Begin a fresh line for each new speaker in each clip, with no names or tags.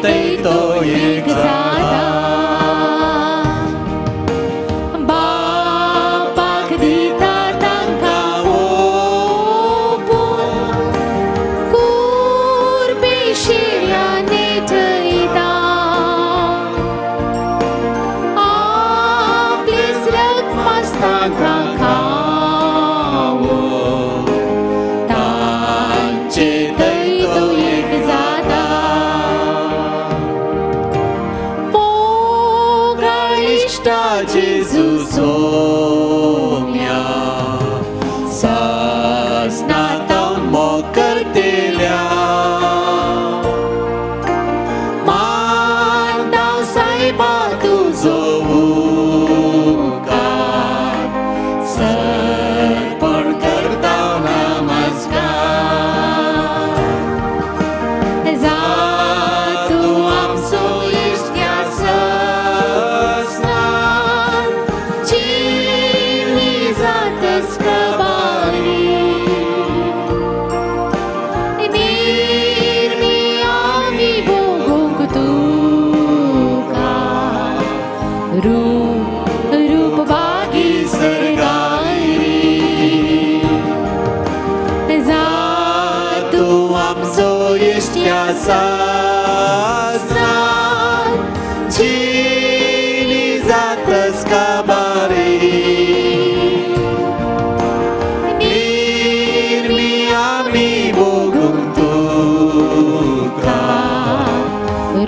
थंय तो एक जाता.
बापाक दिता तांकां ओपून, कुर्बे शिळ्या नेटयता. आपलेच रगमास तांकां खावोवन, तांचे थंय तो एक जाता. मोगाळ
इश्टा जेजू सोम्या, सासणांत मोग करतेल्या.
मानता सायबा तुजो उपकार,
सर्पण करता नमस्कार.
जा तूं आमचो इश्ट ह्या सासणाक, चिनी जातस कबारी. निर्मी आमी भोगूंक तुका, रूप रूप बागी सर्गारी. जा
तूं आमचो इश्ट ह्या सासणाक, चिनी जातस काबारी. निर्मी आमी भोगूंक तुका,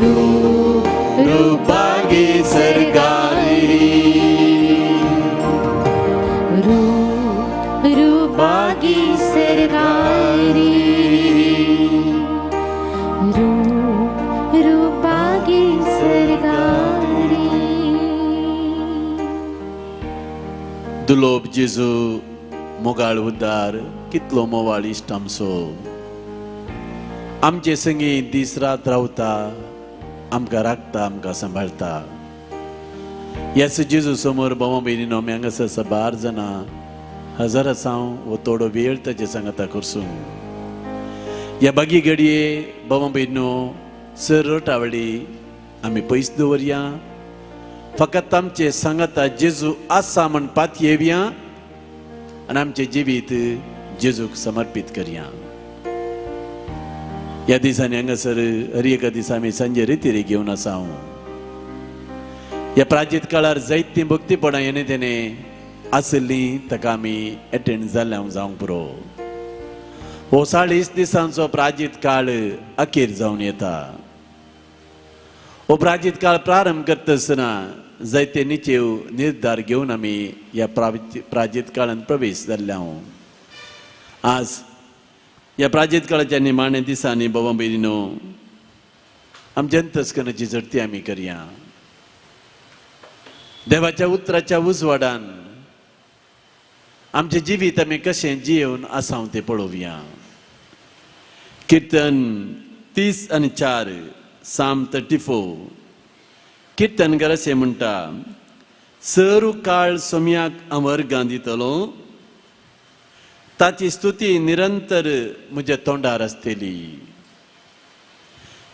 रूप
रूप बागी सर्गारी.
रूप रूप बागी सर्गारी. रूप रूप बागी सर्गारी.
दुलोब जेजू, मोगाळ उद्दार, कितलो मोवाळ इश्ट आमचो. आमचे संगी दीस रात रावता, आमकां राखता, आमकां सांबाळता. येस जेजू समोर भावा भयणीनो, आमी हांगासर साबार जाणां हजर आसा. हो थोडो वेळ ताचे सांगाता करसूं. ह्या बागी घडये भावा भयणीनो, सर रटावळी आमी पयस दवरया. फकत आमचे सांगाता जेजू आसा म्हण पातयेवया आनी आमचें जिवीत जेजूक समर्पीत करया. ह्या दिसांनी हांगासर हर एका दिसा आमी सांजे रितीरी घेवन आसा. ह्या प्राचीत काळार जायतीं भक्तीपणां येणे तेणे आशिल्लीं, ताका आमी एटेंड जाल्ल्या जावंक पुरो. हो 40 दिसांचो प्राचीत काळ अखेर जावन येता. हो प्राचीत काळ प्रारंभ करता आसतना जायते निचेव निर्धार घेवन आमी ह्या प्राचीत काळांत प्रवेश जाल्ले. आज ह्या प्राचीत काळाच्या निमाण्या दिसांनी बाबा भयणीनो, आमच्या अंतस्करणाची झडती आमी करया. देवाच्या उतराच्या उजवाडान आमचें जिवीत आमी कशें जियेवन आसा तें पळोवया. किर्तन 34, साम 34. किर्तनकार अशें म्हणटा, सर काळ सोम्याक हांव अर्गां दितलो, ताची स्तुती निरंतर म्हज्या तोंडार आसतली.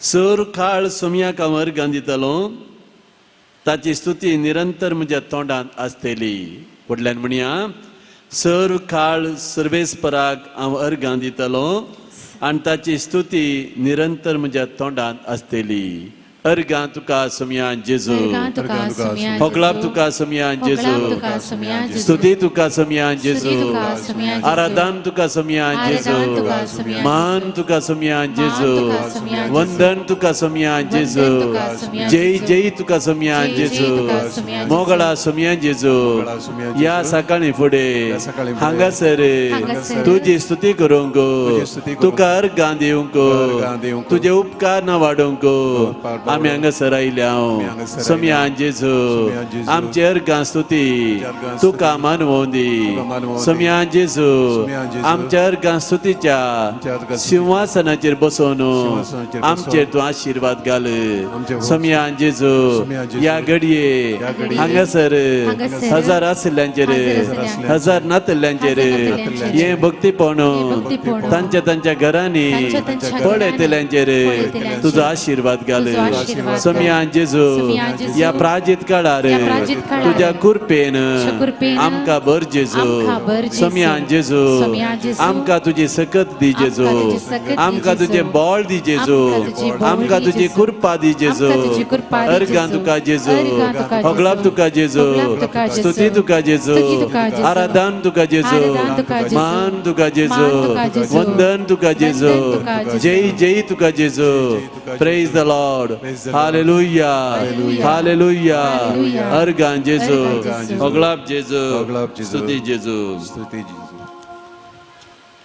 सर काळ सोम्याक हांव अर्गां दितलो, ताची स्तुती निरंतर म्हज्या तोंडांत आसतली. व्हडल्यान म्हणया, सर काळ सर्वेस्पराक हांव अर्गां दितलो आनी ताची स्तुती निरंतर म्हज्या तोंडांत आसतली. अर्गां तुका सोम्या जेजू,
अर्गां तुका सोम्या
होगलाप तुका सोम्या जेजू,
होगलाप तुका सोम्या जेजू,
स्तुती तुका सोम्या जेजू,
स्तुती तुका सोम्या जेजू,
आराधन तुका सोम्या जेजू,
आराधन तुका सोम्या
मान तुका सोम्या जेजू,
तुका सोम्या जेजू,
वंदन तुका सोम्या जेजू,
तुका सोम्या
जय
जेजू,
जय तुका सोम्या
जय जय
जेजू,
तुका सोम्या जेजू,
मोगळा सोम्या जेजू.
मोगळा सोम्या जेजू,
ह्या सकाळी फुडें
ह्या सकाळी फुडें
हांगासर
हांगासर
तुजी स्तुती करूंक,
तुजी स्तुती करूंक,
तुका अर्गां दिवंक,
अर्गां दिवंक,
तुजे उपकार ना वाडोवंक
उपकार
आमी हांगासर आयल्या.
हांगासर
सोमया
आयल्या.
जेजू,
सोमया जेजू,
आमचे अर्गां स्तुती
आमचे अर्गां
तुका
स्तुती
मानवों दी.
तुका मानवों दी.
सोमया जेजू,
सोमया जेजू,
आमच्या अर्गां स्तुतीच्या
आमच्या अर्गां स्तुतीच्या
सिंहासनाचेर बसोवन
सिंहासनाचेर बसोवन
आमचेर तूं आशिर्वाद घाल.
आमचेर
सोमया जेजू,
सोमया जेजू,
ह्या घडये
ह्या घडये
हांगासर
हांगासर
हजार आशिल्ल्यांचेर,
हजार आशिल्ल्यांचेर,
हजार नातल्ल्यांचेर
हजार नातल्ल्यांचेर,
हें भक्तीपण
हें भक्तीपण
तांच्या तांच्या घरांनी
तांच्या तांच्या घरांनी
पळयतल्यांचेर
पळयतल्यांचेर
तुजो आशिर्वाद घाल.
तुजो आशिर्वाद घाल.
सोमया जेजू,
सोमया जेजू,
ह्या प्राजीत काळार
ह्या प्राजीत काळार
तुज्या कृपेन
तुज्या कृपेन
आमकां भर जेजू.
आमकां भर जेजू.
सोमया जेजू,
सोमया जेजू,
आमकां तुजी सकत दी जेजू,
आमकां तुजी सकत दी
आमकां
जेजू.
तुजें बळ दी जेजू,
आमकां तुजी बळ
आमकां
दी
तुजी
जेजू.
कृपा दी जेजू.
आमकां तुजी कृपा दी
अर्गां
जेजू.
तुका जेजू,
अर्गां तुका जेजू.
होगळाप तुका जेजू,
होगळाप तुका जेजू.
स्तुती तुका जेजू,
स्तुती तुका जेजू.
आराधन तुका जेजू,
आराधन तुका जेजू.
मान तुका जेजू,
मान तुका जेजू.
वंदन तुका जेजू,
वंदन तुका जेजू.
जय जय तुका जेजू.
जय तुका जेजू.
Praise the Lord.
Praise the Lord.
Hallelujah.
Hallelujah.
Hallelujah.
Hallelujah.
अर्गां जेजू,
अर्गां जेजू.
होगळाप जेजू,
होगळाप जेजू.
स्तुती जेजू.
स्तुती जेजू.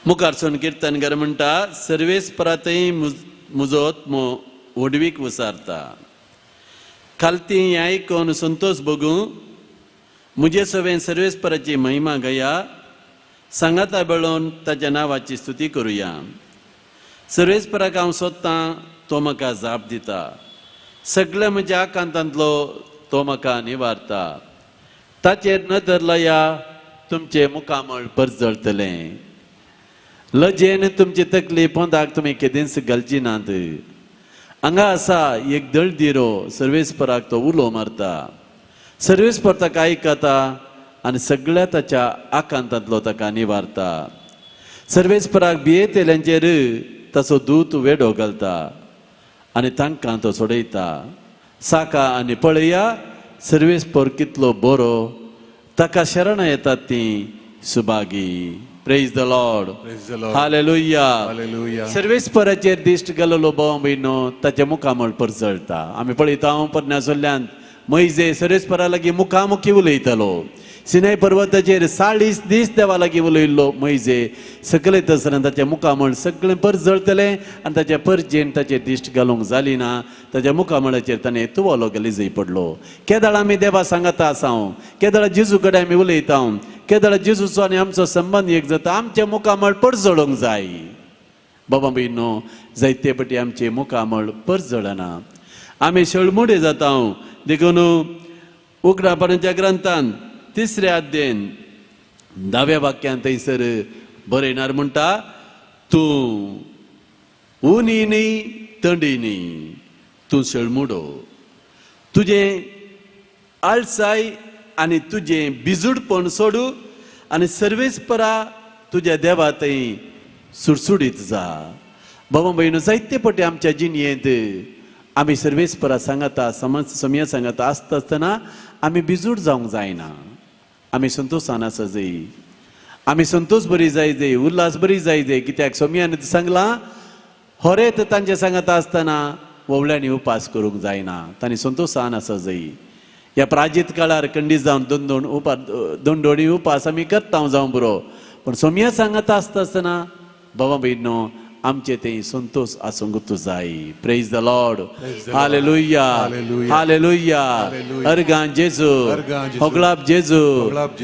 मुखार सून किर्तनकार म्हणटा, सर्वेस्परातय मुजो आत्मो व्हडवीक वसारता, खालती हें आयकून संतोष भोगूं, म्हजे सवें सर्वेस्पराची महिमा गया, सांगाता बेळोवन ताच्या नांवाची स्तुती करुया. सर्वेस्पराक हांव सोदतां, तो म्हाका जाप दिता, सगळ्या म्हज्या आकांतांतलो तो म्हाका निवारता. ताचेर नदर लाया, तुमचें मुखामळ परजळटलें, लजेन तुमची तकली पोंदाक तुमी केदींच घालची नात. हांगा आसा एक दळदिरो, सर्वेस्पराक तो उलो मारता, सर्वेस्पर ताका आयकता आनी सगळ्या ताच्या आकांतांतलो ताका निवारता. सर्वेस्पराक भियेतेल्यांचेर ताचो दूत वेडो घालता आनी तांकां तो सोडयता. साका आनी पळया सर्वेस्पर कितलो बरो, ताका शरणां येतात तीं Subhagi. Praise the Lord.
Praise the Lord.
Hallelujah.
Hallelujah.
सर्वेस्पराचेर दिश्ट गेल्लो भाव भयणो ताच्या मुखामळ परजळटा. आमी पळयता परन्या सोल्ल्यान मैजे सर्वेस्परा लागीं मुखामुखी उलयतालो. सिनाय पर्वताचेर 40 दीस देवा लागीं उलयल्लो मैजे सगळे तसना ताच्या मुखामळ सगळें परजळटलें आनी ताच्या परजेन ताचेर दिश्ट घालूंक जाली ना. ताच्या मुखामळाचेर ताणें तुवालो गलिजय पडलो. केदळ आमी देवा सांगाता आसा, केदळ जेजू कडेन आमी उलयता, केदळ जेजूचो आनी आमचो संबंद एक जाता, आमचें मुखामळ परजळूंक जाय. बाबा भयणो, जायते पटी आमचें मुखामळ परजळना, आमी शेळमुडे जाता. देखून उगडापणाच्या ग्रंथान 3 अध्यायन 10व्या वाक्यान थंयसर बरयणार म्हणटा, तूं उनी न्ही तंडी न्ही, तूं शेळमुडो, तुजें आळसाय आनी तुजें बिजूडपण सोडू आनी सर्वेस्परा तुज्या देवा थंय सुडसुडीत जा. बाबा भयणो, जायते पटी आमच्या जिणयेंत आमी सर्वेस्परा सांगाता, समज समया सांगाता आसता आसतना आमी बिजूड जावंक जायना. आमी संतोशान आसा जाय, आमी संतोष बरी जाय जाय, उल्हास बरी जाय जाय. कित्याक सोमयान सांगलां, होरेत तांचे सांगाता आसतना वोवळ्यांनी उपास करूंक जायना, तांणी संतोशान आसा जाय. ह्या प्राजीत काळार कंडीस जावन दोन दोन उपास, दोन दोनी उपास आमी करता जावं बरो, पूण सोमया सांगाता आसता आसतना बाबा भयणो आमचे ते संतोष आसूंक जाय. Praise the Lord. Hallelujah. Hallelujah. अर्गां जेजू, होगळाप जेजू,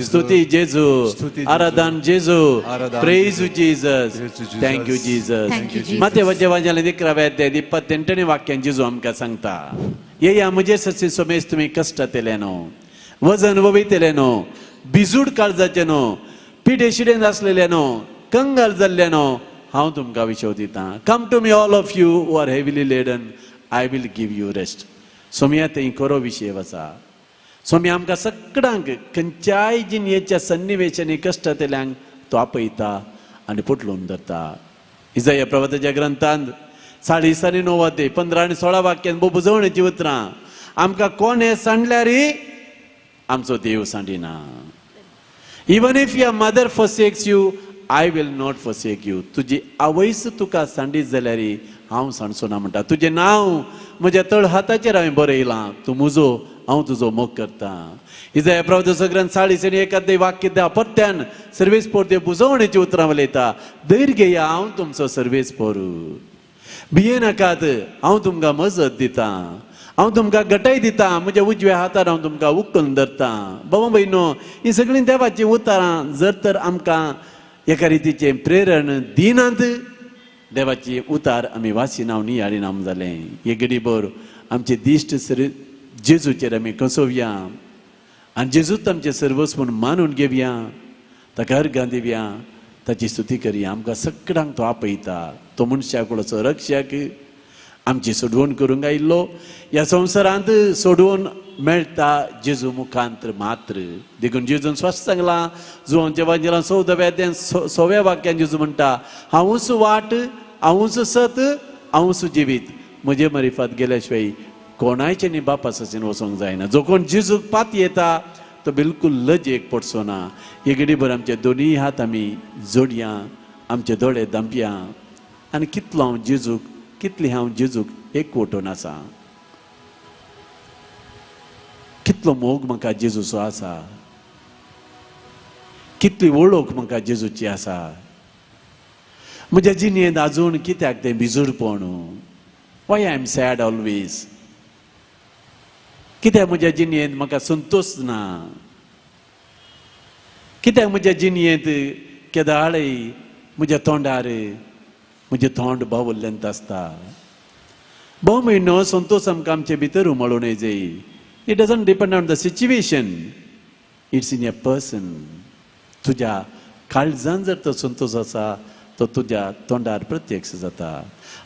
स्तुती जेजू, आराधन जेजू. Praise Jesus. Thank you Jesus. माते वजे वाजाले 11व्या अध्याय 28 वाक्यान जेजू आमकां सांगता, येया म्हजे ससी सोमेस तुमी कश्टांतले न्हू, वजन वयतले न्हू, बिजूड काळजाचे न्हू, पिडे शिडेन आसलेले न्हू, कंगाल जाल्ले न्हू, हांव तुमकां विशव दितां. Come to me all of you who are heavily laden, I will give you rest. Somaiya थंय खरो विशय आसा. सोमया आमकां सगळ्यांक खंयच्याय जिणयेच्या सन्निवेशांनी कश्टांतल्यांक तो आपयता आनी पोटलून धरता. इजाया प्रवताच्या ग्रंथांत 40 आनी 9 ते 15 आनी 16 वाक्यान बुजवणेची उतरां, आमकां कोणें सांडल्यार आमचो देव सांडिना. Even if your mother forsakes you, I will not forsake you. तुजी आवयस तुका सांडीत जाल्यार हांव सांडचो ना म्हणटा. तुजें नांव म्हज्या तळ हाताचेर हांवें बरयलां, तूं म्हजो, हांव तुजो मोग करता. इजाया प्रवताचो ग्रंथ 40 आनी 1 वाक्य 10 परत्यान सर्वेस्पोर देव बुजवणेची उतरां उलयता, धैर्य घेया, हांव तुमचो सर्वेस्पोर. भियेनाकात, हांव तुमकां मजत दितां, हांव तुमकां गटाय दितां, म्हज्या उजव्या हातार हांव तुमकां उखलून धरतां. बाबा भयणो, हीं सगळीं देवाचीं उतरां जर तर आमकां एका रितीचें प्रेरण दिनात, देवाची उतार आमी वासिनाव नियाळिनाम जालें. हे गडीभर आमचे दिश्ट सर जेजूचेर आमी कसोवया आनी जेजूच आमचें सर्वस्व म्हूण मानून घेवया, ताका अर्गां दिवया, ताची स्तुती करया. आमकां सगळ्यांक तो आपयता. तो मनशा कुळाचो रक्षक, आमची सोडवण करूंक आयिल्लो. ह्या संवसारांत सोडवण मेळटा जेजू मुखांत मात्र. देखून जेजून स्पश्ट सांगलां, जुवांच्या वांजेलां 14व्या अध्यायान 6व्या वाक्यान जेजू म्हणटा, हांवूच वाट, हांवूच सत, हांवूच जिवीत, म्हजे मरिफात गेल्या शिवाय कोणायचें न्ही बापा सचेन वचोंक जायना. जो कोण जेजूक पात येता तो बिलकूल लजेक पडचो ना. हे घडीभर आमचे दोनूय हात आमी जोडया, आमचे दोळे दांपया आनी कितलो हांव जेजूक, कितली हांव जेजूक एकवटून आसा, कितलो मोग म्हाका जेजूचो आसा, कितली वळख म्हाका जेजूची आसा. म्हज्या जिणेंत आजून कित्याक तें भिजूडपण? Why I am sad always? कित्याक म्हज्या जिणेंत म्हाका संतोश ना? कित्याक म्हज्या जिणेंत केदाळय म्हज्या तोंडार म्हजें तोंड बावुल्लेंत आसता? भोव म्हयनो संतोश आमकां आमचे भितर उमळून येयजय. It doesn't depend on the situation, it's in a person. तुज्या काळजान जर तो संतोश आसा तो तुज्या तोंडार प्रत्यक्ष जाता.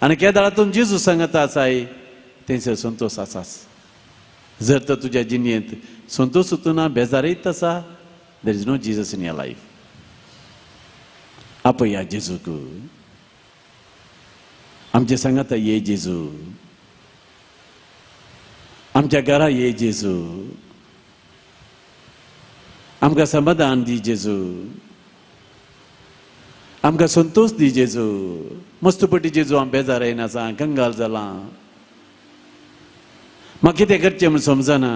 आनी केदाळातून जेजू सांगता आसाय थंयसर संतोश आसाच. जर तर तुज्या जिणेंत संतोश ना, बेजारयत आसा, there is no Jesus in your life. आपया जेजूक, आमचे सांगाता ये जेजू, आमच्या घरा ये जेजू, आमकां समाधान दी जेजू, आमकां संतोश दी जेजू. मस्त पटी जेजू हांव बेजार येना आसा, कंगाल जालां, म्हाका कितें करचें म्हूण समजना,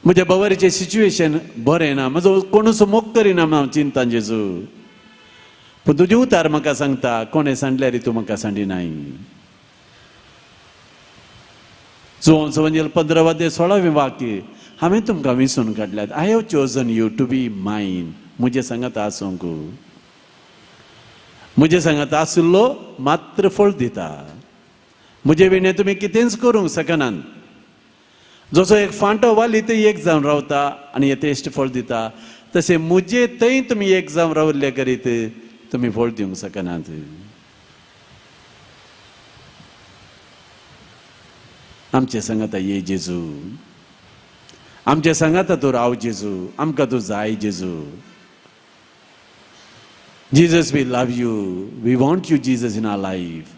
म्हज्या बावरीचें सिच्युएशन बरें ना, म्हजो कोणूच मोग करिना म्हूण हांव चिंता जेजू. पूण तुजें उतार म्हाका सांगता, कोणें सांडल्यार तूं म्हाका सांडिनाय. जुवांचो वंजेल 15 16वें वाक्य, हांवें तुमकां विसून काडल्यात. I have chosen you to be mine. म्हजें सांगात आसूंक, म्हजें सांगात आशिल्लो मात्र फळ दिता. म्हजे विणें तुमी कितेंच करूंक शकनात. जसो एक फांटो वाली थंय एक जावन रावता आनी यथेश्ट फळ दिता, तशें म्हजे थंय तुमी एक जावन रावल्ले करीत तुमी फळ दिवंक शकनात. आमचे सांगाता ये जेजू, आमचे सांगाता तूं राव जेजू, आमकां तूं जाय जेजू. Jesus, we love you, we want you Jesus in our life.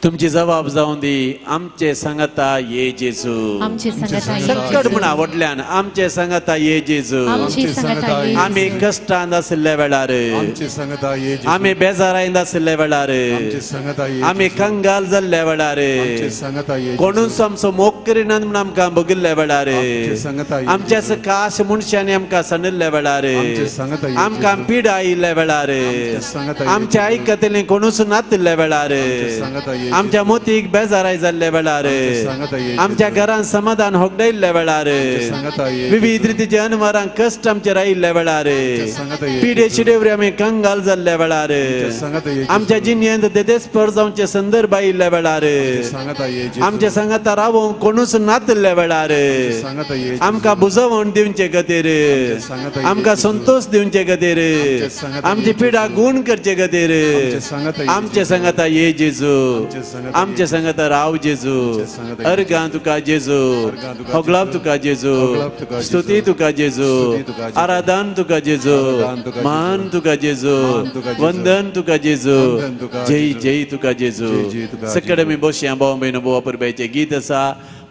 तुमची जबाब जावन दी, आमचे सांगाता ये जेजू.
आमचे सांगाता ये
सकट म्हूण
जेजू.
आवडल्यान आमचे सांगाता ये जेजू.
आमचे सांगाता ये
आमी
जेजू.
कश्टांत आशिल्ल्या वेळार,
आमचे सांगाता ये जेजू.
आमी बेजारांत आशिल्ल्या वेळार,
आमचे सांगाता ये
आमी
जेजू.
कंगाल जाल्ल्या वेळार,
आमचे सांगाता ये जेजू.
कोणूच आमचो मोग करिनात म्हूण आमकां बगिल्ल्या वेळार,
आमचे सांगाता ये
आमच्या
जेजू.
काश मनशांनी आमकां सांडिल्ल्या वेळार,
आमचे सांगाता ये
आमकां
जेजू.
पिडा आयिल्ल्या वेळार,
आमचे सांगाता ये
आमच्या
जेजू.
आयकतलें कोणूच नातिल्ल्या वेळार,
आमचे सांगाता ये
आमच्या
जेजू.
मोतीक बेजाराय जाल्ल्या वेळार,
आमचे सांगाता ये
आमच्या
जेजू.
घरान समाधान होगडायिल्ल्या वेळार,
आमचे सांगाता ये
विविध
जेजू.
रितीचे अनवरां कश्ट आमचेर आयिल्ल्या वेळार,
आमचे सांगाता ये
पिडे
जेजू.
शिडेवरी आमी कंगाल जाल्ल्या वेळार,
आमचे सांगाता ये जेजू.
आमच्या जिणेंत देदेस्पर जावचे संदर्भ आयिल्ल्या वेळार,
आमचे सांगाता ये जेजू.
आमच्या सांगाता रावोंक कोणूच नातिल्ल्या वेळार,
आमचे सांगाता ये जेजू.
आमकां बुजवण दिवचे खातीर,
आमचे सांगाता ये
आमकां
जेजू.
संतोष दिवचे खातीर,
आमचे सांगाता ये
आमची पिडा
जेजू.
गुण करचे खातीर,
आमचे सांगाता ये
आमचे
जेजू.
सांगाता ये जेजू.
आमचे सांगाता ये
आमचे सांगाता राव जेजू.
आमचे सांगाता ये
अर्गां तुका जेजू,
अर्गां तुका
होगलाप
जेजू.
तुका जेजू,
होगलाप तुका जेजू.
स्तुती तुका जेजू,
स्तुती तुका जेजू.
आराधन तुका जेजू,
आराधन तुका
मान
जेजू.
तुका जेजू,
मान तुका जेजू.
वंदन तुका जेजू,
वंदन तुका
जय
जेजू.
जय तुका जेजू.
जय जय तुका
सगळे
जेजू.
मी बसया भाव भयणो भाव परब्याचें गीत आसा,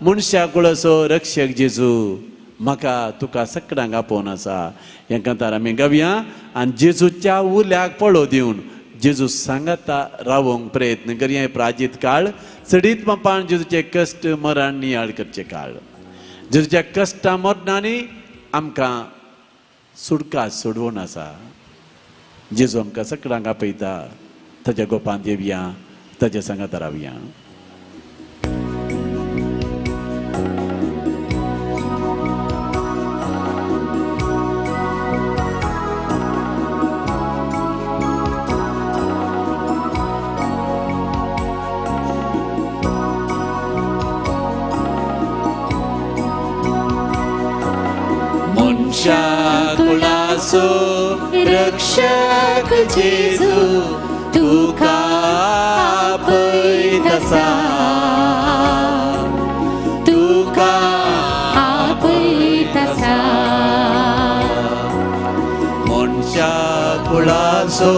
मनशा कुळाचो रक्षक जेजू. म्हाका तुका सगळ्यांक आपोवन आसा. हें कांतार आमी गावया आनी जेजूच्या उल्याक पळो दिवन जेजू सांगाता रावोंक प्रयत्न करया. हे प्राजीत काळ चडीत बापान जेजूचे कश्ट मरण नियाळ करचे काळ. जेजूच्या कश्टां मरणांनी आमकां सुटका सोडवून आसा. जेजू आमकां सगळ्यांक आपयता, ताच्या गोपांत येवया, ताच्या सांगाता रावया. मनशाकुळाचो रक्षक जेजू तुका आपयता, तुका
आपयता.
मनशाकुळाचो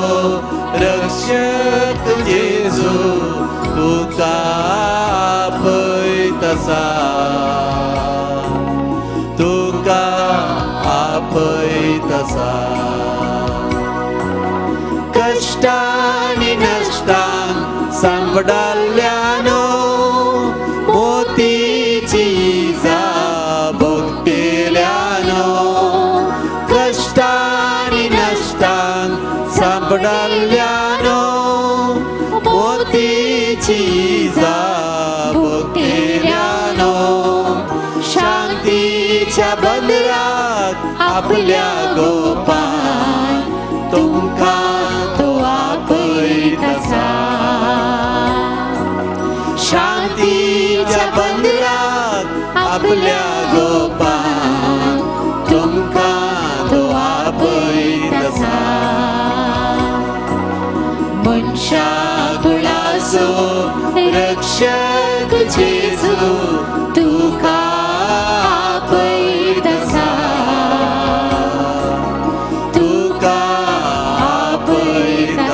रक्षक जेजू तुका आपयता, तुका आपयता. कश्टांनी नश्टां सांपडाल्यानो मोतीची भोगतेल्यानो, कश्टांनी नश्टां सांपडाल्यानो मोतीची भोगतेल्यानो, शांतीच्या बंदराक आपल्या गोपान तुमकां
तो आपयता.
शांतीच्या बंदराक आपल्या गोपान तुमकां तो आपयता. मनशाकुळाचो रक्षक जेजू
तुका आपयता,
तुका आपयता.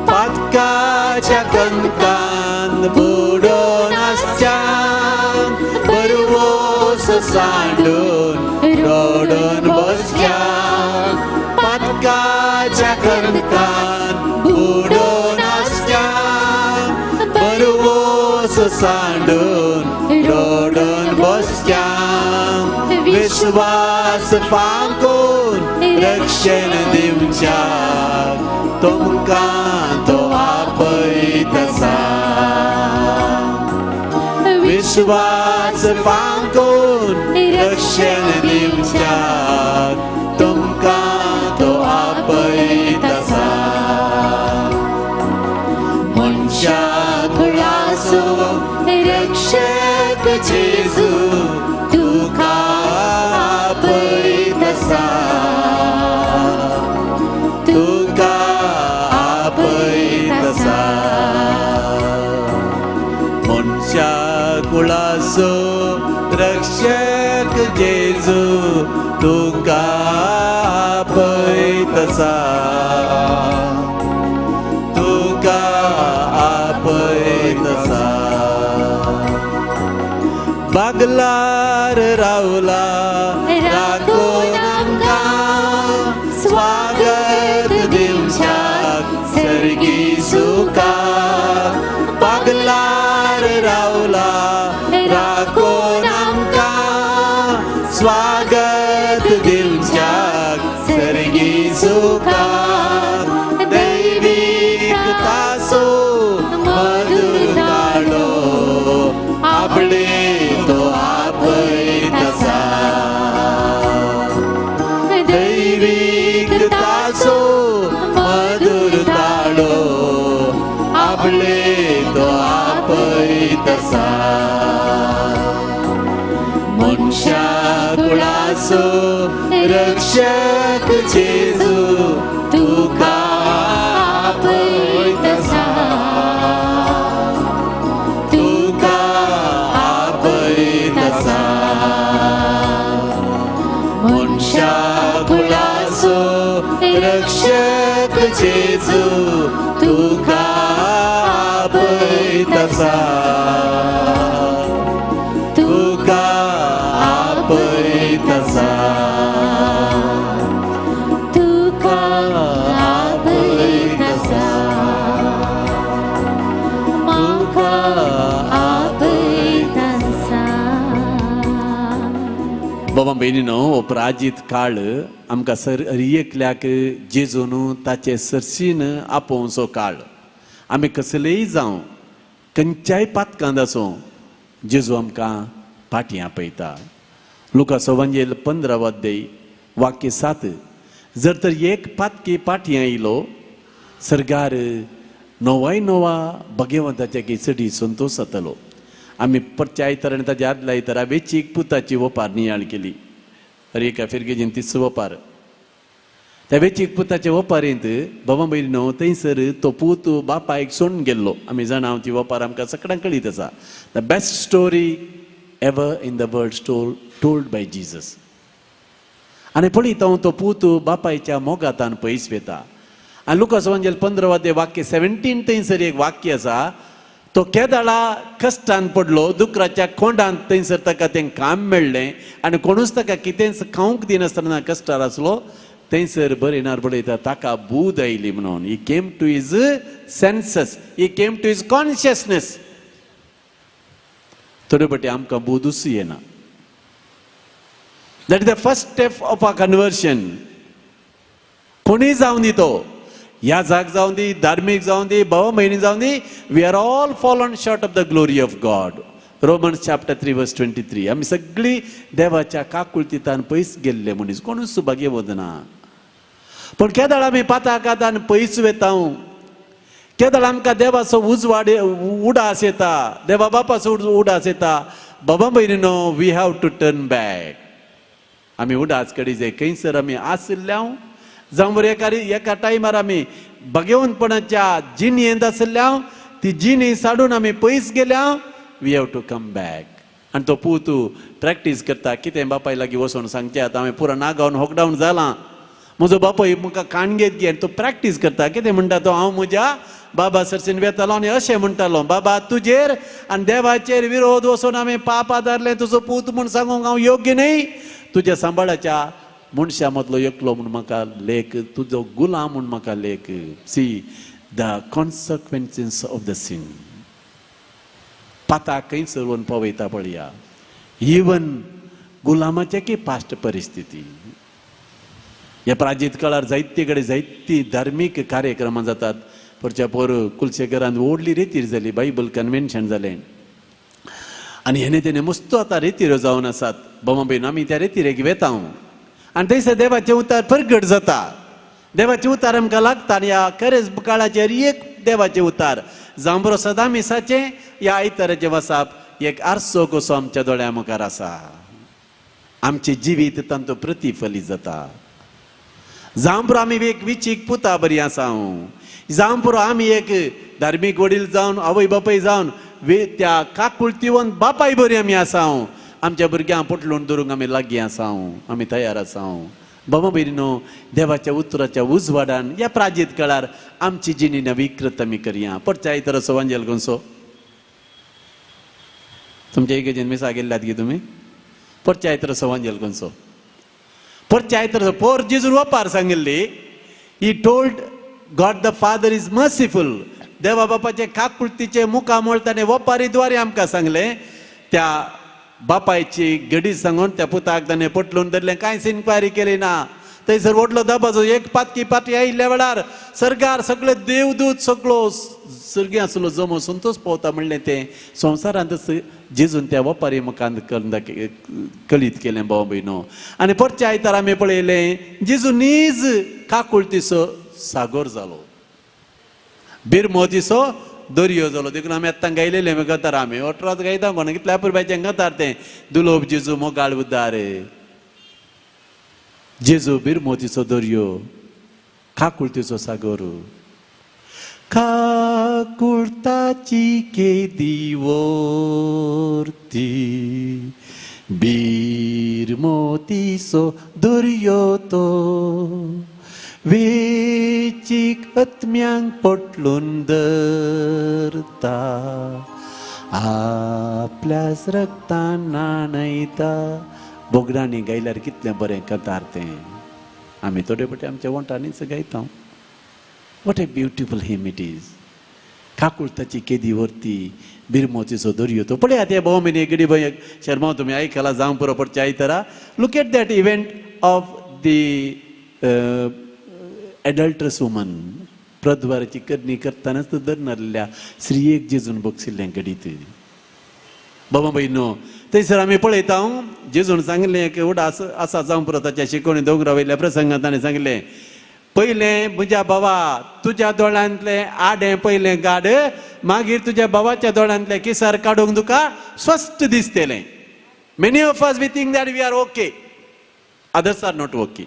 पातकाच्या कंकान बुडोन आसच्यान बरवोस सांडून रडून बसल्यान, पातकाच्या कंकान बुडोन आसच्यान बरवोस सांडून रडून बसल्यान, विश्वास फांकून रक्षण दिवच्याक तुमकां तो आपयता. विश्वास फांकून रक्षण दिवच्याक तुमकां तो आपयता. मनशाकुळाचो रक्षक जेजू तुका आपयता, तुका आपयता. मनशाकुळाचो रक्षक जेजू तुका आपयता, तुका आपयता. बागलार रावला राखून आमकां स्वागत दिवच्याक सर्गी सुखा, बागलार रावला राखून आमकां स्वागत दिवच्याक सर्गी सुखा, दैवीक तासो मधुर ताळो आपले तो आपयता, दैवीक तासो मधुर ताळो आपले तो आपयता. मनशाकुळाचो रक्षक जेजू तुका
आपयता,
तुका आपयता. मनशाकुळाचो रक्षक जेजू तुका आपयत आसा, तुका आपयत आसा,
तुका आपयत आसा, म्हाका आपयत आसा.
बाबा भयणीनो, हो प्राजीत काळ आमकां सर एकल्याक जेजून ताचे सरशीन आपोवचो काळ. आमी कसलेय जावं, खंयच्याय पातकांत आसूं, जेजू आमकां फाटीं आपयता. लुका वंजेल 15 अध्याय वाक्य 7, जर तर एक पातकी फाटीं आयलो, सरगार नवाय नवा भगवंताच्या की चडी संतोश जातलो. आमी परच्या आयतार आनी ताच्या आदल्या आयतारा वेचीक पुताची वपार नियाळ केली. अरे एका फिरगेजीन तीच वपार. त्या वेचीक पुताच्या वपारींत बाबा भयणीनो, थंयसर तो पूत बापायक सोडून गेल्लो. आमी जाणा ती वपार आमकां सगळ्यांक कळीत आसा. The best story ever in the world told by Jesus. आनी पळयता हांव तो पूत बापायच्या मोगातान पयस वेता. आनी लुकास वंजेल 15 अध्याय वाक्य 17 थंयसर एक वाक्य आसा, तो केदाळा कश्टान पडलो, दुकराच्या कोंडांत थंयसर ताका तें काम मेळ्ळें आनी कोणूच ताका कितेंच खावंक दिनासतना कश्टार आसलो. थंयसर बरयणार बरयता ताका बूद आयली म्हणून. He came to his senses, he came to his consciousness. थोडे फावटी आमकां बुदूच येना. That is the first step of a conversion. कोणीय जावं दी, तो ह्या जाग जावं दी, धार्मीक जावं दी, भाव भयणी जावं दी, we are all fallen short of the glory of God. Romans chapter 3 verse 23. आमी सगळीं देवाच्या काकुळतीतान पयस गेल्ले मनीस, कोणूच सुभाग्य वतना. पूण केदळ आमी पाताकातान पयस वेता, केदळ आमकां देवाचो उजवाड उडास येता, देवा बापाचो उडास येता. बाबा भयणीनो, we have to turn back. आमी उडास कडी जाय. खंयसर आमी आशिल्ल्या जावं बरें, एका एका टायमार आमी भगवंतपणाच्या जिणेंत आशिल्ल्या, ती जिणी साडून आमी पयस गेल्या. We have to come back. आनी तो पूत प्रॅक्टीस करता, कितें बापाय लागीं वचोन सांगचें, आतां हांवें पुरो नागावन होगडावन जालां, म्हजो बापूय म्हाका काण घेत घे. तो प्रॅक्टीस करता. कितें म्हणटा तो, हांव म्हज्या बाबा सरसीन वेतालो आनी अशें म्हणटालो, बाबा तुजेर आनी देवाचेर विरोध वचून हांवें पाप आदारलें, तुजो पूत म्हूण सांगूंक हांव योग्य न्हय, तुज्या सांबाळाच्या मनशां मदलो एकलो म्हूण म्हाका लेख, तुजो गुलाम म्हूण म्हाका लेख. See the consequences of the sin. पाता खंय सर पवयता पळया, इवन गुलामाचे की पास्ट परिस्थिती. ह्या प्राजीत काळार जायते कडेन जायती धार्मीक कार्यक्रमां जातात. परच्या पोर कुलशेखरान व्हडली रेतीर जाली, बायबल कन्व्हेन्शन जालें आनी हेणे तेणे मस्त आतां रेतिरो जावन आसात. बाबा भयण, आमी त्या रेतिरेक वेता आनी थंयसर देवाचें उतार परगट जाता. देवाचें उतार आमकां लागता आनी ह्या करेज काळाचेर एक देवाचें उतार जावं बरो सदां मिसाचें ह्या आयताराचें वसाप एक आरसो कसो आमच्या दोळ्या मुखार आसा. आमचें जिवीत तांचो प्रतिफलीत जाता. जावं पुरो आमी एक विचीक पुता बरी आसा, जावं पुरो आमी एक धार्मीक वडील जावन आवय बापाय जावन वे त्या काकुळतीवन बापाय बरी आमी आसा, आमच्या भुरग्यांक पोटलून धरूंक आमी लागीं आसा, आमी तयार आसा. बाबा भयणीनो, देवाच्या उतराच्या उजवाडान ह्या प्राजीत काळार आमची जिणी नवीकृत आमी करया. परच्या आयतारा सवांजेल गोंसो तुमच्या इगर्जेन मिसा गेल्ल्यात गी तुमी. परच्या आयतारा सवांजेल गोंसो, परच्या आयतारा पोर जेजून वपार सांगिल्ली. He told God the Father is merciful. देवा बापाचे काकुळतीचे मुखामळ ताणें वपारी द्वारे आमकां सांगलें. त्या बापायची घडी सांगून त्या पुताक ताणें पटलून धरलें, कांयच इन्क्वायरी केली ना. थंयसर व्हडलो दबाजो एक पातकी पाटी आयिल्ल्या वेळार सरकार सगळे देवदूत सगळो सर्गी आसलो जमो संतोष पावता म्हणलें तें संवसारांतच जेजून त्या वपारी मुखांत कळीत केलें. भाव भयणो, आनी परच्या आयतार आमी पळयलें जेजू नीज काकुळतीचो सागोर जालो, बिरमोतीचो दर्यो जालो. देखून आमी आत्तां गायलेलें गतार, आमी अठराच गायता कोण कितल्या पुरबायचें गतार तें दुलोब जेजू मोगाळ उद्दार. जेजू बिरमोतीचो दर्यो, काकुळतीचो सागोर. काकुळताची केदी वोर्ती बिरमोतीचो बिरमोतीचो दर्यो तो वेचीक आत्म्यांक पोटलून धरता आपल्याच रक्तान न्हाणयता. बोगडांनी गायल्यार कितलें बरें कतार तें. आमी थोडे फावटी आमच्या वोंटांनीच गायता. What a beautiful hymn it is. काकुळताची केदी व्हरती बिरमोतीचो दर्यो तो. पळयात हे भोव गडी भंय शर्मा तुमी आयकला जावंक पुरो पडचे आयतरा. Look at that event of the adulterous woman. प्रद्वाराची करणी करतनाच धरनारिल्ल्या स्त्रियेक जेजून बगशिल्लें घडीत. बाबा भयणो थंयसर आमी पळयता जेजून सांगलें एक उडास आसा जावंक पुरो ताच्या शिकवणी दोंगरा वयल्या प्रसंगांत ताणें सांगलें पयलें म्हज्या बाबा तुज्या दोळ्यांतलें आडें पयलें गाड, मागीर तुज्या बाबाच्या दोळ्यांतलें किसार काडूंक तुका स्वस्थ दिसतलें. Many of us we think that we are okay, others are not okay.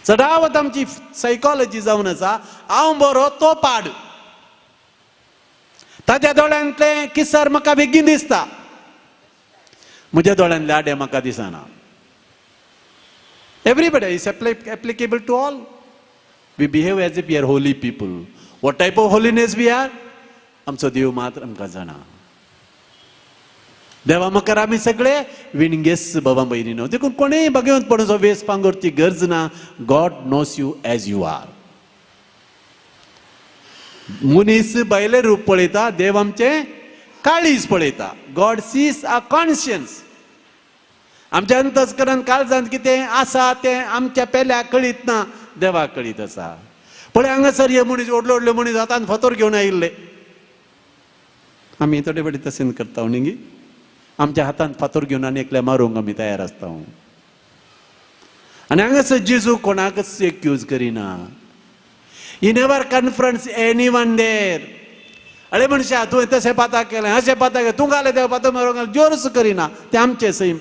चडावत आमची सायकोलॉजी जावन आसा हांव बरो तो पाड, ताच्या दोळ्यांतलें किसार म्हाका बेगीन दिसता, म्हज्या दोळ्यांतलें आडें म्हाका दिसना. Everybody is applicable to all. We behave as if we are holy people. What type of holiness we are? आमचो देव मात्र आमकां जाणा. देवा मुखार आमी सगळे विणगेस बाबा भयणीनो. देखून कोणेय बगेवंत पडून वेस पांगुरची गरज ना. God knows you as you are. मनीस भायलें रूप पळयता, देव आमचें काळीज पळयता. God sees our conscience. आमच्या अंतस्करण काळजांत कितें आसा तें आमच्या पेल्याक कळीत ना, देवाक कळीत आसा. पळय हांगासर हे मनीस व्हडले व्हडले मनीस हातान फातोर घेवन आयिल्ले. आमी थोडे फावटी तशें करता न्ही गी, आमच्या हातान फातोर घेवन आनी एकल्या मारूंक आमी तयार आसता. आनी हांगासर जेजू कोणाकच एक्यूज करिना. He never confronts anyone there. अरे मनशा तुवें तशें पाताक केलें अशें पाताक केलें, तूं घालें देव फातर मारूंक जोरच करिना. तें आमचें सैम.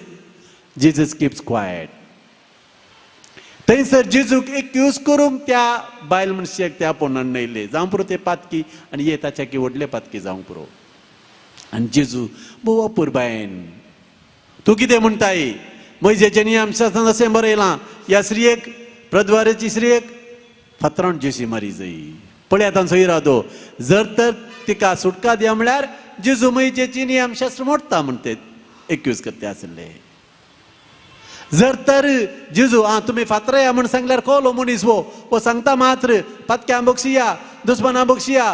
Jesus keeps quiet. थंयसर जेजूक एक्यूज करूंक त्या बायल मनशाक त्या आपोवन येयले जावंक पुरो ते पातकी आनी ये ताच्या की व्हडले पातकी जावंक पुरो. आनी जेजू भोव अपुरबायेन तूं कितें म्हणटाय म्हजेचें नियम शास्त्रान अशें बरयलां ह्या स्त्रियेक प्रद्वारेची स्त्रियेक फातरान जेशी मारी जाय. पळयात तांचो इरादो. जर तर तिका सुटका दिया म्हळ्यार जेजू म्हजेची नियमशास्त्र मोडटा म्हण ते एक्यूज करते आशिल्ले. जर तर जेजू आं तुमी फातराया म्हण सांगल्यार कोलो मनीस वो वो सांगता मात्र पातक्यां बक्षिया दुस्माना बक्षिया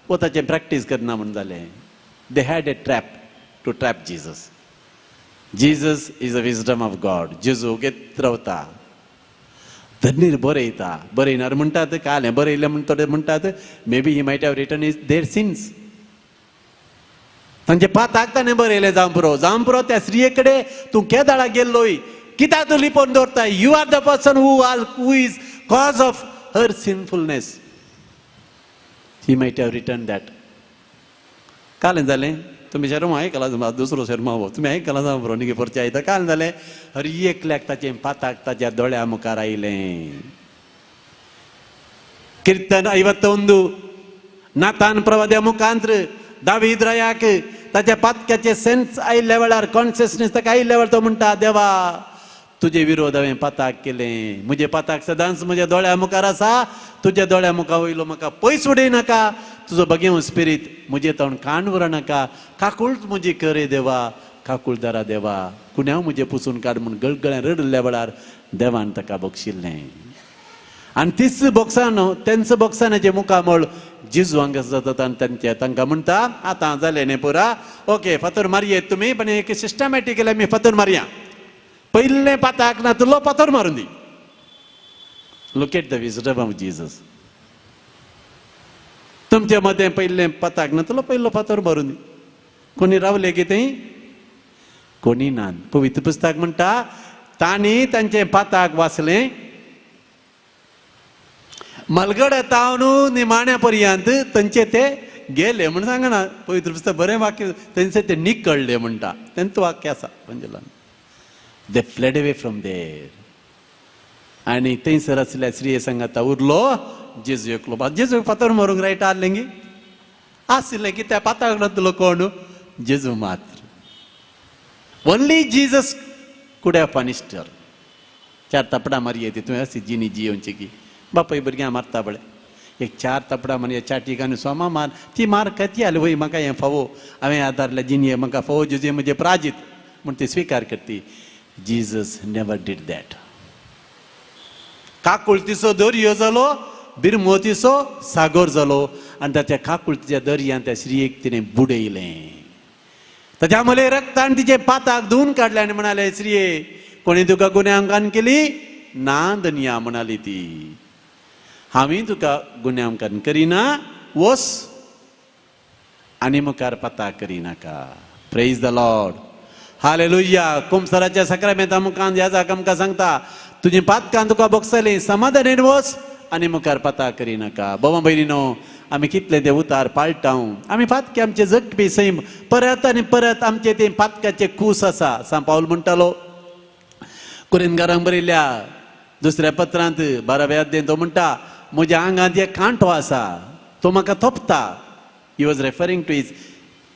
वो ताचें प्रॅक्टीस करना म्हण जालें. They had a trap to trap Jesus. Jesus is a wisdom of God. जेजू घेत रावता धरणीर बरयता. बरयणार म्हणटात कालें बरयलें म्हण थोडे म्हणटात maybe he might have written is their sins. तांचे पाताक ताणें बरयलें जावं पुरो जावं पुरो त्या स्त्रिये कडेन तूं केदाळा गेल्लोय कित्याक तूं लिपोवन दवरता. You are the person who are who is cause of her sinfulness. He might have written that. कालें जालें तुमी शर्मा आयकला दुसरो शर्मा हो तुमी आयकला जावं पुरो न्ही परचे आयता. कालें जालें हर एकल्याक ताचें पाताक ताच्या दोळ्या मुखार आयलें. कीर्तन 51 नातान प्रवाद्या मुखांत्र दावीद रायाक ताच्या पातक्याचे सेन्स आयिल्ल्या वेळार कॉन्शियसनेस ताका आयिल्ल्या वेळार तो म्हणटा देवा तुजे विरोध हांवें पाताक केलें, म्हजें पाताक सदांच म्हज्या दोळ्या मुखार आसा, तुज्या दोळ्या मुखार वयलो म्हाका पयस उडय नाका, तुजो बगेव स्पिरीत म्हजें तोंड कान उर नाका, काकूळ म्हजी करे देवा, काकूळदारा देवा, कुण्यांव म्हजें पुसून काड म्हूण गळगळ्यान रडल्या वेळार देवान ताका बक्षिल्लें. आनी तीच बॉक्सान तेंच बॉक्सानाचें मुखामळ जेजू हांगा जाता आनी तांच्या तांकां म्हणटा आतां जालें न्ही पुरा ओके फातर मारयेत तुमी पण एक सिस्टमॅटिकली आमी फातर मारया. पयलें पाताक ना तुलो फातर मारून दी. Look at the wisdom of Jesus. तुमचे मदें पयलें पाताक ना तुलो पयलो फातर मारून दी. कोणी रावले कितें कोणी ना. पवित्र पुस्तक म्हणटा तांणी तांचें पाताक वाचलें मलगड तावन निमाण्या पर्यंत तांचे ते गेले म्हण सांगना. पवित्र पुस्तक बरें वाक्य तांचे ते निकळले म्हणटा तेंच वाक्य आसा पंजलान. They fled away from there. आनी थंयसर आसल्या स्त्रिये सांगाता उरलो जेजू एकलो. जेजू फातर मारूंक रायट आहलें गी आशिल्लें की त्या पाताक नातलो कोण जेजू मात्र. Only Jesus could have punished her. चार थापडां मारये ती, तुवें अशी जिणी जियोवची की बापूय भुरग्यां मारता पळय, एक चार थापडां मारये, चाटीक आनी सोमा मार, ती मार कती आली वय, म्हाका हें फावो, हांवें आदारल्या जिणये म्हाका फावो, जेजू म्हजें प्राजीत म्हूण ती स्विकार करती. Jesus never did that. काकुळतीचो दर्यो जालो, बिरमोतीचो सागर जालो आनी ताच्या काकुळतीच्या दर्यान त्या स्त्रियेक तिणें बुडयलें. ताच्या मले रक्तान तिचे पाताक धुवन काडलें आनी म्हणाले, स्त्रिये कोणी तुका गुन्यांवकान केली ना धनया? म्हणाली ती, हांवें तुका गुन्यांवकान करिना, वस आनी मुखार पता करिनाका. Praise the Lord, hallelujah. कुमसराच्या साक्रामेंता मुखान ह्या जागा आमकां सांगता, तुजी पातकां तुका भोगसली, समाधानेन वच आनी मुखार पता करिनाका. बाबा भयणीनो, आमी कितले ते उतार पाळटा? आमी पातके आमचे जगपी सैम परत आनी परत आमचे ते पातकाचे कूस आसा. सांत पावल म्हणटालो कुरिनगारांक बरयल्ल्या दुसऱ्या पत्रांत 12व्या अध्याय, तो म्हणटा, म्हज्या आंगांत एक कांटो आसा, तो म्हाका थोपता. He was referring to his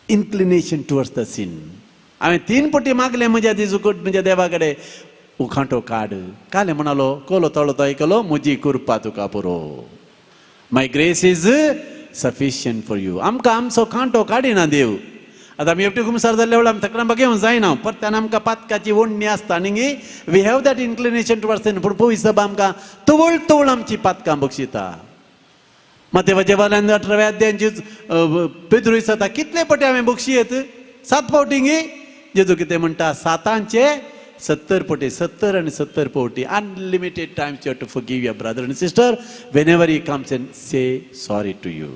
inclination towards the sin. हांवें तीन पटी मागलें म्हज्या जेजू, म्हज्या देवा कडेन, हो कांटो काड. कालें म्हणालो, कोलो तळो तो आयकलो, म्हजी कृपा तुका पुरो, my grace is sufficient for you. आमकां आमचो कांटो काडिना देव. आतां आमी एकटे कुमसार जाल्ले वेळार आमी तकल्यान घेवंक जायना, परत्यान आमकां पातकाची ओडणी आसता न्ही, we have that inclination towards sin. पूण पवित्र सभा आमकां तवळ तवळ आमची पातकां बक्षिता. मातेवाच्या वाल्यान 18व्या अध्यायांची पेद्रू विचारता, कितले पटी हांवें बक्षी येत? सात फावटी गी? जेजू कितें म्हणटा? सातांचे 70 पटी, 70 आनी 70 पवटी. Unlimited times you to forgive your brother and sister whenever he comes and say sorry to you.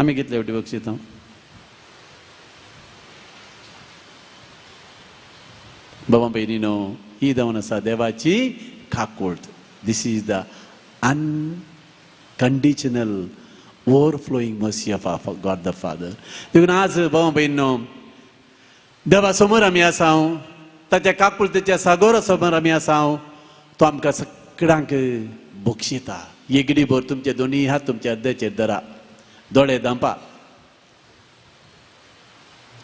आमी कितले फावटी बक्षिता? बाबा भयणीनो, ही जावन आसा देवाची काकूळट. This is the unconditional overflowing mercy of God the Father. देखून आज बाबा भयणीनो, देवा समोर आमी आसा, ताच्या काकुळतेच्या सागोरा समोर आमी आसा, तो आमकां सगळ्यांक बक्षिता. एगडी भर तुमचे दोनी हात तुमच्या हृदयाचेर धरा, दोळे धांपा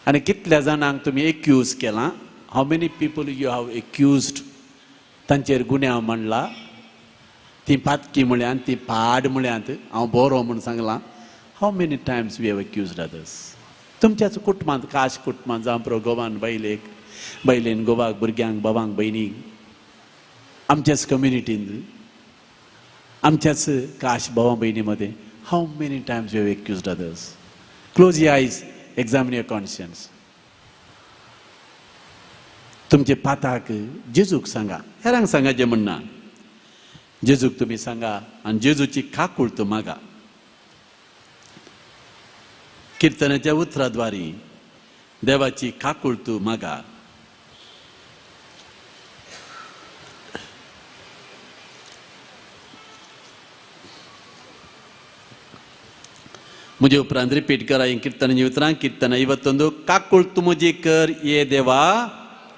आनी कितल्या जाणांक तुमी एक्यूज केलां? How many people you have accused? तांचेर गुन्यांव मांडला, ती पातकी म्हळ्यान, ती पाड म्हळ्यांत, हांव बरो म्हूण सांगलां. How many times we have accused others? तुमच्याच कुटुंबांत, काश कुटुंबांत जावं पुरो, घोवान बायलेक, बायलेन घोवाक, भुरग्यांक, बाबांक, भयणीक, आमच्याच कम्युनिटींत, आमच्याच काश भावा भयणी मदें, how many times you have accused others? Close your eyes, examine your conscience. तुमचे पाताक जेजूक सांगा, हेरांक सांगाचें म्हणना, जेजूक तुमी सांगा आनी जेजूची काकूळत मागा. किर्तनाच्या उतराद्वारी देवाची काकूळत मागा. म्हजे उपरांत रिपीट करा ही किर्तनाची उतरां. कीर्तन 51. काकूळत म्हजी कर ये देवा,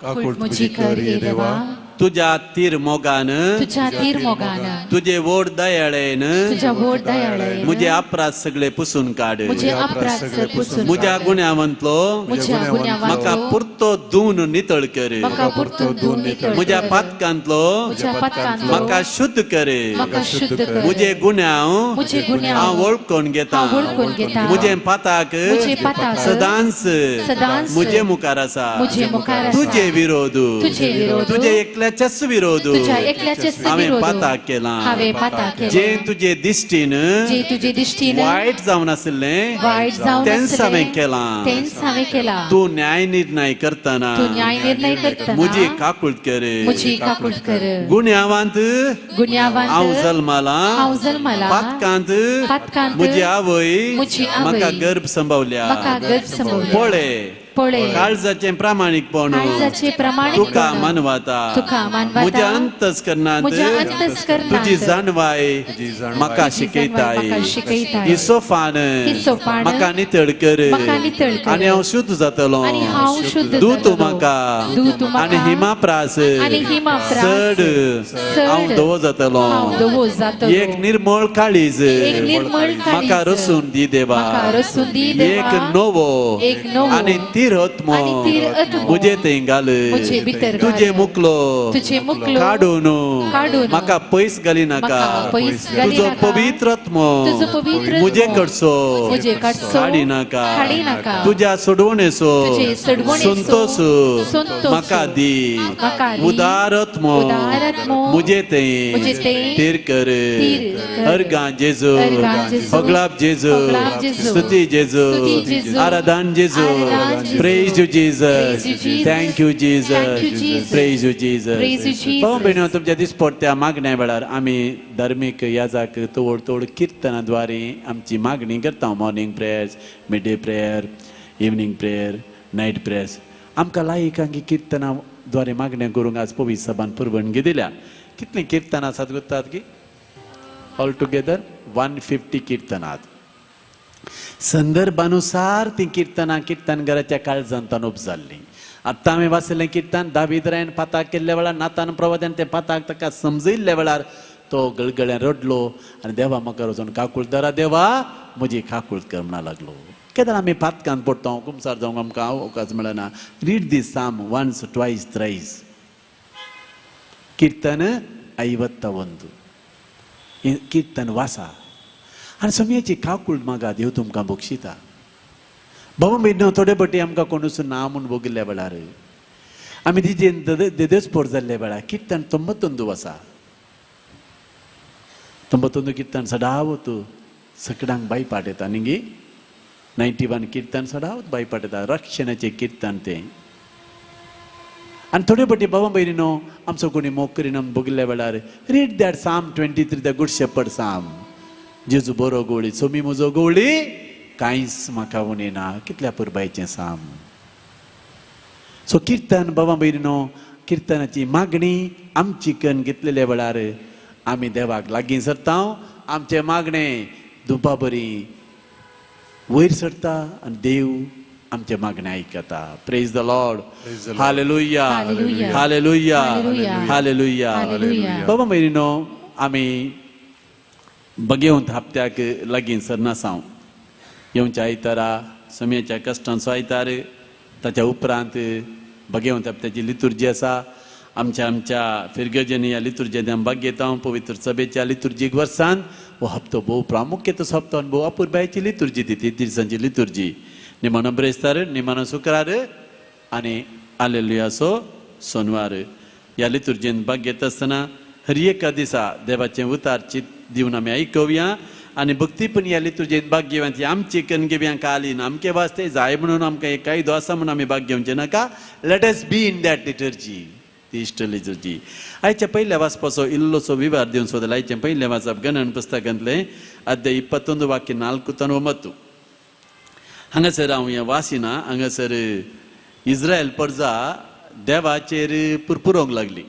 काकूळ म्हजी कर ये देवा,
तुज्या तीर मोगान,
तुझ्या तीर मोगान,
तुजे व्हड दयाळेन,
तुझ्या व्हड दयाळेन,
म्हजे अपराध सगळे पुसून काड.
म्हजे अपराध सगळे पुसून
म्हज्या
काड.
गुन्यांवांतलो
म्हज्या
म्हाका
गुन्यांवांतलो
पुरतो धुवन नितळ कर.
म्हाका पुरतून धुवन नितळ
म्हज्या
कर.
पातकांतलो
म्हज्या पातकांतलो
म्हाका शुद्ध कर.
म्हाका शुद्ध कर.
म्हजे गुन्यांव
म्हजे गुन्यांव
हांव वळखून घेता.
हांव वळखून घेता.
म्हजे पाताक
म्हजे पाताक
सदांच
सदांच
म्हजे मुखार आसा.
म्हजे मुखार आसा.
तुजे विरोध,
तुजे विरोध,
तुजे एकल्याच्याच विरोध
तुझ्या एकल्याचेच
हांवें
विरोध
पाताक केला,
हांवें पाताक केलां.
जे तुजे दिश्टीन
जे तुजे दिश्टीन
वायट जावन आशिल्लें
वायट जावन
तेंच
आसलें,
हांवें केलां.
तेंच हांवें केलां.
तूं न्याय निर्णय करतना
तूं न्याय निर्णय करतना
म्हजी काकूळट कर.
म्हजी काकूट कर.
गुन्यांवांत
गुन्यांवांत
हांव जल्माला,
हांव जल्मला,
पातकांत
पातकांत
म्हजी आवय
म्हजी आवय
म्हाका गर्भ संभवल्या.
म्हाका गर्भ संभवल्या.
पळय,
पळय,
काळजाचें प्रामाणीकपण
काळजाचें प्रामाणीकपण
तुका मानवता.
तुका मानवता.
म्हज्या अंतस्करणांत
म्हज्या अंतस्करणांत
तुजी जाणवाय
तुजी जाणवाय
म्हाका
तुजी जाणवाय
शिकयताय.
म्हाका शिकयताय.
ही सोफान
हिसोपान
म्हाका नितळ कर
म्हाका नितळ कर.
आनी हांव शुद्ध जातलो.
आनी हांव शुद्ध
दू तूं
जातलो.
म्हाका
दू तूं म्हाका
आनी हिमाप्रास
आनी हिमाप्रास
चड
चड
हांव धवो जातलो.
हांव धवो जातलो.
एक निर्मळ काळीज
एक निर्मळ
म्हाका
काळीज
रसून दी देवा.
म्हाका रसून दी देवा.
एक नवो
एक नवो
आनी तीर थीर आत्मो म्हजे थंय घाल, तुजें मुकलो काडून म्हाका पयस घाली नाका, तुजो पवित्र आत्मो म्हजे कडचो काडी नाका, तुज्या सोडवणेचो संतोश म्हाका दी, उदार आत्मो म्हजे थंय थीर कर. अर्गां जेजू, अगलाब जेजू, स्तुती जेजू, आराधन जेजू. Praise you Jesus, thank you Jesus, praise you Jesus. भाव भयणींनो, तुमच्या दिसपडट्या मागण्या वेळार आमी धार्मीक याजाक तोड तोड किर्तना द्वारे आमची मागणी करता. Morning prayers, mid day prayer, evening prayer, night prayers. आमकां लायकांकी किर्तना द्वारे मागण्या करूंक आज पवित्र सभान परवानगी दिल्या. कितलीं किर्तनां आसात गुतात की ऑल टुगेदर 150 किर्तनां. संदर्भानुसार ती किर्तनां किर्तनघराच्या काळजांत उपजाल्लीं. आत्तां आमी वाचिल्लें किर्तन दावीद रायान पाताक केल्ल्या वेळार नातान प्रवाद्यान तें पाताक ताका समजयल्ल्या वेळार तो गळगळ्यान रडलो आनी देवा म्हाका वचून काकूळ दरा देवा म्हजी काकूळ कर म्हणा लागलो. केन्ना आमी पातकान पडटा, कुमसार जावंक आमकां अवकाश मेळना. Read this psalm once, twice, thrice. किर्तन 51 हें किर्तन वाचा आनी समयाची काकूळ मागा, देव तुमकां बक्षिता. बाबा भयणींनो, थोडे पटी आमकां कोणूच ना म्हूण भोगिल्ल्या वेळार आमी तिजेन देदेस्पोर जाल्ल्या वेळार किर्तन 91 आसा. 91 किर्तन सदावत सगळ्यांक बायपाट येता न्ही गे. 91 किर्तन सदावत बायपाट येता, रक्षणाचें किर्तन तें. आनी थोडे पटी बाबा भयणींनो, आमचो कोणी मोग करीना भोगिल्ल्या वेळार read that psalm 23, the good shepherd psalm. जेजू बरो गोवळी, सोमी म्हजो गोवळी, कांयच म्हाका उणें ना. कितल्या पुरबायचें साम. सो किर्तन बाबा भयणींनो, किर्तनाची मागणी आमची कन घेतलेल्या वेळार आमी देवाक लागीं सरता, आमचें मागणें धुपा बरी वयर सरता आनी देव आमचें मागणें आयकता. Praise the lord. Hallelujah, hallelujah, hallelujah. बाबा भयणींनो, आमी बगेवंत हप्त्याक लागीं सरनासांव. येवच्या आयतारा समयाच्या कश्टांचो आयतार, ताच्या उपरांत बगेवंत हप्त्याची लितुर्जी आसा. आमच्या आमच्या फिरगजनी ह्या लितुर्जेंत आमी भाग घेता. पवित्र सभेच्या लितुर्जीक वर्सान हो हप्तो भोव प्रामुख्यतेचो हप्तो आनी भोव अपुरबायेची लितुर्जी ती 3 दिसांची लितुर्जी. निमाणो ब्रेस्तार, निमाणो शुक्रार आनी आलेलुयाचो सोनवार. ह्या लितुर्जेंत भाग घेता आसतना हर एका दिसा देवाचें उतार चित दिवन आमी आयकुया आनी भक्तीपण ह्या लितुर्जेंत भाग घेवया. ती आमची कन घेवया कालीन आमचे वास्ते जाय म्हणून आमकां एक कायदो आसा म्हणून आमी भाग घेवचें नाका. Let us be in that liturgy, ती इश्ट लिटर्जी. आयच्या पयल्या वाचपाचो इल्लोसो विवार दिवन सोदला. आयचें पयलें वाचप गणन पुस्तकांतलें अध्याय 21 वाक्य 4 तान 9. हांगासर हांव हें वासिना. हांगासर इस्रायल प्रजा देवाचेर पुरपुरोंक लागली.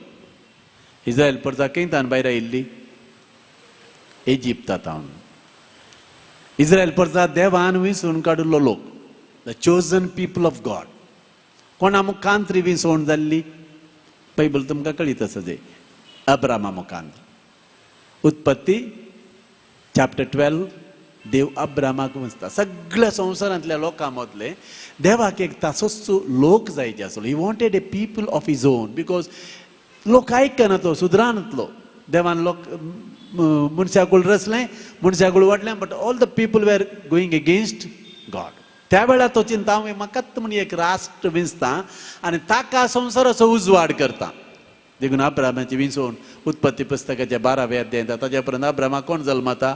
इस्रायल प्रजा खंय तान भायर आयिल्ली? इजिप्तांत. इस्रायल प्रजा देवान विंचून काडिल्लो लोक, the chosen people of God. कोणा मुखांत री विंचवण जाल्ली? बायबल तुमकां कळीत आसा जें अब्रामा मुखांत. उत्पत्ती चॅप्टर 12 देव अब्रामाक विंचता. सगळ्या संवसारांतल्या लोकां मदले देवाक एक तासोच लोक जाय जे आसलो. He wanted a people of his own because लोक आयकना तो, सुदरानातलो. देवान लोक मनशाकूळ रचलें, मनशाकूळ वाडलें, but all the people were going against God. त्या वेळार तो चिंता हांव म्हाकाच म्हूण एक राष्ट्र विंचता आनी ताका संवसाराचो उजवाड करता. देखून अब्रामाची विंचवण उत्पत्ती पुस्तकाच्या 12व्या अध्यायांत. ताच्या उपरांत अब्रामा कोण जल्मता?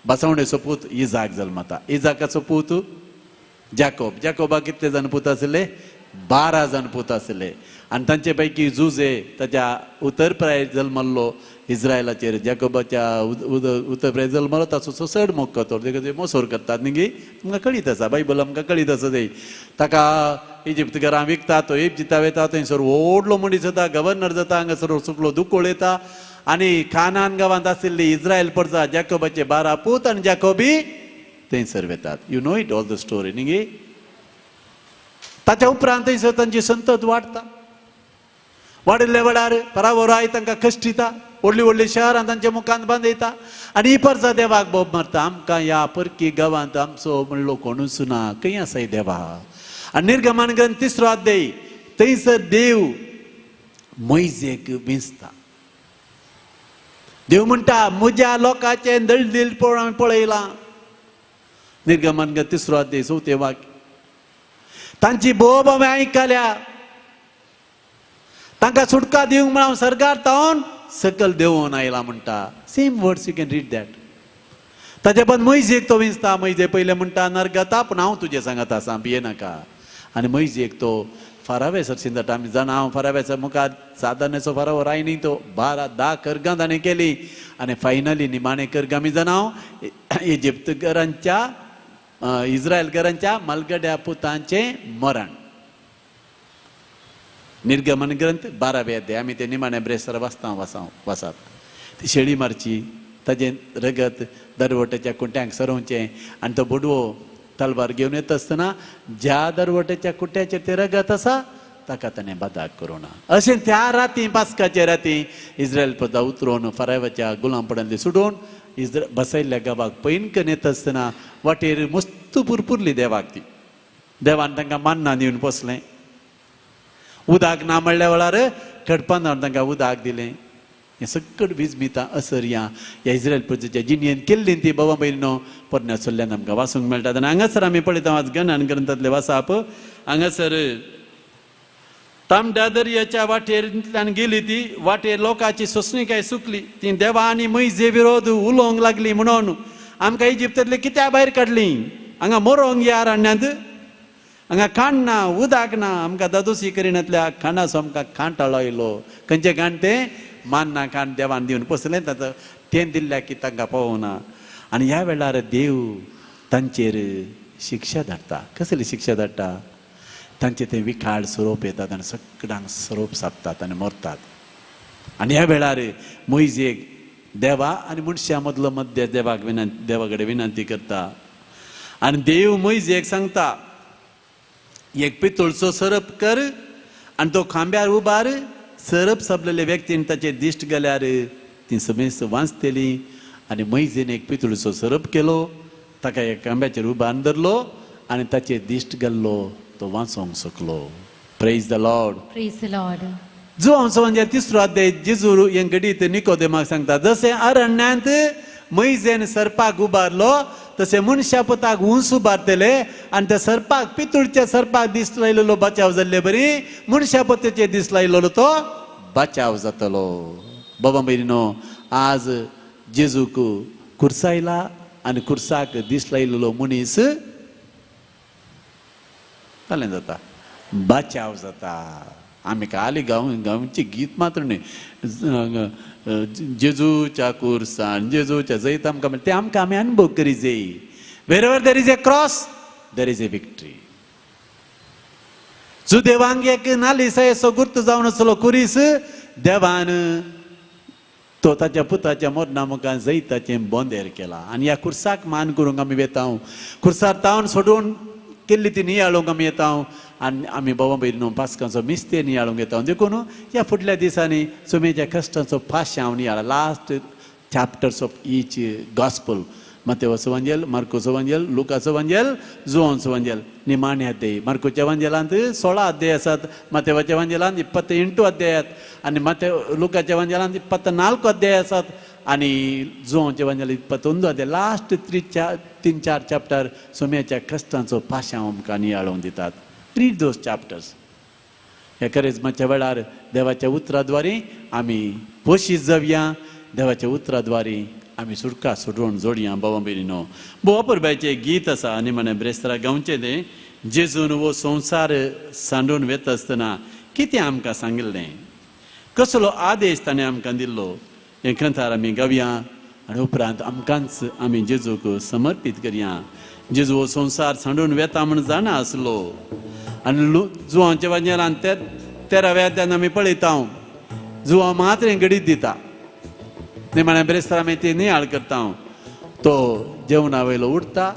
बसवणेचो पूत इजाक जल्मता. इजाकाचो पूत जाकोब. जाकोबाक कितले जाण पूत आशिल्ले? 12 जाण पूत आशिल्ले. आनी तांचे पैकी जुजे ताच्या उतरप्राय जल्मल्लो इस्रायलाचेर. जाकोबाच्या उतरप्राय जल्मलो ताचो चड मोग करतो, देखून मोसोर करतात न्ही गे. तुमकां कळीत आसा, बायबल आमकां कळीत आसा. ते ताका इजिप्त घरां विकता, तो इजिप्ता वयता, थंयसर व्हडलो मनीस जाता, गव्हर्नर जाता. हांगासर सुकलो दुकोळ येता आनी कानान गांवांत आशिल्ली इस्रायल प्रजा जाकोबाचे 12 पूत आनी जाकोबी थंयसर वेतात. You know it all the story न्ही गे. ताच्या उपरांत थंयसर तांची संतत वाडटा. वाडिल्ल्या वेळार परावराय तांकां कश्टिता, व्हडलीं व्हडलीं शहरां तांच्या मुखांत बांदयता आनी ही परजा देवाक बोब मारता. आमकां ह्या परकी गांवांत आमचो म्हणलो कोणूच ना, खंय आसाय देवा? आनी निर्गमन ग्रंथ 3रो अध्याय थंयसर देव मोयजेक विंचता. देव म्हणटा म्हज्या लोकांचें दळदील पळोवन हांवें पळयलां. निर्गमन ग्रंथ 3रो अध्याय 4 वाक्य. तांची बोब हांवें आयकल्या, तांकां सुटका दिवंक म्हण हांव सरकार तावन सकल देंवोन आयला म्हणटा. Same words you can read that. ताचे बाद मोयजेक तो विंचता. मोयजे पयलें म्हणटा नरगता, पूण हांव तुजें सांगत आसा भियेनाका. आनी मोयजेक तो फारावे सरशीं जाता. आमी जाणा हांव फाराव्याच्या मुखार सादारणचो फारावो राय न्ही, तो 12 10 करगां ताणें केली आनी फायनली निमाणे करगां आमी जाणा हांव इजिप्तकारांच्या इस्रायलकारांच्या मलगड्या पुतांचें मरण. निर्गमन ग्रंथ 12वे अध्याय आमी ते निमाणे ब्रेस्तार वाचता वासात. ती शेळी मारची, ताजें रगत दरवट्याच्या कुट्यांक सरोवचें आनी तो बोडवो तलवार घेवन येता आसतना ज्या दरवट्याच्या कुट्याचेर तें रगत आसा ताका ताणें बादाक करूं ना. अशें त्या राती पास्काच्या राती इस्रायल प्रजा उतरून फाराव्याच्या गुलामपणांतली सुडोवन बसयल्ल्या गांवाक पयनकन येता आसतना वाटेर मस्त पुरपुरली देवाक. ती देवान तांकां मान्ना दिवन पोसलें. उदक ना म्हणल्या वेळार खडपान तांकां उदक दिलें. हें सगळं विजमितां असरयां ह्या इस्रायल प्रजेच्या जिणेन केल्ली ती बाबा भयणीनो पोरण्या चल्ल्यान आमकां वाचूंक मेळटा. आनी हांगासर आमी पळयता आज गणन ग्रंथांतलें वाचप. हांगासर तांबड्या दर्याच्या वाटेंतल्यान गेली ती वाटेर लोकांची सोंसणीकाय सुकली. ती देवा आनी मोयजे विरोध उलोवंक लागली म्हणून आमकां इजिप्तांतली कित्याक भायर काडली, हांगा मरोंक ह्या अरण्यांत, हांगा खाण ना उदक ना, आमकां दादोसी करिनातल्या खाणाचो आमकां कांटाळो आयलो. खंयचें खाण तें मान्ना खाण देवान दिवन पोसलें ताचो तें दिल्ल्या की तांकां पावना. आनी ह्या वेळार देव तांचेर शिक्षा धाडटा. कसली शिक्षा धाडटा? तांचे ते विखाळ सोरोप येतात आनी सगळ्यांक सोरोप सापतात आनी मरतात. आनी ह्या वेळार मोयजेक देवा आनी मनशां मदलो मध्य देवाक विनंती देवा कडेन विनंती करता आनी देव मोयजेक सांगता एक पितूळचो सरप कर आनी तो खांब्यार उबार. सरप सापलेले व्यक्तीन ताचे दिश्ट गेल्यार ती समेस्त वांचतली. आनी मोयजेन एक पितूळचो सरप केलो, ताका एक खांब्याचेर उबार धरलो आनी ताचे दिश्ट गेल्लो तो वाचोंक शकलो. Praise the Lord.
Praise the Lord.
Joao म्हणजे 3रो अध्याय जेजू हें घडीत निकोदेमाक सांगता जशें अरण्यांत मोयजेन सर्पाक उबारलो तशें मनशा पुताक उंच उबारतले आनी त्या सर्पाक पितूळच्या सर्पाक दीस लायलेलो बचाव जाल्ले बरी मनशा पुताचे दीस लायलेलो तो बचाव जातलो. बाबा भयणीनो आज जेजूक कुर्सायला आनी कुर्साक दीस लायलेलो मनीस जालें जाता, बचाव जाता. आमी खाली गांवची गीत मात्र न्ही, जेजूच्या कुर्सान जेजूच्या जैत आमकां मेळटा, तें आमकां आमी अनुभव करी जाय. Wherever there is a cross there is a victory. जुदेवांक एक नालिसायेचो गुर्त जावन आसलो कुरीस, देवान तो ताच्या पुताच्या मरणा मुखार जैताचें बोंदेर केला. आनी ह्या कुर्साक मान करूंक आमी वेता, कुर्सार तावन सोडून केल्ली ती नियाळूंक आमी येता आनी आमी बाबा भयणीनो पास्कांचो मिस्ते नियाळूंक येता. देखून ह्या फुडल्या दिसांनी सुमेच्या कश्टांचो पाशांव नियाळ last chapters of each gospel, मातेवाचो वांजेल, मार्कोचो वांजेल, लुकाचो वांजेल, जुवांचो वांजेल, निमाणे अध्याय. मार्कोच्या वांजेलांत 16 अध्याय आसात, मातेवाच्या वांजेलांत 28 अध्याय आनी लुकाच्या वांजेलांत 24 अध्याय आसात आनी जुवांच्या वांजेलांत 21 अध्याय. लास्ट 3-4 चॅप्टर सोम्याच्या कश्टांचो पाशांव आमकां नियाळून दितात. Read those chapters. ह्या करेजमाच्या वेळार देवाच्या उतराद्वारे आमी पोशीत जावया, देवाच्या उतराद्वारे आमी सुटका सोडून जोडया. बाबा भयणीनो भोव अपुरबायचें गीत आसा आनी म्हणे ब्रेस्तारा गावचें तें. जेजून हो संवसार सांडून वेता आसतना कितें आमकां सांगिल्लें, कसलो आदेश ताणें आमकां दिल्लो, हें ग्रंथार आमी गावया आनी उपरांत आमकांच आमी जेजूक समर्पीत करया. जेजू हो संवसार सांडून वेता म्हण जाणा आसलो आनी जुवांच्या वांजेलान 13व्या अध्यायान आमी पळयता जुवां मात्र हें घडीत दिता. निमाण्या ब्रेस्तार आमी ती नियाळ करता. तो जेवणा वयलो उठता,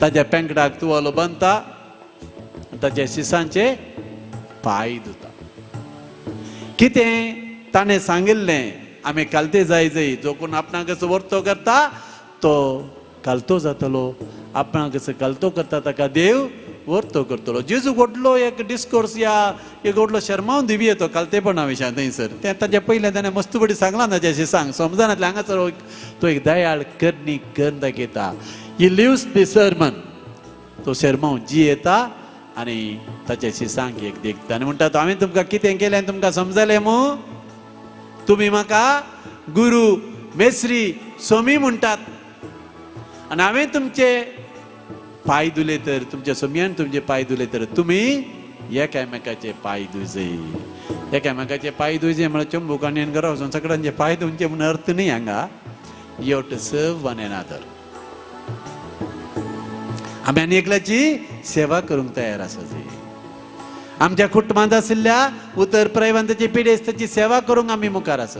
ताज्या पेंकडाक तुवालो बांदता, ताज्या शिसांचे पांय धुता. कितें ताणें सांगिल्लें आमी कालते जाय जाय, जो कोण आपणाक कसो वर्तो करता तो कालतो जातलो, आपणाक कसो कालतो करता ताका देव वर्तो करतलो. जेजू व्हडलो एक डिस्कोर्स या एक व्हडलो शर्मावन दिवी येतो कालतेपणा विशयान थंयसर तें ताच्या पयलें ताणें मस्त बडी सांगलां ताचें अशें सांग समजनातलें. हांगासर तो एक दयाळ करणी करून दाखयता. ही लिव्स दी सरमन. तो शर्माव जी येता आनी ताच्याशी सांग एक देखता आनी म्हणटा हांवें तुमकां कितें केलें तुमकां समजलें मू? तुमी म्हाका गुरू मेस्त्री स्वामी म्हणटात आनी हांवें तुमचे पांय धुले तर तुमच्या सोम्यान तुमचे पांय धुले तर तुमी एकामेकाचे पांय धुजे. एकामेकाचे पांय धुजे म्हळ्यार चंबूक आनी घरा वचून सगळ्यांचे पांय धुवचे म्हूण अर्थ न्ही हांगा. You have to serve one another. आमी आनी एकल्याची सेवा करूंक तयार आसा. आमच्या कुटुंबांत आशिल्ल्या उतर प्रयवंताची पिडेस्ताची सेवा करूंक आमी मुखार आसा.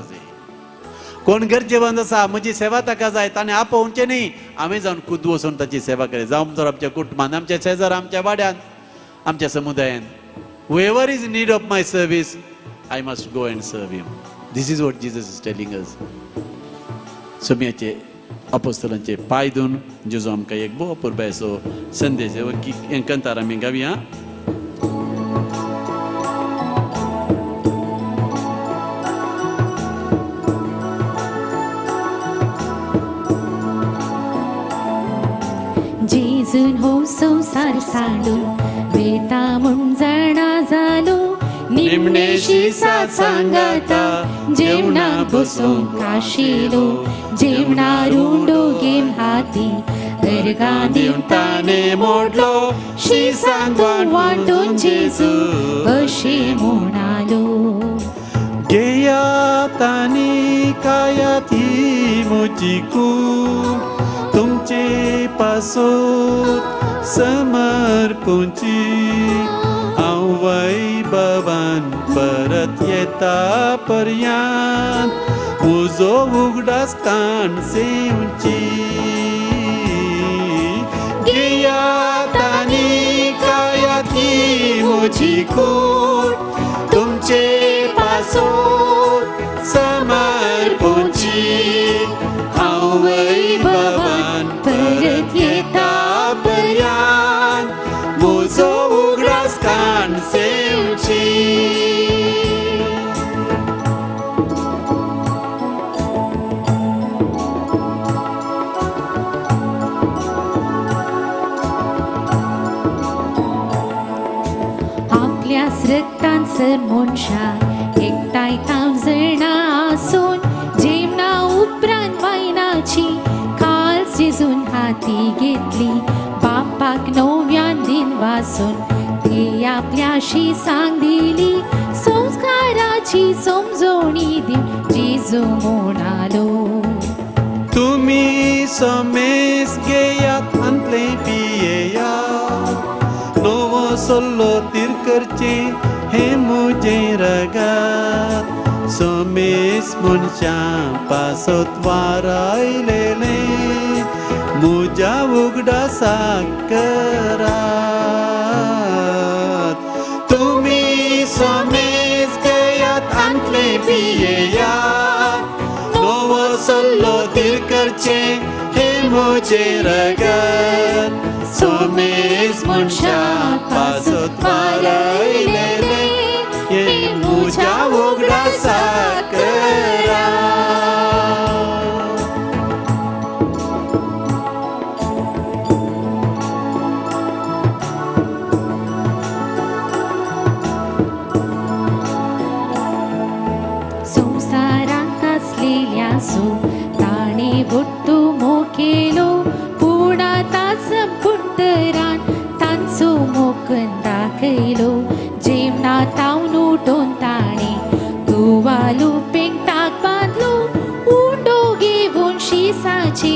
कोण गरजेवंत आसा म्हजी सेवा ताका जाय ताणें आपोवचें न्ही, आमी जावन खुद वचून ताची सेवा करी. जावं जर आमच्या कुटुंबांत, आमच्या शेजार, आमच्या वाड्यांत, आमच्या समुदायांत, whoever is need of my service I must go and serve him. This is what Jesus is telling us. सोम्याचे अपोस्तलांचे पांय धुवन जेजू आमकां एक भोव अपुरबायेचो संदेश हें कंतार आमी गावया.
जेजून हो संवसार सांडून वेता म्हूण जाणा जालो, निमणेशी साथ सांगाता जेवणाक बसूंक आशिल्लो, जेवणार उंडो घेवन हाती अर्गां दिवन ताणें मोडलो, शिसांक वांटून जेजू अशें म्हणालो.
घेयात आनी खायात ही म्हजी कूड, तुमचे पासत समर्पूची, हांव वैभवान परत येता पर्यांत म्हजो उगडास काण सेवची. घेयात आनी खायात ही म्हजी कूड, तुमचे पासत समर्पूची, हांव वैभवान परत येता पर्यांत म्हजो उगडास काण सेवची.
आपल्या रक्तान सर मनशां एकठांय जाणां आसून जेवणा उपरांत वायनाची खाल जेजून हाती घेतली, बापाक नव्यान दिन वासून ती आपल्याशी सांग दिली, संस्काराची समजवणी दिवन जेजू म्हणालो.
तुमी समेस घेयात आंतलें पियेयात, नवो सल्लो तीर करचें हें म्हजें रगात, समेस मनशां पासत वारायलेलें म्हज्या उगडासाक करात. तुमी समेस घेयात आंतलें पियेयात, नवो सल्लो तीर करचें हें म्हजें रगत, समेस मनशां पासत वारायलेलें हें म्हज्या उगडासाक करात.
संवसारांत आसलेल्या सो ताणें वट्टू मोग केलो, पूण आतां संपुंतरान तांचो मोग दाखयलो, जेवणा तावन उठोवन ताणें तुवालो पेंगटाक बांदलो, उंडो घेवन शिसाचे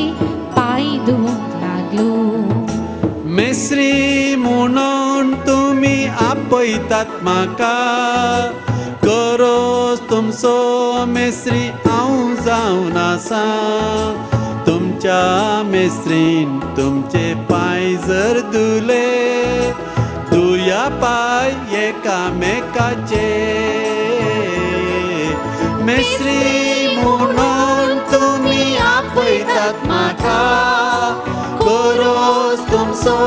पांय धुवंक लागलो.
मेस्त्री म्हणून तुमी आपयतात म्हाका, गरज तुमचो मेस्त्री हांव जावन आसा, तुमच्या मेस्त्रीन तुमचे पांय जर धुले दुया पांय एकामेकाचे. मेस्त्री म्हणून तुमी आपयतात म्हाका, गरज तुमचो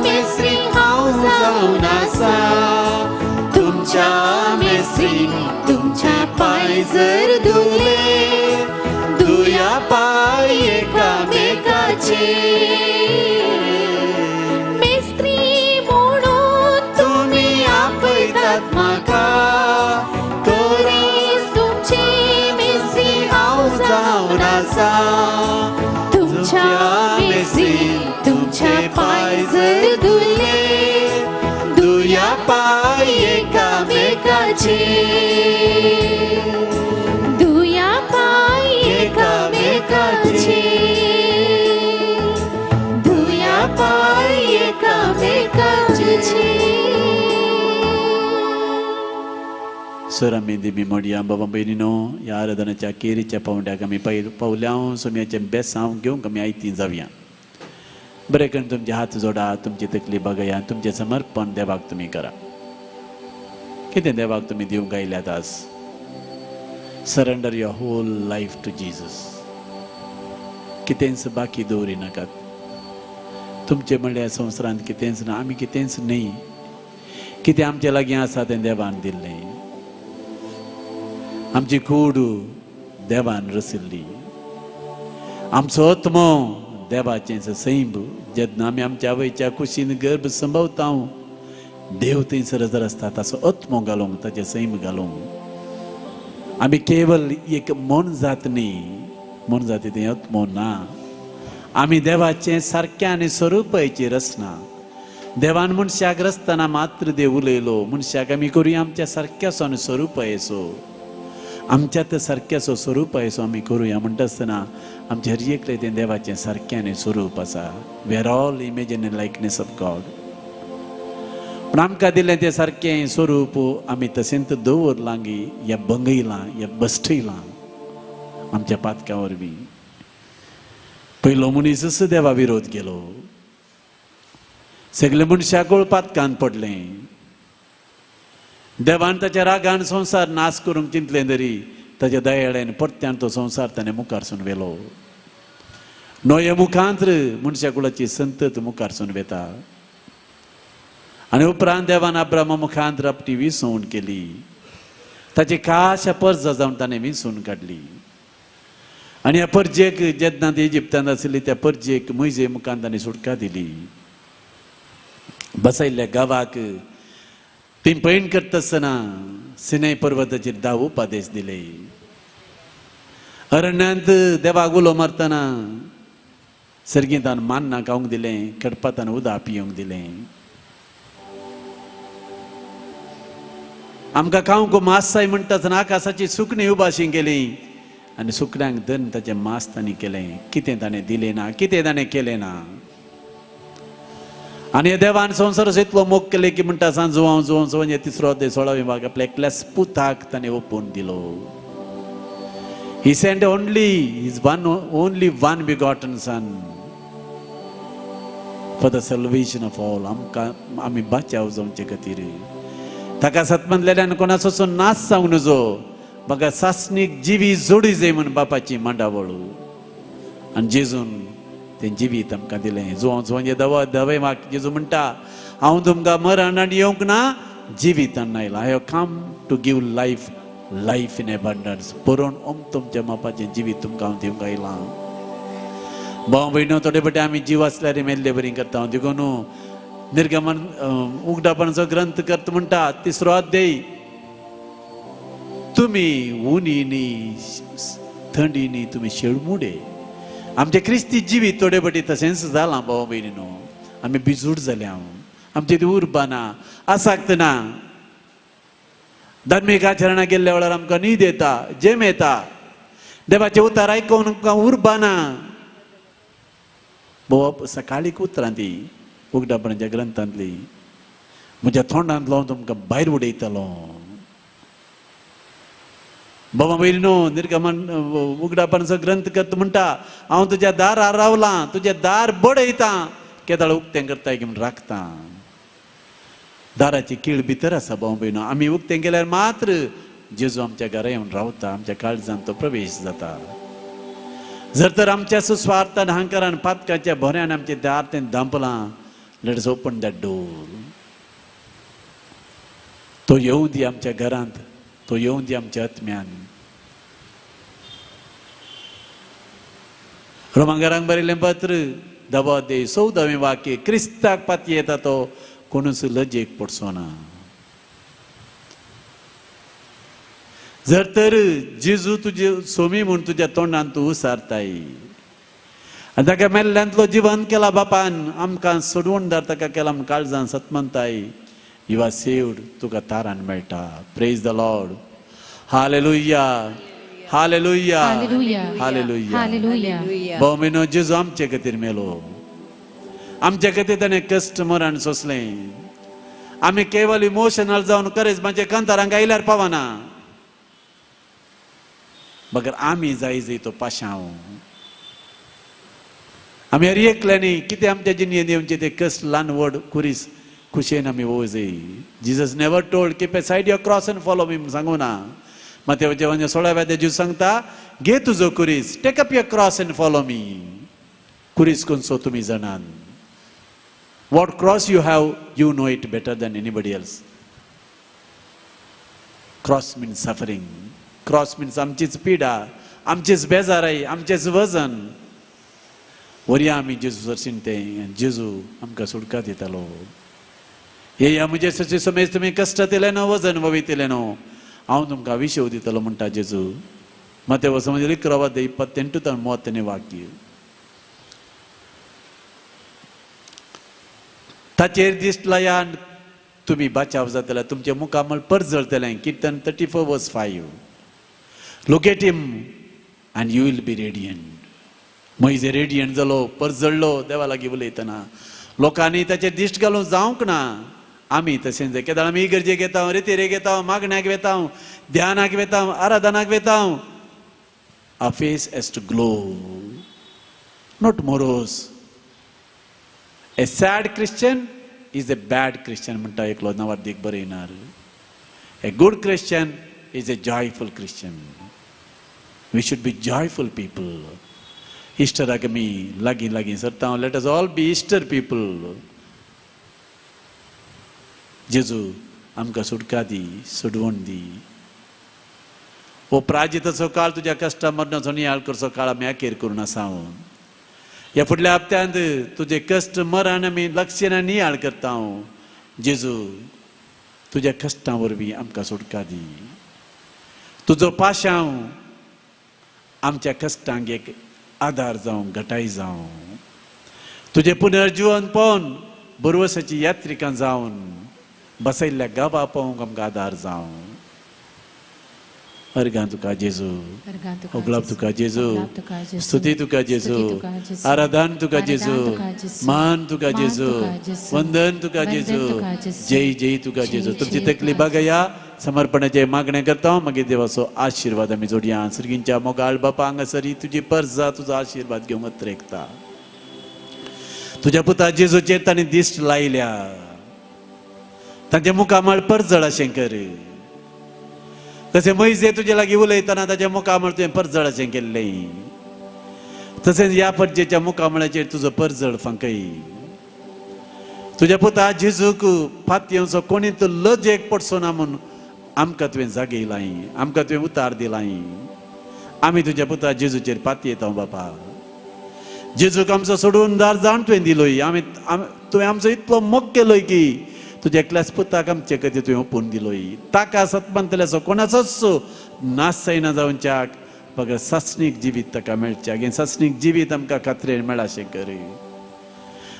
मेस्त्री हांव आसा. तुमच्या मेस्त्रीन
तुमचे पांय जर धुले,
दुया पाय एकामेकाचे.
मेस्त्री म्हणून
तुमी आपयतात म्हाका,
खरेंच तुमची मेस्त्री
हांव जावन आसा.
तुमच्या मेस्त्रीन तुमचे पांय जर धुले,
दुया पाय एकामेकाचे.
दुया पांय एकामेकाचे. दुया पांय एकामेकाचे.
सर आमी दिमी मोडया. बाबा भयणीनो, ह्या आराधनाच्या केरीच्या पावंड्याक आमी पावल्या. सोम्याचें बेसांव घेवंक आमी आयती जावया. बरें करून तुमचे हात जोडा, तुमची तकली बघया, तुमचें समर्पण देवाक तुमी करा. कितें देवाक तुमी दिवंक आयल्यात आज? Surrender your whole life to Jesus. कितेंच बाकी दवरी नाकात. तुमचें म्हणल्यार संवसारांत कितेंच ना, आमी कितेंच न्ही. कितें आमचे लागीं आसा तें देवान दिल्लें. आमची कूड देवान रचिल्ली, आमचो आत्मो देवाचें सैम. जेन्ना आमी आमच्या आवयच्या कुशीन गर्भ संभवता, देव थंयसर जर आसता ताचो आत्मो घालूंक, ताचें सैम घालूंक. आमी केवल एक मोनजात न्ही, मोनजाती तें आत्मो ना. आमी देवाचें सारकें आनी स्वरुपाची रचना. देवान मनशाक रचतना मात्र देव उलयलो, मनशाक आमी करुया आमच्या सारक्याचो आनी स्वरुपायचो, आमच्या त्या सारक्याचो स्वरूप आयचो आमी करुया. म्हणटा आसतना आमच्या हर एकले तें देवाचें सारकें आनी स्वरूप आसा. We are all image and likeness of God. पूण आमकां दिलें तें सारकें स्वरूप आमी तशेंच दवरलां गी या भंगयलां या बसठयलां आमच्या पातकां वरवीं. पयलो मनीस देवा विरोध केलो, सगळे मनशाक पातकान पडलें. देवान ताच्या रागान संवसार नाश करूंक चिंतलें तरी ताच्या दयाळ्यान परत्यान तो संवसार ताणें मुखारसून व्हेलो. नोये मुखांत मनशा कुळाची संतत मुखारसून वेता. आनी उपरांत देवान अब्रामा मुखांत आपली विसवण केली, ताची खास परजा जावन ताणें विसून काडली. आनी ह्या परजेक जेन्ना ती इजिप्तांत आशिल्ली त्या परजेक मोयजे मुखांत ताणें सुटका दिली. बसयल्ल्या गांवाक ती पैण करता आसतना सिनाय पर्वताचेर 10 उपदेश दिले. अरण्यांत देवाक उलो मारतना सर्गींतान मान्ना खावंक दिलें, कडपातान उदक पिवंक दिलें. आमकां खावंक मास जाय म्हणटा आसतना आकाशाची सुकणीं उबाशी केली आनी सुकण्यांक धरून ताचें मास तांणी केलें. कितें ताणें दिलें ना, कितें ताणें केलें ना. आनी देवान संवसार इतलो मोग केले की म्हणटा सांज जुवांव जुवांव जुवां तिसरो अध्याय 16 भाग आपल्या एकल्याच पुताक ताणें ओपून दिलो. He sent only his one only one begotten son for the salvation of all. आमकां आमी बाचाव जावचे खातीर ताका सतमंतल्यान कोणाचो नाश जावंक नजो, म्हाका सासणीक जिवी जोडी जाय म्हूण बापाची मांडावळ. आनी जेजून तें जिवीत आमकां दिलें. जुवांव जुवांचे दवा दवे म्हाका जेजू म्हणटा, हांव तुमकां मरण आनी येवंक ना, जिवितान आयला. I have come to give life, life in abundance. पुरोवन Om तुमच्या मापाचें जिवीत तुमकां हांव दिवंक आयलां. भाव भयणो, थोडे फावटी आमी जीव आसल्यार मेल्ले बरी करता. देखून निर्गमन उगडापणाचो ग्रंथ करता म्हणटा 3 अध्याय, तुमी उनी थंडीनी तुमी शेळमुडे. आमचे क्रिस्ती जिवीत थोडे फावटी तशेंच जालां भाव भयणीनो. आमी बिजूट जाल्या, आमचे ती उर्बा ना, आसक्त ना. धार्मीक आचरणां गेल्ल्या वेळार आमकां न्हीद येता, जेम येता. देवाचें उतार आयकून आमकां उर्बा ना. भोव सकाळीक उतरां ती उगडापणाच्या ग्रंथांतली, म्हज्या तोंडांतलो हांव तुमकां भायर उडयतलो. बाबा भयणीनो, निर्गमन उगडापणाचो ग्रंथ करता म्हणटा, हांव तुज्या दारार रावलां, तुजें दार बडयतां, केदाळ उक्तें करताय की म्हूण राखतां. दाराची कीळ भितर आसा भाव भयणो. आमी उक्तें केल्यार मात्र जेजू आमच्या घरा येवन रावता, आमच्या काळजांत तो प्रवेश जाता. जर तर आमच्या सुस्वार्थान अहंकारान पातकाच्या भोऱ्यान आमचें दार तें धांपलां, let us open that door. तो येवं दी आमच्या घरांत, तो येवं दी आमच्या आत्म्यान. रोमांगारांक बरयलें पत्र 10 अध्याय 14वें वाक्य, क्रिस्ताक पातयेता तो कोणूच लजेक पडचो ना. जर तर जेजू तुजे सोमी म्हूण तुज्या तोंडान तूं उसारताय आनी ताका मेल्ल्यांतलो जिवन केला बापान, आमकां सोडवणदार ताका केला म्हूण काळजान सतमनताय, you are saved, तुका तारान मेळटा. Praise the Lord. Hallelujah, hallelujah, hallelujah. भोव जेजू आमचे खातीर मेलो, आमचे खातीर ताणें कश्ट मरण सोंसलें. आमी केवल इमोशनल जावन करेज म्हाजे कांतारांक आयल्यार पावना, मगर आमी जाय जाय तो पाशांव. आमी हर एकल्यांनी कितें आमच्या जिणेंत येवचें तें कश्ट ल्हान व्हड खुरीस खुशयेन आमी वचय. Jesus never told keep aside your cross and follow me म्हूण सांगू ना. मातेवाच्या 16व्या जेजू सांगता, घे तुजो खुरीस, take up your cross and follow me. खुरीस कोणसो तुमी जाणान. What cross you have, you know it better than anybody else. Cross means suffering. Cross means आमचीच पिडा, आमचीच बेजाराय, आमचेच वजन. वरया आमी जेजू सरशीन तें जेजू आमकां सुटका दितालो. येया म्हजे सरशी समेज तुमी कश्ट दिले न्हू, वजन ववितले न्हू, हांव तुमकां विशेव दितलो म्हणटा जेजू. मातेव समज 11 28 30 वाक्य. ताचेर दिश्ट लाया तुमी बाचाव जातले, तुमचें मुखामळ परजळतलें. Kirtan 34:5. Look at him and you will be radiant. Moise radiant जालो, परजळ्ळो देवा लागीं उलयतना. लोकांनी ताचेर दिश्ट घालूंक जावंक ना. आमी तशें जाय केदाळ आमी इगर्जेक येता, रेतेरेक येता, मागण्याक वेता, ध्यानाक वेता, आराधनाक वेता. Our face has to glow, not morose. A sad Christian is a bad Christian म्हणटा एकलो नवार्दीक बरयणार. A good Christian is a joyful Christian. We should be joyful people. इस्टराक आमी लागीं लागीं सरता. Let us all be Easter people. जेजू आमकां सुटका दी, सोडवण दी. हो प्राजिताचो काळ, तुज्या कश्टा मरणाचो नियाळ करचो काळ आमी अखेर करून आसा. ह्या फुडल्या हप्त्यांत तुजे कश्ट मरण आमी लक्षण नियाळ करता. जेजू तुज्या कश्टां वरवीं आमकां सुटका दी. तुजो पाशांव आमच्या कश्टांक एक आदार जावं, घटाय जावं. तुजें पुनर्जिवन पळोवन बरवसाची यात्रिकां जावन बसयल्ल्या गांवा पळोवंक आमकां आदार जावं. अर्गां तुका जेजू, ओगलाब तुका जेजू, स्तुती तुका जेजू, आराधन तुका जेजू, मान तुका जेजू, वंदन तुका जेजू, जय जय तुका जेजू. तुमची तकली बागया समर्पणाचे मागणें करता. मागीर देवाचो आशिर्वाद आमी जोडया. सर्गींच्या मोगाळ बापा, हांगासर तुजी परजा तुजो आशिर्वाद घेवंक अत्रेकता. तुज्या पुता जेजूचेर तांणी दिश्ट लायल्या, तांचे मुखामळ परजळ अशें कर. तशें मोयजे तुजे लागीं उलयतना ताच्या मुखामळ तुवें परजळ अशें केल्लें, तशेंच ह्या परजेच्या मुखामळाचेर तुजो परजळ फांकय. तुज्या पुता जेजूक फातयेवचो कोणी तो लजेक पडचो ना म्हूण आमकां तुवें जागयलाय, आमकां तुवें उतार दिलाय. आमी तुज्या पुता जेजूचेर पातयेता बापा. जेजूक आमचो सोडून दार जाण तुवें दिलोय. आमी तुवें आमचो इतलो मोग केलोय की तुज्या एकल्याच पुताक आमचे खातीर तुवें ओपून दिलोय. ताका सतमंतल्याचो कोणाचोच नाश जायना जावच्याक, बगर सासणीक जिवीत ताका मेळच्याक. हें सासणीक जिवीत आमकां खात्रेन मेळाशें कर.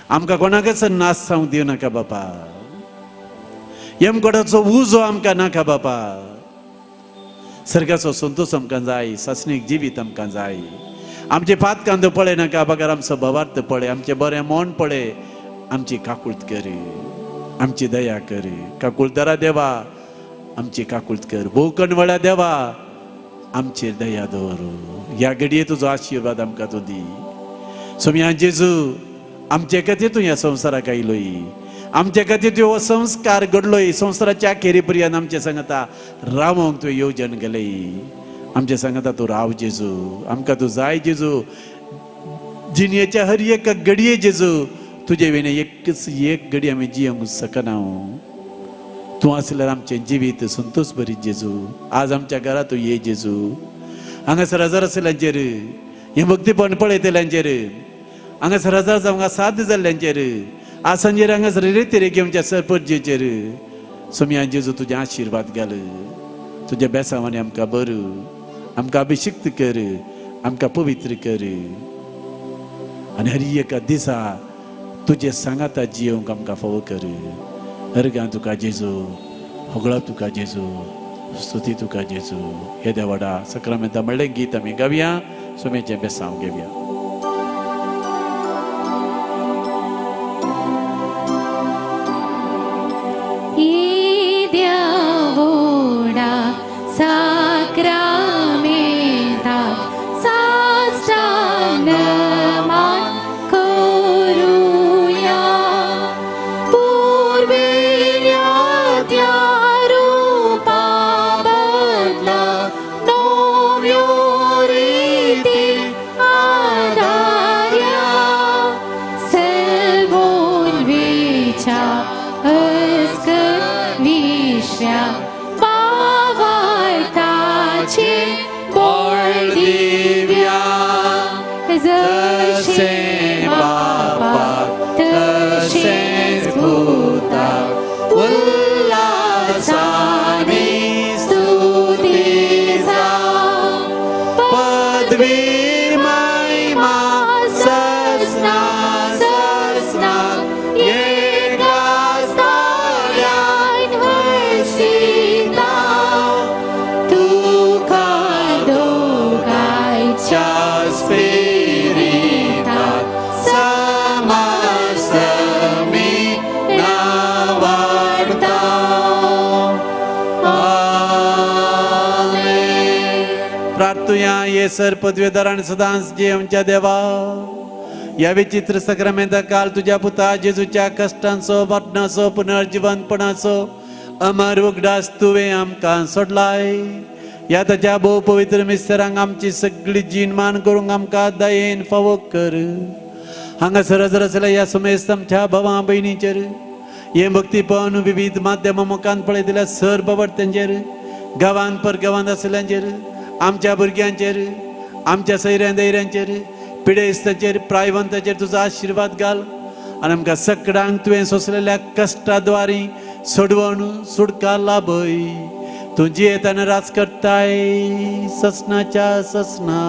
आमकां कोणाकच नाश जावंक दिवं नाका बापा. यमकोटाचो उजो आमकां नाका बापा. सर्गाचो संतोश आमकां जाय, सासणीक जिवीत आमकां जाय. आमचे पात कांदो पळय नाका, बगर आमचो भावार्थ पळय, आमचें बरें मन पळय, आमची काकूळत कर, आमची दया कर. काकूळदारा देवा आमची काकूळत कर. भोव कणवळ्या देवा आमचेर दया दवर. ह्या घडये तुजो आशिर्वाद आमकां तूं दी. सोम्या जेजू, आमचे खातीर तूं ह्या संवसाराक आयलोय, आमचे खातीर तूं हो संस्कार घडलोय. संवसाराच्या अखेरी पर्यंत आमचे सांगता रावोंक तुवें येवजण केलय. आमचे सांगता तूं राव जेजू, आमकां तूं जाय जेजू. जिणेच्या हर एक घडये जेजू तुजे विणे एकच एक घडी आमी जियोंक शकना. तूं तूं आसल्यार आमचें जिवीत संतोश बरी जेजू. आज आमच्या घरा तूं ये जेजू. हांगासर हजार आसल्यांचेर, हें भक्तीपण पळयतल्यांचेर, हांगासर हजार जावंक साध्य जाल्ल्यांचेर, आज सांजेर हांगासर रेती घेवच्या सरपंचेचेर सोमया जेजू तुजे आशिर्वाद घाल. तुज्या बेसांवांनी आमकां बरो, आमकां अभिषिक्त कर, आमकां पवित्र कर आनी हर एका दिसा तुजे सांगाता जियोंक आमकां फावो कर. अर्गां तुका जेजू, होगळप तुका जेजू, स्तुती तुका जेजू. हे देवाडा सक्रामेंता म्हणलें गीत आमी गावया, सोम्याचें बेसांव घेवया.
साक्रामेंता साष्टांग मान करूया, पुर्विल्ल्या त्या रूपा बदला नव्यो रिती आधार्या, सर्वोन्वेच्या अस्कविश्या बळ दिव्या, जशें बापाक तशेंच पुताक उल्हासानी स्तुती जावं,
पदवी महिमा ससना ससना एकाच ताळ्यान वसिता,
तुका दोगांयच्या
स्पिरिताक समासमी नावाडता. आमेन. प्रार्थुया ये सर पदवेदार आनी सदांच जियेवच्या देवा, ह्या विचित्र सक्रामेंता काल तुज्या पुता जेजूच्या कश्टांचो, मरणाचो, पुनर्जिवनपणाचो अमर उगडास तुवें आमकां सोडलाय. ह्या ताच्या भोव पवित्र मिस्तरांक आमची सगळी जीण मान करूंक आमकां दयेन फावो कर. हांगासर हजर आसल्या ह्या समेस्त आमच्या भावा भयणीचेर, हें भक्तीपण विविध माध्यमां मुखान पळयतल्या सर बाबडत्यांचेर, गांवांत परगांवांत आसल्यांचेर, आमच्या भुरग्यांचेर, आमच्या सैऱ्यां दैऱ्यांचेर, पिडेस्तांचेर, प्रायवंताचेर तुजो आशिर्वाद घाल आनी आमकां सगळ्यांक तुवें सोंसलेल्या कश्टाद्वारी सोडवण सुटका लाभय. तूं जियेताना राज करताय ससनाच्या ससना.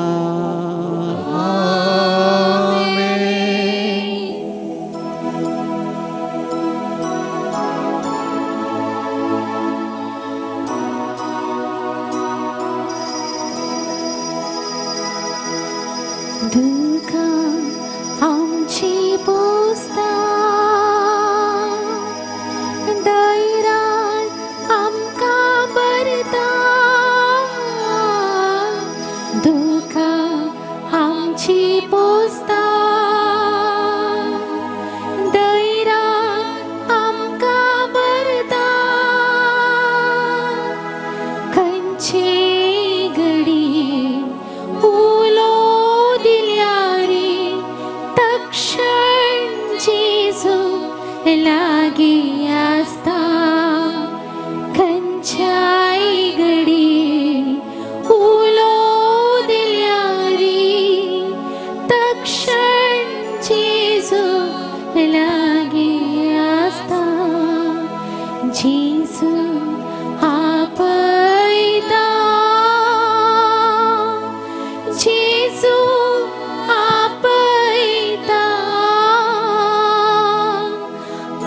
दुःखां आमची पोसता, दैरान आमकां भरता, दुःखां आमची पोसता, दैरान आमकां भरता, खंयचे घडी उलो दिल्यारी तक्षण जेजू लागीं आसता, खंयच्याय घडी उलो दिल्यारी तक्षण जेजू लागीं आसता, जेजू आपयता, जेजू आपयता,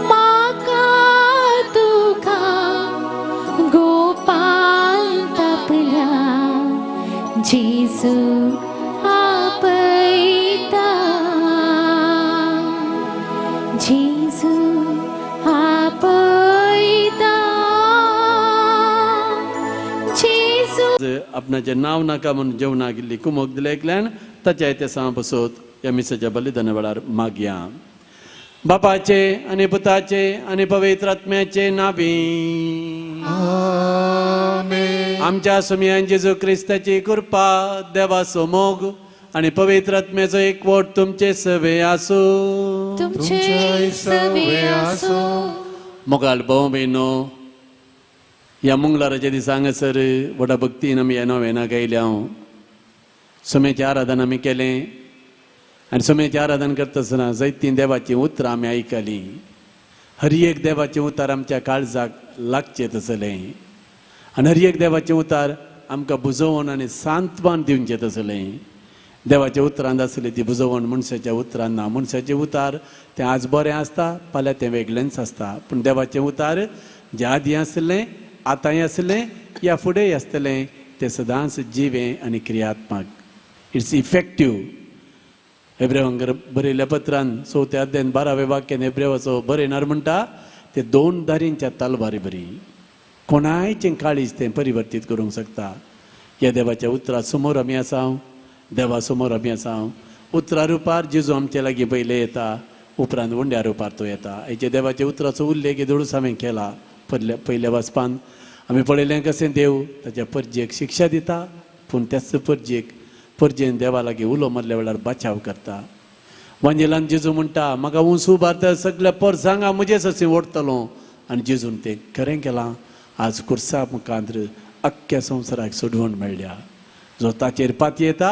म्हाका तुका गोपाल तापल्या, जेजू आपयता, जेजू आपयता, जेजू.
आपणाचें नांव नाका म्हणून जेवणाक गेल्ली कुमोक दिले एकल्यान ताच्या इतिहासा बसोत ह्या मिसाच्या बलिदाना वेळार मागया. बापाचे आनी पुताचे आनी पवित्र आत्म्याचे नावी. आमच्या सुमयान जेजू क्रिस्ताची कृपा, देवाचो मोग आनी पवित्र आत्म्याचो एकवट तुमचे सवे आसूं.
तुमचे सवे आसूं.
मोगाल भोव भयणो, ह्या मंगळाराच्या दिसा हांगासर व्हडा भक्तीन आमी ह्या नोवेनाक आयल्या. हांव सोम्याचें आराधन आमी केलें आनी सोम्याचें आराधन करता आसतना जायतीं देवाचीं उतरां आमी आयकलीं. हर एक देवाचें उतार आमच्या काळजाक लागचें तसलें आनी हर एक देवाचें उतार आमकां बुजोवन आनी सांत्वन दिवचें तसलें. देवाच्या उतरान आसली ती बुजोवण मनशाच्या उतरान ना. मनशाचें उतार तें आज बरें आसता, फाल्यां तें वेगळेंच आसता. पूण देवाचें उतार जें आदीं आसलें, आतांय आसलें, ह्या फुडेंय आसतलें, तें सदांच जिवें आनी क्रियात्मक. It's effective. एब्रेवांक बरयल्ल्या पत्रान 4 अध्यायान 12व्या वाक्यान एब्रेवाचो बरयणार म्हणटा ते 2 दारींच्या तलवारी बरी कोणायचें काळीज तें परिवर्तीत करूंक शकता. ह्या देवाच्या उतरा समोर आमी आसा, देवा समोर आमी आसा. उतरा रुपार जेजू आमचे लागीं पयलें येता, उपरांत उंड्या रुपार तो येता. हेचे देवाच्या उतराचो उल्लेख येदोळूच हांवें केला. पयल्या वाचपान आमी पळयलें कशें देव ताच्या परजेक शिक्षा दिता, पूण त्याच परजेक परजेन देवा लागीं उलो मारल्या वेळार बाचाव करता. वांजेलान जेजू म्हणटा म्हाका ऊंच उबारता सगल्या परसांगा म्हजे ससी ओडटलो. आनी जेजून तें खरें केलां. आज कुर्सा मुखांत अख्ख्या संवसाराक सोडवण मेळ्ळ्या. जो ताचेर पातयेता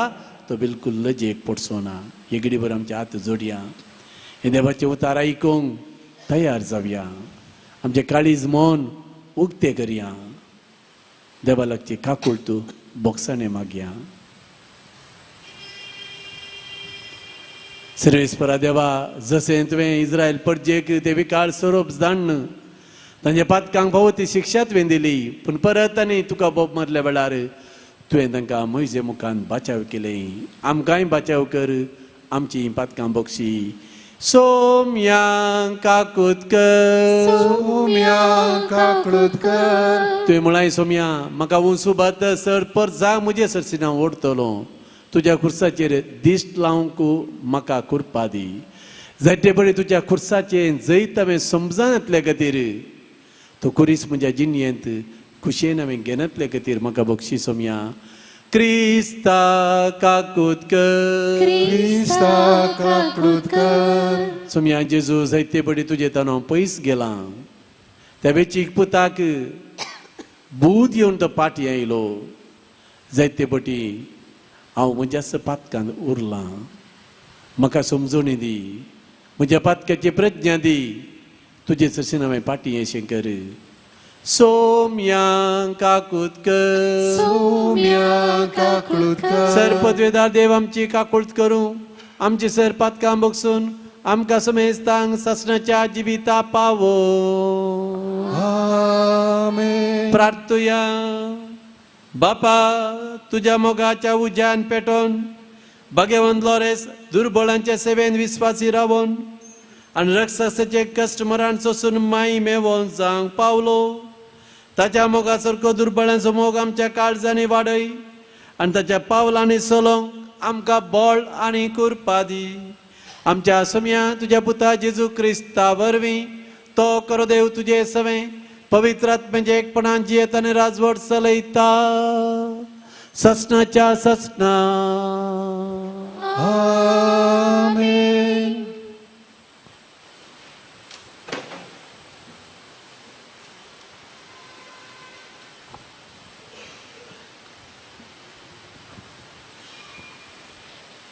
तो बिलकुल लजेक पडचो ना. हे घडीभर आमचे हात जोडया, हे देवाचें उतार आयकूंक तयार जावया, आमचें काळीज मन उक्तें करया, देवा लागची काकुळटू बोगसाणें मागया. सर्वेस्परा देवा, जशें तुवें इस्रायल परजेक ते विकाळ स्वरूप जाण तांच्या पातकांक फावो ती शिक्षा तुवें दिली, पूण परत आनी तुका बोब मारल्या वेळार तुवें तांकां म्हजे मुखान बाचाव केलें. आमकांय बाचाव कर, आमची पातकां बक्षी. सोम्या काकूत कर,
सोम्या काकूत कर.
तुवें म्हळाय सोम्या म्हाका ऊंच उबारता सर परत जा म्हजे सरसीन हांव ओडटलो. तुज्या खुर्साचेर दिश्ट लावंक म्हाका कृपा दी. जायते बरें तुज्या खुर्साचें जैत हांवें समजनातल्या खातीर तो खुरीस म्हज्या जिणयेंत खुशयेन हांवें घेनातल्या खातीर म्हाका बक्षी सोम्या. क्रिस्ता काकूत कर,
क्रिस्ता काकूत कर.
सोम्या जेजू जायते बडी तुजे तानो पयस गेलां. त्या वेचीक पुताक बूद येवन तो पाटी आयलो. जायते पटी हांव म्हज्याच पातकान उरलां. म्हाका समजून दी, म्हज्या पातकाची प्रज्ञा दी. तुजे सशीन हांवें पाटी येशें कर. सोम्या काकूत कर,
सोम्या काकूत कर.
सर पदवेदार देव आमची काकूत करूं, आमची सर पातकां बगसून आमकां समेस्तांक सासणाच्या जिविता पावो.
आमेन.
प्रार्थुया. बापा तुज्या मोगाच्या उज्यान पेटोवन भाग्यवंत लॉरेस दुर्बळांच्या सेवेन विस्वासी रावोन आनी रक्षासाचे कश्ट मरण सोसून माई मेवोन जावंक पावलो. ताच्या मोगा सारको दुर्बळांचो मोग आमच्या काळजांनी वाडय आनी ताच्या पावलांनी चलोवंक आमकां बळ आनी कृपा दी. आमच्या सोम्या तुज्या पुता जेजू क्रिस्ता वरवीं तो करो देव तुजे सवें पवित्र आत्म्याचे एकपणान जियेत आनी राजवट चलयता ससनाच्या ससना.
आमेन.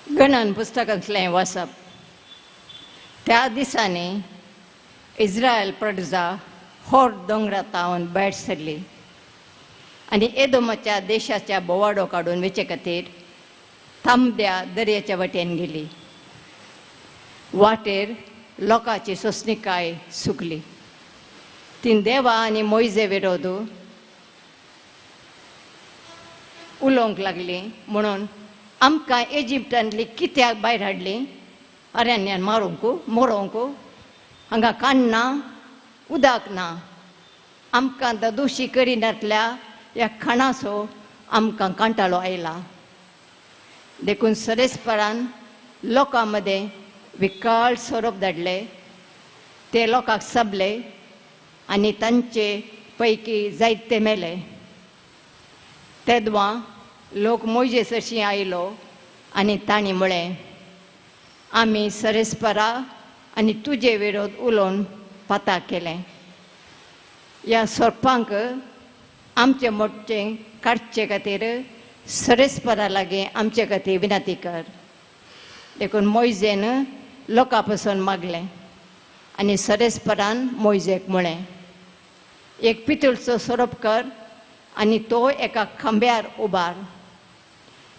गणन पुस्तकांतलें वाचप. त्या दिसांनी इस्रायल प्रजा होर दोंगरा तावन भायर सरली आनी एदोमाच्या देशाच्या बोवाडो काडून वेचे खातीर तांब्या दर्याच्या वटेन गेली. वाटेर लोकांची सोंसणीकाय सुकली. ती देवा आनी मोयजे विरोध उलोवंक लागली म्हणून आमकां इजिप्तांतली कित्याक भायर हाडली? अरण्यान मारूंक मोरोंक हांगा काण ना, उदक ना. आमकां ददोशी करिनातल्या ह्या खाणाचो आमकां कांटाळो आयला. देखून सरेस्परान लोकां मदें विकाळ सोरोप धाडले. ते लोकांक सबले आनी तांचे पैकी जायते मेले. तेदवां लोक मोजे सरशीं आयलो आनी तांणी म्हळें आमी सरेस्परा आनी तुजे विरोध उलोवन पाता केलें. ह्या सोरपांक आमचें मोडचें काडचे खातीर सरेस्परा लागीं आमचे खातीर विनंती कर. देखून मोयजेन लोकां पसून मागलें आनी सरेस्परान मोयजेक म्हळें, एक पितूळचो सोरोप कर आनी तो एका खांब्यार उबार.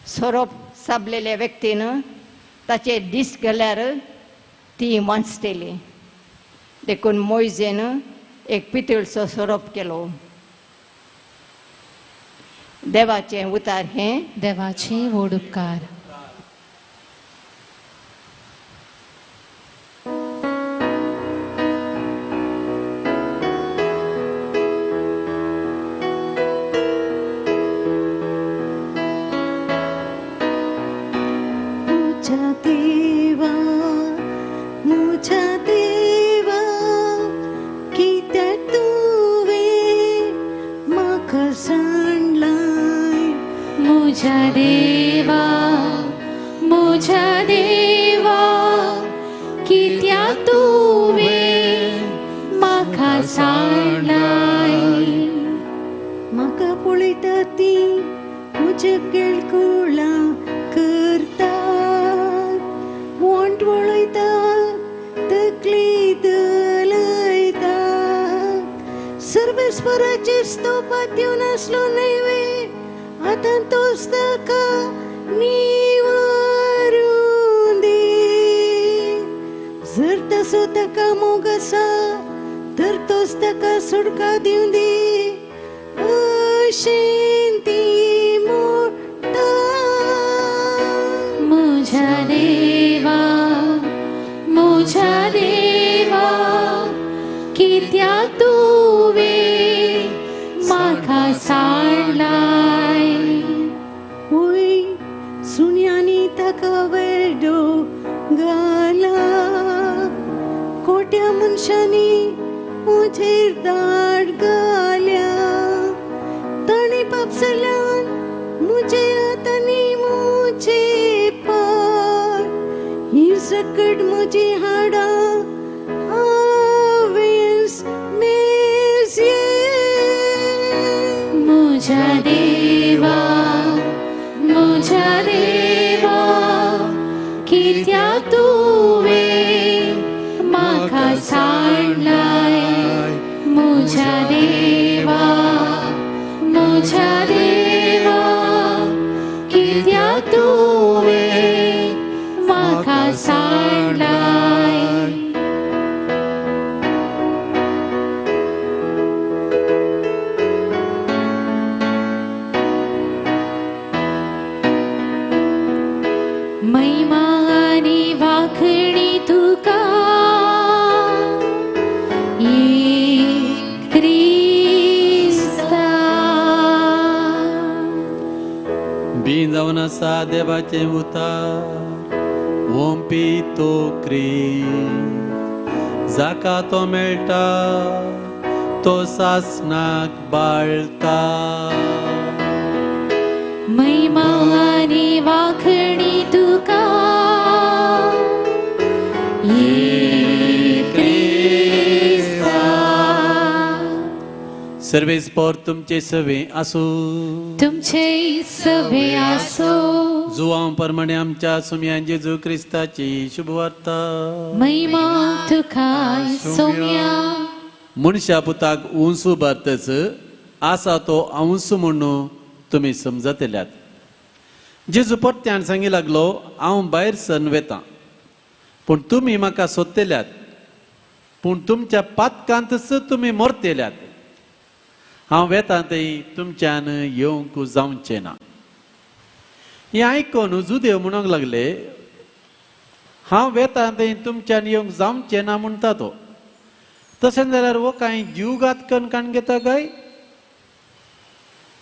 सोरोप साबलेल्या व्यक्तीन ताचे दीस गेल्यार ती वांचतली. देखून मोयजेन एक पितूळचो सोरोप केलो. देवाचें उतार हें
देवाचे व्हड उपकार.
मुझा देवा, मुझा देवा, कित्याक तुवें म्हाका सांडलाय?
मुझ्या देवा, मुझ्या देवा, कित्याक तुवें म्हाका सांडलाय?
म्हाका पळयता ती म्हज्या केळकुळां करतात, वोंट वळयता, तकली धलयता. सर्वेस्पराचे स्तोपात येवन आसलो न्हय वे, आतां तोच ताका निवारून दी. जर तसो ताका मोग आसा तर तोच ताका सुटका दिवं दी, अशें ती म्हणटा.
मुझ्या देवा, मुझ्या देवा, कित्याक तुवें म्हाका सांडलाय?
वय सुण्यांनी ताका वेडो घाला, खोट्या मनशांनी म्हजेर दाड घाल्या. तांणी पापसल्यान म्हजे हातांनी म्हजे पाय, ही सकट म्हजी हाडां हांवें मेजये.
मुझ्या देवा, मुझ्या देवा, कित्याक तुवें म्हाका सांडलाय? मुझ्या देवा, मुझ्या देवा, कित्याक तुवें म्हाका सांडलाय? महिमा आनी वाखणी तुका एक क्रिस्ता.
बी जावन आसा देवाचें उतार ओंपी तो क्रिस्त, जाका तो मेळटा तो सासणाक बाळता.
महिमा आनी वाखणी तुका एक क्रिस्ता.
सर्वेस्पर तुमचे सवे आसूं.
तुमचे सवे आसो.
जुवांव प्रमाणे आमच्या सुम्यान जेजू क्रिस्ताची शुभवार्ता.
महिमा तुका सोम्या.
मनशा पुताक उंच उबारतच आसा तो अंस म्हणून तुमी समजतल्यात. जेजू परत्यान सांगी लागलो, हांव भायर सरून वेतां, पूण तुमी म्हाका सोदतल्यात, पूण तुमच्या पातकांतच तुमी मरतल्यात. हांव वेतां थंय तुमच्यान येवंक जावचें ना. हें आयकून जुदेव म्हणूंक लागले, हांव वेतां थंय तुमच्यान येवंक जावचें ना म्हणटा तो, तशें जाल्यार हो कांय जीवघात करून काण घेता काय?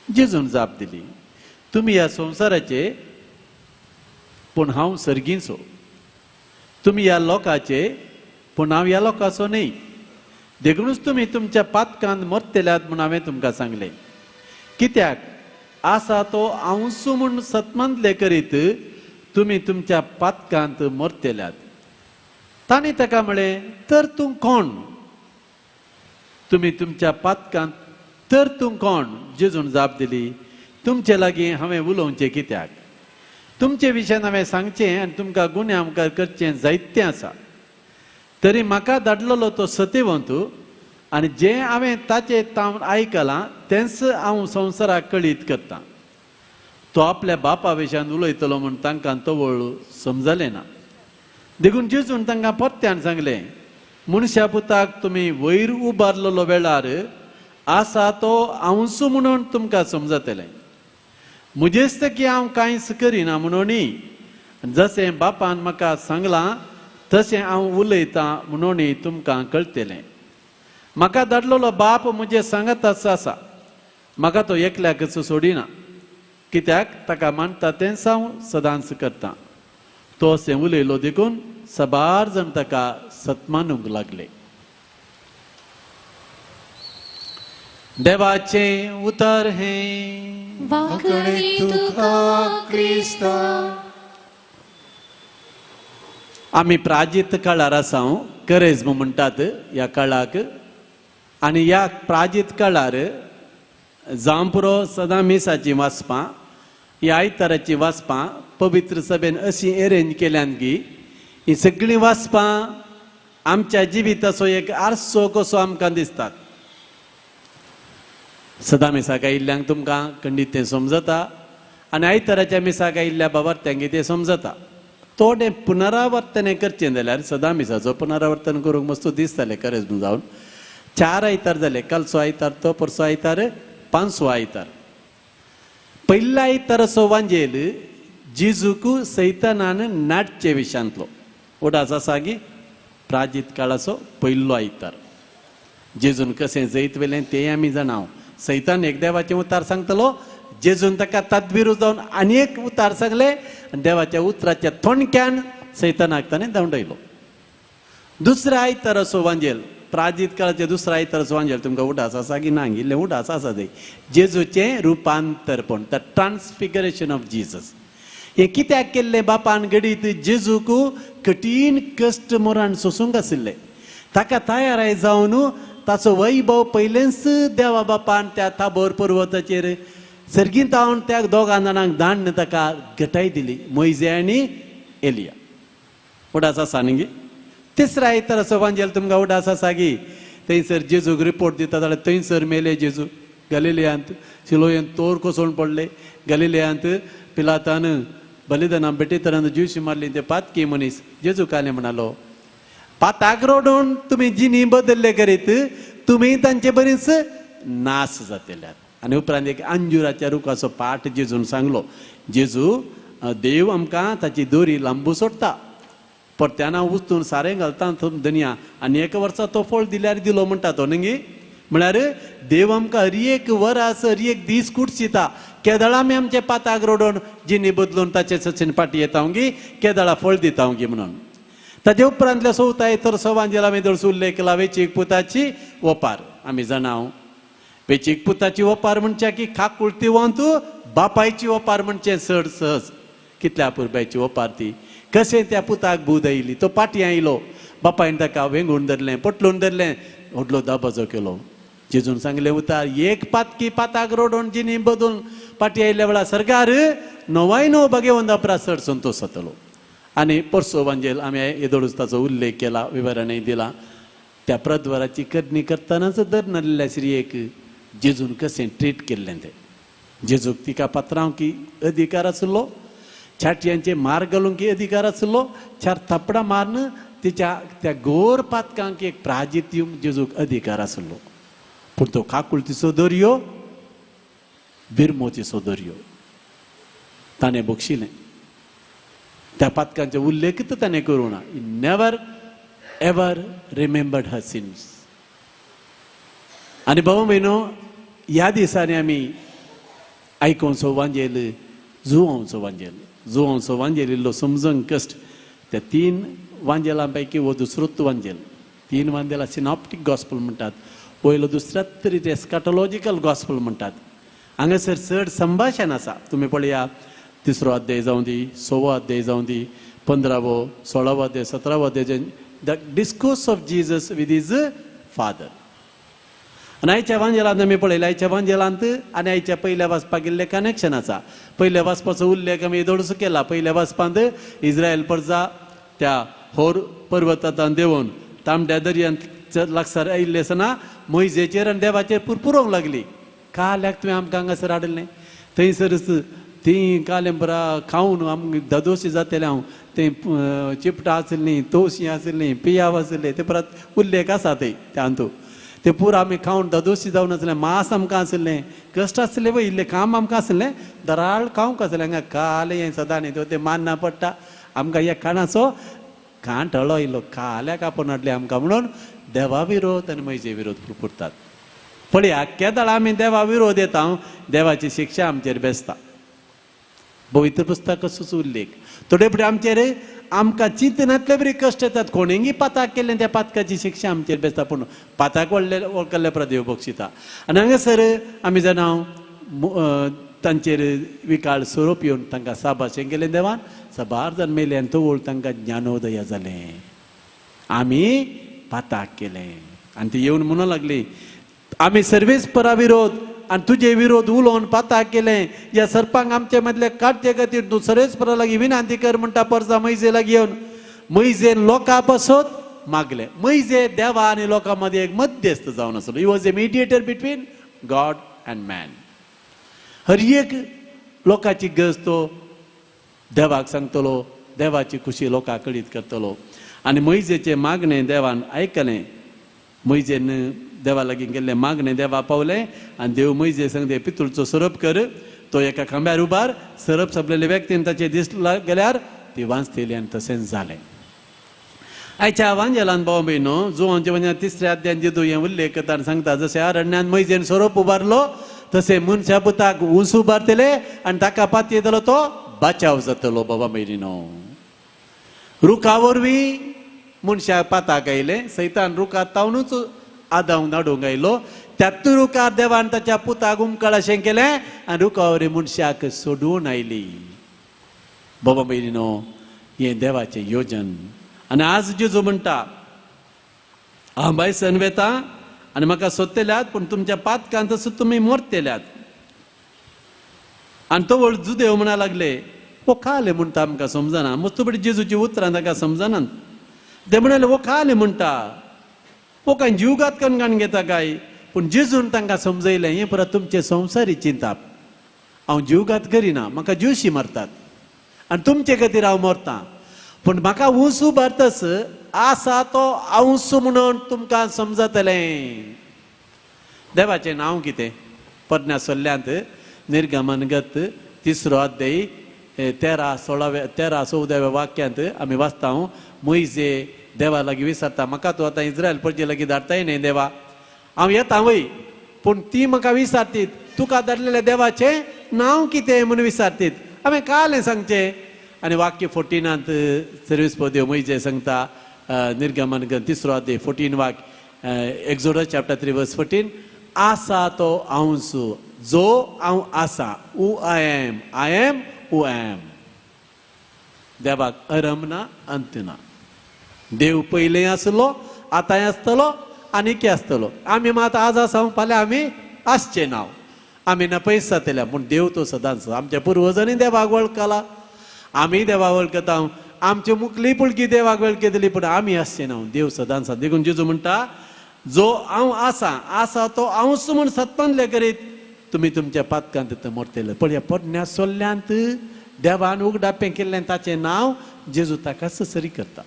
जेजून जाप दिली, तुमी ह्या संवसाराचे, पूण हांव सर्गींचो. तुमी ह्या लोकाचे, पूण हांव ह्या लोकाचो न्हय. देखूनच तुमी तुमच्या पातकांत मरतल्यात म्हूण हांवें तुमकां सांगलें. कित्याक आसा तो हांवसो म्हूण सतमानले करीत तुमी तुमच्या पातकांत मरतल्यात. तांणी ताका म्हळें, तर तूं कोण? तुमी तुमच्या पातकांत तर तूं कोण? जेजून जाप दिली, तुमचे लागीं हांवें उलोवचें कित्याक? तुमचे विशयान हांवें सांगचें आनी तुमकां गुन्यांव मुखार करचें जायतें आसा. तरी म्हाका धाडलेलो तो सत्यवंत आनी जें हांवें ताचे तावन आयकलां तेंच हांव संवसाराक कळीत करतां. तो आपल्या बापा विशयान उलयतलो म्हूण तांकां तवळ समजलें ना. देखून जेजून तांकां परत्यान सांगलें, मनशा पुताक तुमी वयर उबारलेलो वेळार आसा तो हांवूच म्हणून तुमकां समजतलें. म्हजेच की हांव कांयच करिना म्हणून, जशें बापान म्हाका सांगलां तशें हांव उलयतां म्हणून तुमकां कळटलें. म्हाका धाडलेलो बाप म्हजें सांगताच आसा, म्हाका तो एकल्याकच सोडिना, कित्याक ताका मानता तेंच हांव सदांच करतां. तो अशें उलयलो देखून सबार जाण ताका सत्मानूंक लागले. देवाचें उतर हें.
वाखणी तुका क्रिस्ता.
आमी प्राजीत काळार आसा, करेज्म म्हणटात ह्या काळाक. आनी ह्या प्राजीत काळार जांपुरो सदां मिसाची वाचपां, ह्या आयताराची वाचपां पवित्र सभेन अशी एरेंज केल्यान की ही सगळीं वाचपां आमच्या जिविताचो एक आरसो कसो आमकां दिसतात. सदां मिसाक आयिल्ल्यांक तुमकां खंडीत तें समजता आनी आयताराच्या मिसाक आयिल्ल्या बाबार्थ्यांक तें समजता. थोडें पुनरावर्तन करचें जाल्यार सदां मिसाचो पुनरावर्तन करूंक मस्त दिसतालें करेज्म जावन. 4 आयतार जाले, कालचो आयतार, तो परसो आयतार, पांचवो आयतार. पयल्या आयताराचो वांजेल जेजूक सैतानान नाटचे विशांतलो उडास आसा की प्राजीत काळाचो पयलो आयतार. जेजून कशें जैत वेलें तें आमी जाणा. सैतान एक देवाचें उतार सांगतलो, जेजून ताका तदबीर जावन आनी एक उतार सांगलें आनी देवाच्या उतराच्या थोणक्यान सैतानाक ताणें धांवडायलो. दुसऱ्या आयताराचो वांजेल, प्राजीत काळाचे दुसऱ्या आयताराचो वांजेल तुमकां उडास आसा की ना? इल्लें उडास आसा ते जेजूचें रुपांतरपण, the transfiguration of Jesus. हें कित्याक केल्लें बापान? घडीत जेजूक कठीण कश्ट मरण सोसूंक आशिल्लें, ताका तयाराय जावन ताचो वैभव पयलेंच देवा बापान त्या ताबोर पर्वताचेर सर्गींत हांव त्या दोगां जाणांक धाडून ताका घटाय दिली, मोयजे आनी एलिया. उडास आसा न्ही? तिसऱ्या आयताराचो वांजेल तुमकां उडास आसा की थंयसर जेजूक रिपोर्ट दिता जाल्यार थंयसर मेले जेजू गलिलियांत, शिलोयेंत तोर कोसळून पडले, गलिलियांत पिलातान बलिदानां भेटयतना ज्यूशी मारली ते पातकी मनीस. जेजू काले म्हणालो, पाताक रोडून तुमी जिनी बदल्ले करीत तुमी तांचे बरीच नास जातल्यात. आनी उपरांत एक अंजुराच्या रुखाचो पाठ जेजून सांगलो. जेजू देव आमकां ताची दोरी लांबू सोडटा, परत्याना उस्तून सारें घालता दनया आनी एका वर्सा तो फळ दिल्यार दिलो म्हणटा तो न्ही. म्हळ्यार देव आमकां हर एक वरास हर एक दीस कुटशिता. केदळा आमी आमचे पाताक रोडून जिनी बदलून ताचे सचीन फाटी येता गी, केदळा फळ दिता गी म्हणून. ताजे उपरांतल्या सोवताय तर सवांजेल आमी दळसो उल्लेख केला वेचीक पुताची ओपार. आमी जाणां वेचीक पुताची ओपार म्हणचे की काकुळतीवंत बापायची ओपार म्हणचें चड सहज. कितल्या पुरबायची ओपार ती, कशें त्या पुताक बूद आयली, तो पाटी आयलो, बापायन ताका वेंगून धरलें, पटलून धरलें, व्हडलो दाबाजो केलो. जेजून सांगलें उतार एक पातकी पाताक रोडून जिनी बदलून पाटी आयिल्ल्या वेळार सरकार 99 भागेवंदा परस चड संतोश जातलो. आनी परसो वांजेल आमी येदोळूच ताचो उल्लेख केला, विवरणय दिला. त्या प्रद्वाराची करणी करतनाच दर नाशिल्ल्या स्त्रियेक जेजून कशें ट्रीट केल्लें तें. जेजूक तिका पात्रांव की अधिकार आशिल्लो, छाटयांचे मार घालूंक अधिकार आशिल्लो, चार थापडां मारून तिच्या त्या गोर पातकांक एक प्राजीत दिवंक जेजूक अधिकार आशिल्लो. पूण तो काकुळतीचो दर्यो, बिरमोतीचो दर्यो ताणें बक्षिलें. त्या पातकांचे उल्लेख तर ताणें करूं ना. Never ever remembered her sins. आनी भाव भयणो, ह्या दिसांनी आमी आयकोवचो वांजेल, जुवांचो वांजेल, जुवांचो वांजेल इल्लो समजूंक कश्ट. त्या 3 वांजेलां पैकी हो दुसरोच वांजेल. 3 वांजेलां सिनॉप्टीक गॉस्पल म्हणटात, वयलो दुसऱ्याच तरी ते एस्काटोलॉजिकल गॉस्पल म्हणटात. हांगासर चड संभाशण आसा. तुमी पळया, 3रो अध्याय जावं दी, 6वो अध्याय जावं दी, 15वो, 16वो अध्याय, 17वो अध्याय, the discourse of Jesus with his father. आनी आयच्या वांजेलांत आमी पळयलें, आयच्या वांजेलांत आनी आयच्या पयल्या वाचपाक इल्लें कनेक्शन आसा. पयल्या वाचपाचो उल्लेख आमी येदोळसो केला. पयल्या वाचपांत इस्रायल प्रजा त्या होर पर्वतांत देंवोन तांबड्या दर्यांत लागसार आयिल्ले आसतना मोयजेचेर आनी देवाचेर पुरपुरोंक लागली. काल्याक तुवें आमकां हांगासर हाडिल्लें, थंयसरच तीं कालेंबरा खावन आमकां दादोशी जातलें हांव, तें चिपटां आसलीं, तोवशीं आसलीं, पियाव आसलें, ते परत उल्लेख आसा थंय तातूंत. ते पुरो आमी खावन दादोशी जावन आसलें, मांस आमकां आसलें, कश्ट आसलें पळय, इल्लें काम आमकां आसलें, दराळ खावंक आसलें. हांगा कालें हें सदां न्ही तें मान्ना पडटा आमकां. ह्या खाणाचो कांटळो आयलो, काल्याक आपोवन हाडलें आमकां म्हणून देवा विरोध आनी म्हजे विरोध पुरपुरतात. पळया केदळ आमी देवा विरोध येता, देवाची शिक्षा आमचेर बेसता. पवित्र पुस्तकाचोच उल्लेख थोडे फुडें आमचेर आमकां चिंतनांतले बरी कश्ट येतात. कोणेंगी पाताक केल्लें त्या पातकाची शिक्षा आमचेर बेसता, पूण पाताक व्हडले वळखल्ले उपरांत देव बक्षिता. आनी हांगासर आमी जाणा तांचेर विकाळ सोरोप येवन तांकां साबाशें केलें देवान, साबार जाण मेले आनी तवळ तांकां ज्ञानोदय जालें, आमी पाताक केलें. आनी ती येवन म्हणूंक लागली, आमी सर्वेस परा विरोध आनी तुजे विरोध उलोवन पाताक केलें, ह्या सर्पांक आमचे मदले काडचे खातीर तूं सर्वेस परा लागीं विनंती कर म्हणटा परसा मैजे लागीं येवन. मैजेन लोकां पासत मागलें. मैजे देवा आनी लोकां मदीं एक मध्यस्थ जावन आसलो. He was a mediator between God and man. हर एक लोकांची गरज तो देवाक सांगतलो, देवाची खुशी लोकांक कळीत करतलो. आनी मैजेचें मागणें देवान आयकलें. मैजेन देवा लागीं गेल्लें मागणें देवा पावलें आनी देव मैजे सांगते पितूळचो सोरोप कर, तो एका खांब्यार उबार, सोरोप सोंपलेले व्यक्तीन ताचे दीस गेल्यार ती वांचतली. आनी तशेंच जालें. आयच्या वांजेलान भाव भयणो जुवांचे म्हणजे तिसऱ्या अध्यायान जेदू हें उल्लेख करता आनी सांगता, जशें अरण्यान मैजेन सोरोप उबारलो तशें मनशा पुताक ऊंस उबारतले आनी ताका पातयेतलो तो बाचाव जातलो. बाबा भयणीनो, रुखा वरवीं मनशाक पाताक आयलें, सैतान रुखात तावनूच आदांव धाडूंक आयलो. त्याच रुखार देवान ताच्या पुताक उमकळ अशें केलें आनी रुखा वरवीं मनशाक सोडून आयली. बाबा भयणीनो, हें देवाचें योजन. आनी आज जेजू म्हणटा, हांव भायसन वेता आनी म्हाका सोदतल्यात, पूण तुमच्या पातकांत तसो तुमी मोरतल्यात. आनी तवळ जुदेव म्हणा लागले, हो काले म्हणटा आमकां समजना. मस्तपडी जेजूची उतरां ताका समजनात. ते म्हणाले, हो काले म्हणटा, हो काय जीवघात करून घेता काय? पूण जेजून तांकां समजयलें, हें परत तुमचें संवसारी चिंताप, हांव जीवघात करिना, म्हाका जिवशी मारतात आनी तुमचे खातीर हांव मरतां, पूण म्हाका ऊंस उबारतस आसा तो अंस म्हणून तुमकां समजतलें. देवाचें नांव कितें? परन्या सल्ल्यांत निर्गमन गत तिसरो अध्याय 13, 16, 14 वाक्यांत आमी वाचता, मोयजे देवा लागीं विचारता, म्हाका तूं आतां इस्रायल परजे लागीं धाडटाय न्ही देवा, हांव येता वय, पूण ती म्हाका विचारतीत तुका धाडलेल्या देवाचें नांव कितें म्हणून विचारतीत, हांवें कालें सांगचें. आनी वाक्य 14 सर्वीस पदेव मोयजे सांगता, निर्गमन तिसरो अध्याय 14 वाक्य, एक्झोडस चॅप्टर 3 वर्स 14, आसा तो हांवच जो हांव आसा, who I am, I am who I am. देवाक अरम ना, अंत ना. देव पयलें आसलो, आतांय आसतलो आनीक आसतलो. आमी मात आज आसा, फाल्यां आमी आसचे नांव, आमी ना पयस जातले, पूण देव तो सदांच. आमच्या पुर्वजांनी देवाक वळखला, आमी देवाक वळखता, आमची मुखली पुळकी देवाक वळखतली, पूण आमी आसचे ना, देव सदांच. देखून जेजू म्हणटा, जो हांव आसा, आसा तो हांवच म्हूण सत्पनले करीत तुमी तुमच्या पातकांत मोरतले. पळया पोरण्या सोल्ल्यांत देवान उगडापें केल्लें ताचें नांव जेजू ताका सरी करता.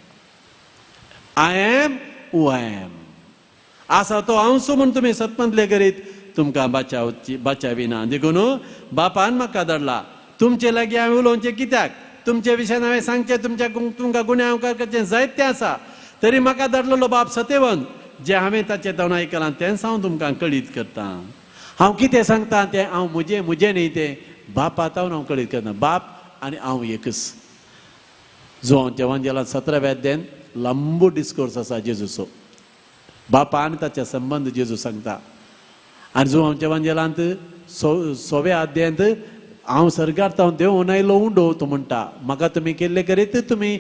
I am who I am, आसा तो हांवच म्हूण तुमी सत्पनले करीत तुमकां बाचावची बाचाविना. देखून बापान म्हाका धाडला तुमचे लागीं हांवें उलोवचें कित्याक, तुमचे विशयान हांवें सांगचें, तुमच्या तुमकां गुन्यांव करचें जायतें आसा, तरी म्हाका धाडलेलो बाप सत्यवंत, जें हांवें ताचें तावन आयकलां तेंच हांव तुमकां कळीत करतां. हांव कितें सांगता तें हांव म्हजें म्हजें न्ही, तें बापा तावन हांव कळीत करता. बाप आनी हांव एकच. जुवांच्या वांजेलांत 17व्या अध्यायान लांबो डिस्कोर्स आसा जेजूचो, बापा आनी ताचे संबंद जेजू सांगता. आनी जुवांच्या वांजेलांत 6व्या अध्यायांत हांव सर्गार तावन देंवून आयलो उंडो, तो म्हणटा म्हाका तुमी केल्ले करीत तुमी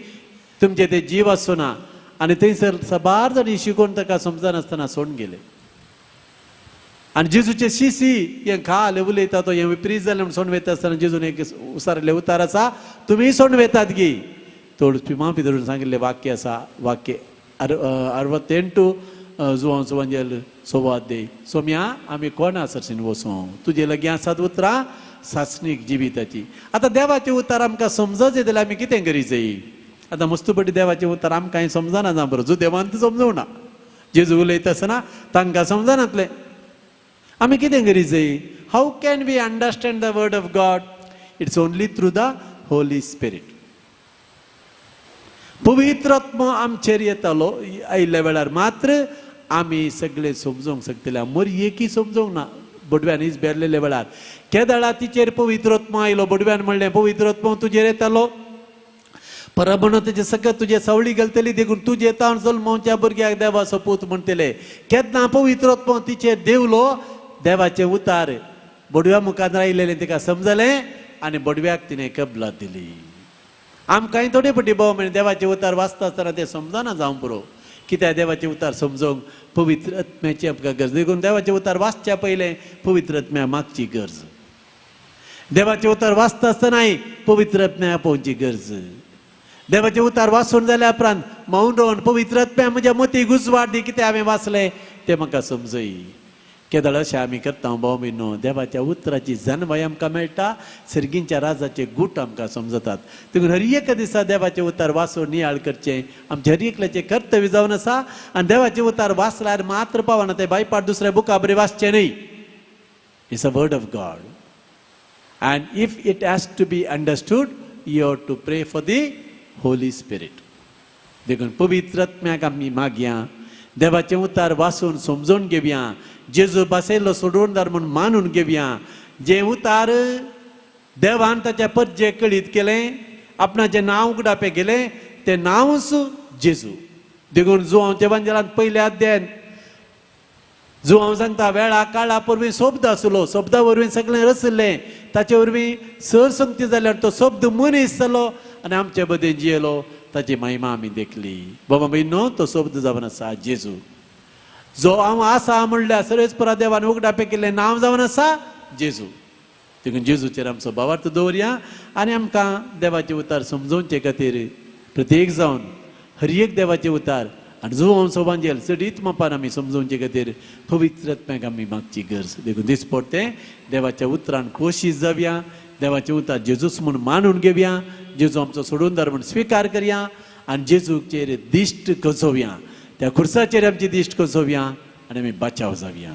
तुमचे ते जीव आसचो ना. आनी थंयसर साबार जाण शिकोवन ताका समजनासतना सोडून गेले. आनी जेजूचे शिसी हें खाल उलयता तो हें विपरीत जालें म्हूण सोंड वेता आसतना जेजून एक उसारिल्लें उतार आसा, तुमी सोंड वेतात गी. तोड पिमा पिदरून सांगिल्लें वाक्य आसा, वाक्य 68 जुवांव सुवांजेल सोवादे. सोम्या आमी कोणा सरशीन वचों, तुजे लागीं आसात उतरां सासणीक जिविताची. आतां देवाचें उतार आमकां समजच जाल्यार आमी कितें करी जाय? आतां मस्तुपटी देवाचें उतार आमकां समजना जावं बरो, जुदेवान समजूंक ना. जेजू उलयता आसतना तांकां समजनातलें. आमी कितें करी जाय? How can we understand the word of God? It's only through the Holy Spirit. पवित्र आत्मो आमचेर येतालो आयिल्ल्या वेळार मात्र आमी सगळे समजूंक शकतले. मरयेकी समजूंक ना बोडव्यान बेरलेल्या वेळार. केदळा तिचेर पवित्र आत्मो आयलो, बोडव्यान म्हणलें पवित्र आत्मो तुजेर येतालो, परबण तुजे सकत तुजे सावळी घालतली, देखून तुजे ताण जल्मोवच्या भुरग्याक देवाचो पूत म्हणटले. केन्ना पवित्र आत्मो तिचेर देवलो, देवाचे उतार बोडव्या मुखार आयिल्लें तिका समजलें आनी बोडव्याक तिणें कबलात दिली. आमकांय थोडे पटी भाव म्हण देवाचे उतार वाचता आसतना तें समजना जावं पुरो, कित्याक देवाचे उतार समजूंक पवित्र आत्म्याची आमकां गरज. देखून देवाचे उतार वाचच्या पयलें पवित्र आत्म्या मागची गरज. देवाचे उतार वाचता आसतनाय पवित्र आत्म्या आपोवची गरज. देवाचे उतार वाचून जाल्या उपरांत मौन रावन पवित्र आत्म्या म्हज्या मती गुजवाड दी, कितें हांवें वाचलें तें म्हाका समजय. केदळ अशें आमी करता भाव भयणो, देवाच्या उतराची जानवाय आमकां मेळटा, सर्गींच्या राजाचे गूट आमकां समजतात. देखून हर एका दिसा देवाचें उतार वाचून नियाळ करचें आमचें हर एकल्याचें कर्तव्य जावन आसा. आनी देवाचें उतार वाचल्यार मात्र पावना, तें बायपाट दुसऱ्या बुका बरें वाचचें न्हय. It's a word of God and if it has to be understood you have to pray for the Holy Spirit. देखून पवित्र आत्म्याक आमी मागया, देवाचें उतार वाचून समजून घेवया, जेजू बसयल्लो सोडवणदार म्हूण मानून घेवया. जें उतार देवान ताच्या परजे कळीत केलें, आपणाचें नांव उगडापें गेलें, तें नांवूच जेजू. देखून जुवांवच्या वांजेलांत पयल्या अध्यायान जुवांव सांगता, वेळा काळा वरवीं शब्द आसलो, शब्दा वरवीं सगळें रचलें, ताचे वरवीं सर संगती जाल्यार तो शब्द मनीस जालो आनी आमचे बदेन जियेलो, ताची महिमा आमी देखली. बाबा भयणो, तो शब्द जावन आसा जेजू. जो हांव आसा म्हणल्यार सर्वेस्परा देवान उगडापें केल्लें नांव जावन आसा जेजू. देखून जेजूचेर आमचो भावार्थ दवरया आनी आमकां देवाचें उतार समजोवचे खातीर प्रत्येक जावन हर एक देवाचें उतार आनी जुवांव सोबांजेल चडीत मापान आमी समजोवचे खातीर पवित्र आत्म्याक आमी मागची गरज. देखून दिसपडटें देवाच्या उतरान पोशीत जावया, देवाचें उतार जेजूच म्हूण मानून घेवया, जेजू आमचो सोडूनदार म्हूण स्विकार करया आनी जेजूचेर दिश्ट कसोवया, त्या खुर्साचेर आमची दिश्ट कसोवया आनी आमी बाचाव जावया.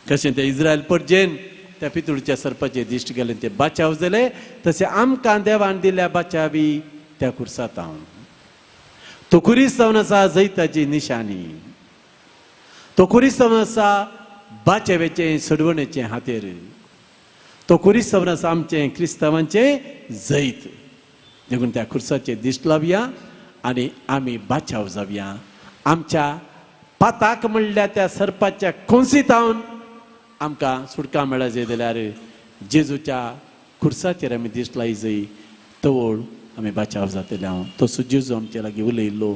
कशें ते इस्रायल परजेन त्या पितुळच्या सर्पाचेर दिश्ट गेलें ते बाचाव जाले, तशें आमकां देवान दिल्या बाचावी त्या खुर्सात हांव. तो खुरीस जावन आसा जैताची निशाणी, तो खुरीस जावन आसा बाचेवेचें सडवणेचें हातेर, तो खुरीस जावन आसा आमचें क्रिस्तांवांचें जैत. देखून त्या खुर्साचेर दिश्ट लावया आनी आमी बाचाव जावया. आमच्या पाताक म्हणल्या त्या सर्पाच्या कोंसीतावन आमकां सुटका मेळा जाय जाल्यार जेजूच्या खुर्साचेर आमी दिश्ट लाय जाय, तवळ आमी बाचाव जातले. हांव तसो जेजू आमचे लागीं उलयल्लो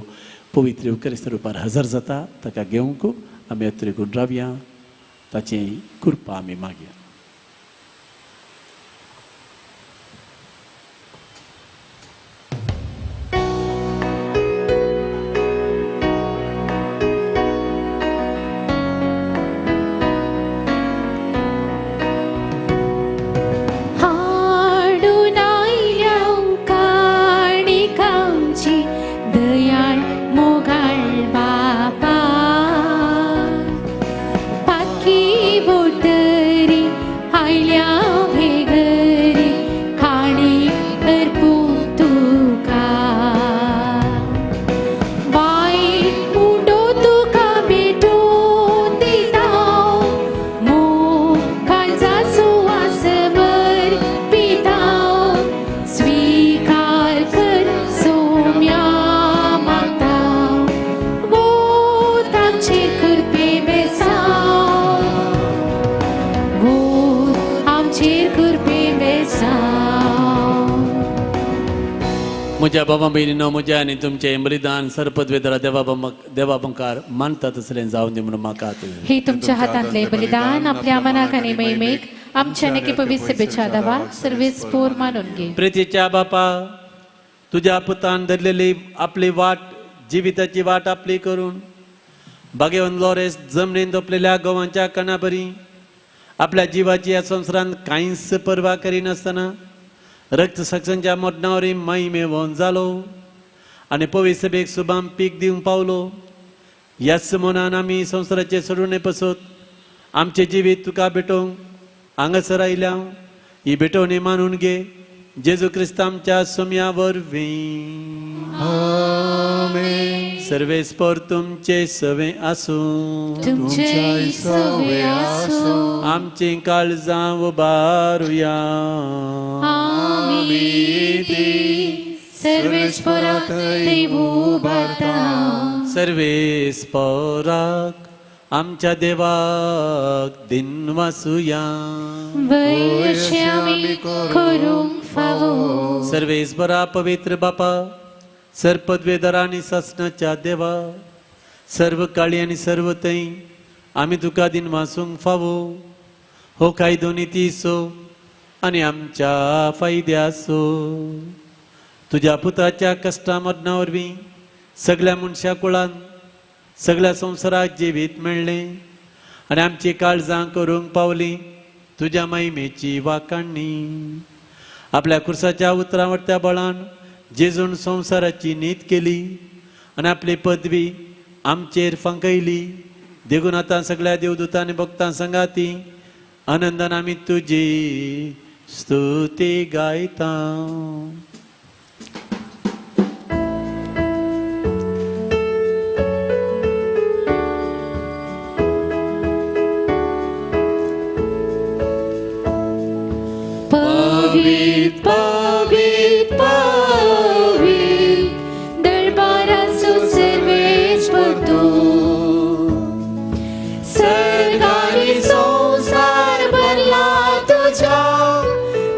पवित्र येवकरिस्त रुपार हजर जाता, ताका घेवंक आमी अत्रेगून रावया, ताची कृपा आमी मागया. म्हज्या बाबा भयणीनो, म्हज्या आनी तुमचें बलिदान सरपदवेदरा देवा देवा मुखार मानता तसलें जावन दी म्हणून म्हाका
हे तुमच्या हातांतले बलिदान आपल्या मनाक आनी महिमेक आमच्या नेकी पवित्र सेवेच्या दवाक सर्वेस पोर मानून घे.
प्रितीच्या बापा, तुज्या पुतान धरलेली आपली वाट, जिविताची वाट आपली करून भाग्यवंत लॉरेस जमनीन दोपलेल्या गंवाच्या कणाबरी आपल्या जिवाची ह्या संवसारांत कांयच पर्वा करिनासतना रक्त साक्षांच्या मरणावरी महिमेवन जालो आनी पवित्र सभेक सुबाम पीक दिवंक पावलो. ह्याच मनान आमी संवसाराचे सोडून पसत आमचें जिवीत तुका भेटोवंक हांगासर आयल्या. ही भेटवणी मानून घे जेजू क्रिस्त आमच्या सोम्या वरवीं.
आमेन.
सर्वेस्पर तुमचे सवे आसूं.
तुमचे सवे आसूं.
आमचीं काळजां उबारुया.
आमी ती सर्वेस्पराक देव उबारता.
सर्वेस्पराक आमच्या देवाक दिनवासुया.
वयशे आमी करूंक फावो.
सर्वेस्परा पवित्र बापा, सर्पद्वेदरा आनी सासणाच्या देवा, सर्व काळी आनी सर्व थंय आमी तुका दिनवासूंक फावो. हो कायदो नितीचो आनी आमच्या फायद्याचो. तुज्या पुताच्या कश्टा मरणा वरवीं सगळ्या मनशा कुळान सगळ्या संवसाराक जिवीत मेळ्ळें आनी आमची काळजां करूंक पावली तुज्या महिमेची वाखाणणी. आपल्या खुर्साच्या उतरां वरत्या बळान जेजून संवसाराची नीत केली आनी आपली पदवी आमचेर फांकयली. देखून आतां सगळ्या देवदूतां आनी भक्तां संगाती आनंदान आमी तुजी स्तुती गायता.
पवित्र पवित्र पवित्र दरबाराचो सर्वेस्पर तूं, सर्गानी संवसार भरला तुज्या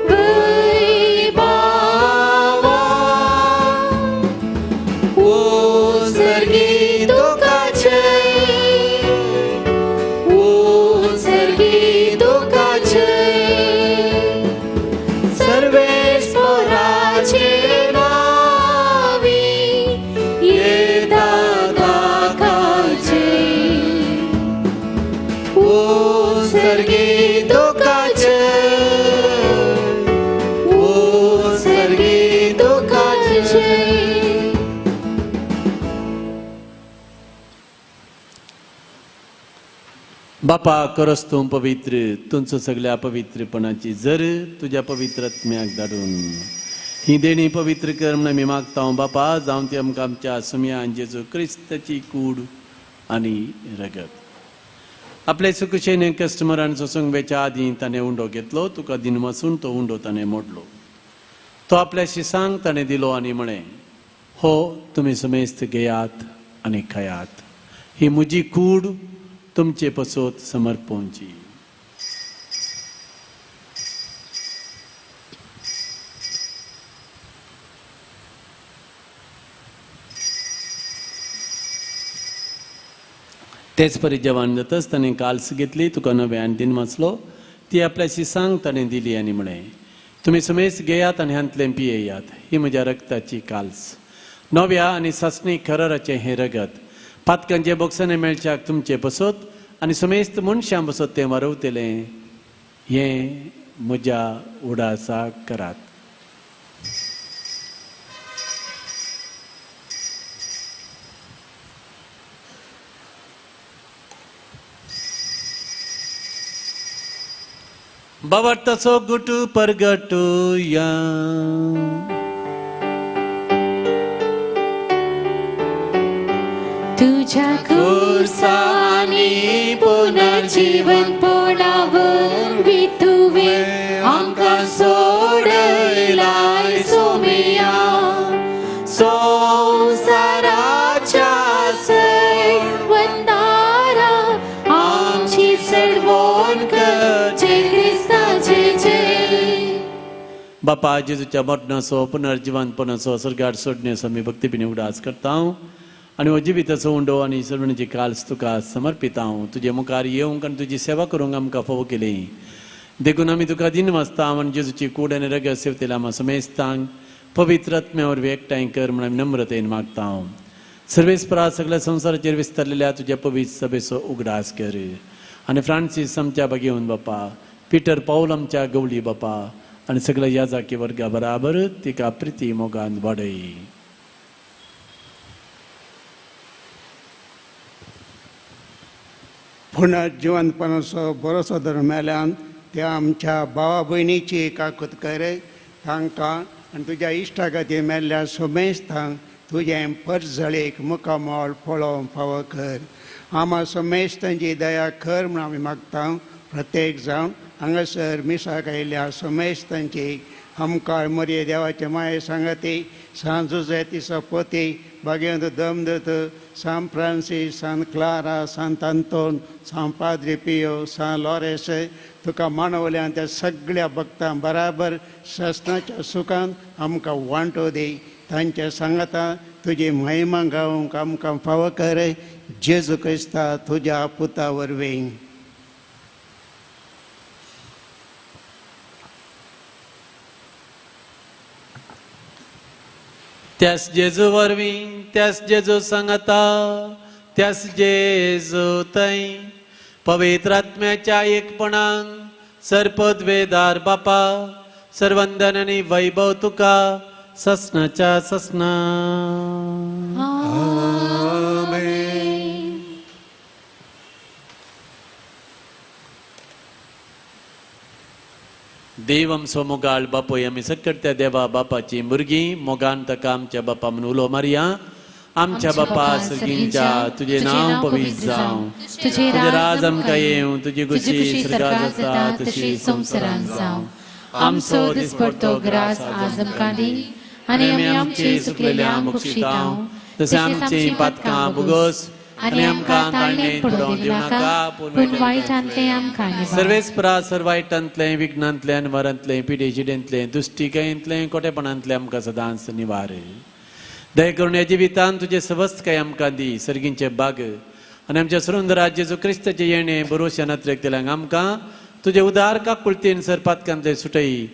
वैभवान.
ओ सर्गी तुका जय, ओ सर्गी तुका जय, सर्वेस्पराचे नावी येता ताकाचे. ओ सर्गी तुका जय, ओ सर्गी तुका जय.
बापा करस तूं पवित्र, तुमचो सगळ्या पवित्रपणाची जर तुज्या पवित्र आत्म्याक धाडून ही देणी पवित्र कर म्हण आमी मागता. बापा, जावन ती आमकां आमच्या सुम्या जेजू क्रिस्ताची कूड आनी रगत. आपले सुकुशेने कस्टमरान सोसूंक वेच्या आदीं ताणें उंडो घेतलो, तुका दिनवासून तो उंडो ताणें मोडलो. तो आपल्या शिसांक ताणें दिलो आनी म्हळें, हो तुमी समेस्त घेयात आनी खायात, ही म्हजी कूड तुमचे पसत समर्पणची. तेच परी जेवण जातच ताणें काल्स घेतली, तुका नव्यान दिन वाचलो, ती आपल्या शिसांक ताणें दिली आनी म्हळें, तुमी समेस्त घेयात आनी हांतलें पियेयात, ही म्हज्या रक्ताची काल्स, नव्या आनी सासणी खराराचें हें रगत, पातकांचे बोक्साने मेळच्याक तुमचे पसत आनी समेस्त मनशां बसत तें वारवतलें. हें म्हज्या उडासाक करात. बाबा गुटू परगटूया.
तुझ्या खुर्सानी पुनर्जीवनपणावरवीं तुवें आमकां सोडयलाय सोमया, संवसाराच्या सैवंदारा आमची सडवण कर, जय क्रिस्ताचे जय.
बापा जेजूच्या मरणाचो पुनर्जिवनपणाचो स्वर्गार सोडण्याचो आमी भक्तीपिणी उगडास करता आनी हो जिविताचो उंडो आनी सर्वणीची काल्स तुका समर्पिता. तुजे मुखार येवंक आनी तुजी सेवा करूंक आमकां फावो केली देखून आमी तुका दिन वाचता आनी जेजूची कूड आनी रगत सेवतेल्या आमा समेस्तांक पवित्र आत्म्या वरवीं एकठांय कर म्हूण आमी नम्रतेन मागता. सर्वेस्परा सगळ्या संवसाराचेर विस्तारलेल्या तुज्या पवित्र सभेचो उगडास कर आनी फ्रांसीस आमच्या बागेवन बापा, पिटर पावल आमच्या गवळी बापा आनी सगळ्या याजाकी वर्गा बराबर तिका प्रिती मोगान वाडय.
पुनर्जिवनपणाचो बरोसो धर्मेल्यान त्या आमच्या भावा भयणीची काकूत कर तांकां आनी तुज्या इश्टा खातीर मेल्ल्या समेस्तांक तुजें परजळीक मुखामळ पळोवंक फावो कर. आमा समेस्तांची दया कर म्हूण आमी मागता. प्रत्येक जावन हांगासर मिसाक आयिल्ल्या समेस्तांची आमकां मरये देवाचे माये सांगाती सांत जुझे तिचो पोती बागेंत दमदत सांत फ्रांसीस सांत क्लारा सांत आंतोन सांत पाद्री पियो सांत लॉरेस तुका मानवल्यान त्या सगळ्या भक्तां बराबर ससनाच्या सुखान आमकां वांटो दी. तांच्या सांगाता तुजी महिमा गावंक आमकां फावो कर जेजू क्रिस्ता तुज्या पुता वरवीं.
त्यास जेजू वरवीं, त्यास जेजू सांगता, त्यास जेजू थंय पवित्र आत्म्याच्या एकपणान सर्पद्वेदार बापा सर्वंदन आनी वैभव तुका ससनाच्या ससना. देव आमचो मोगाळ बापूय आमी सकट त्या देवा बापाची भुरगीं मोगान ताका आमच्या बापा म्हणून उलो मारया. आमच्या बापा सर्गींच्या तुजें नांव पवित्र जावं, तुजें राज आमकां येवं, तुजी खुशी स्वर्गांत जाता तशी
संवसारांत जावं. आमचो दिसपडतो ग्रास आज आमकां दी आनी आमी आमची चुकलेल्यांक बक्षितांव
तशें आमचीं पातकां भोगोस आनी आमकां ताळणेंत पडोवंक दिवनाका,
पूण वायटांतलें आमकां निवार.
सर्वेस्परा सर्व वायटांतलें विघ्नांतलें अनवरांतलें पिडेशिडेंतलें दुश्टिकायेंतलें कोटेपणांतलें आमकां सदांच निवार. दया करून ह्या जिवितान तुजें सवस्तकाय आमकां दी सर्गींचे बाग आनी आमच्या सुरुंदरा जेजू क्रिस्ताचें येणें बरोवच्या नत्रेक आमकां तुजें उदार काकुळतेन सर पातकांतलें सुटय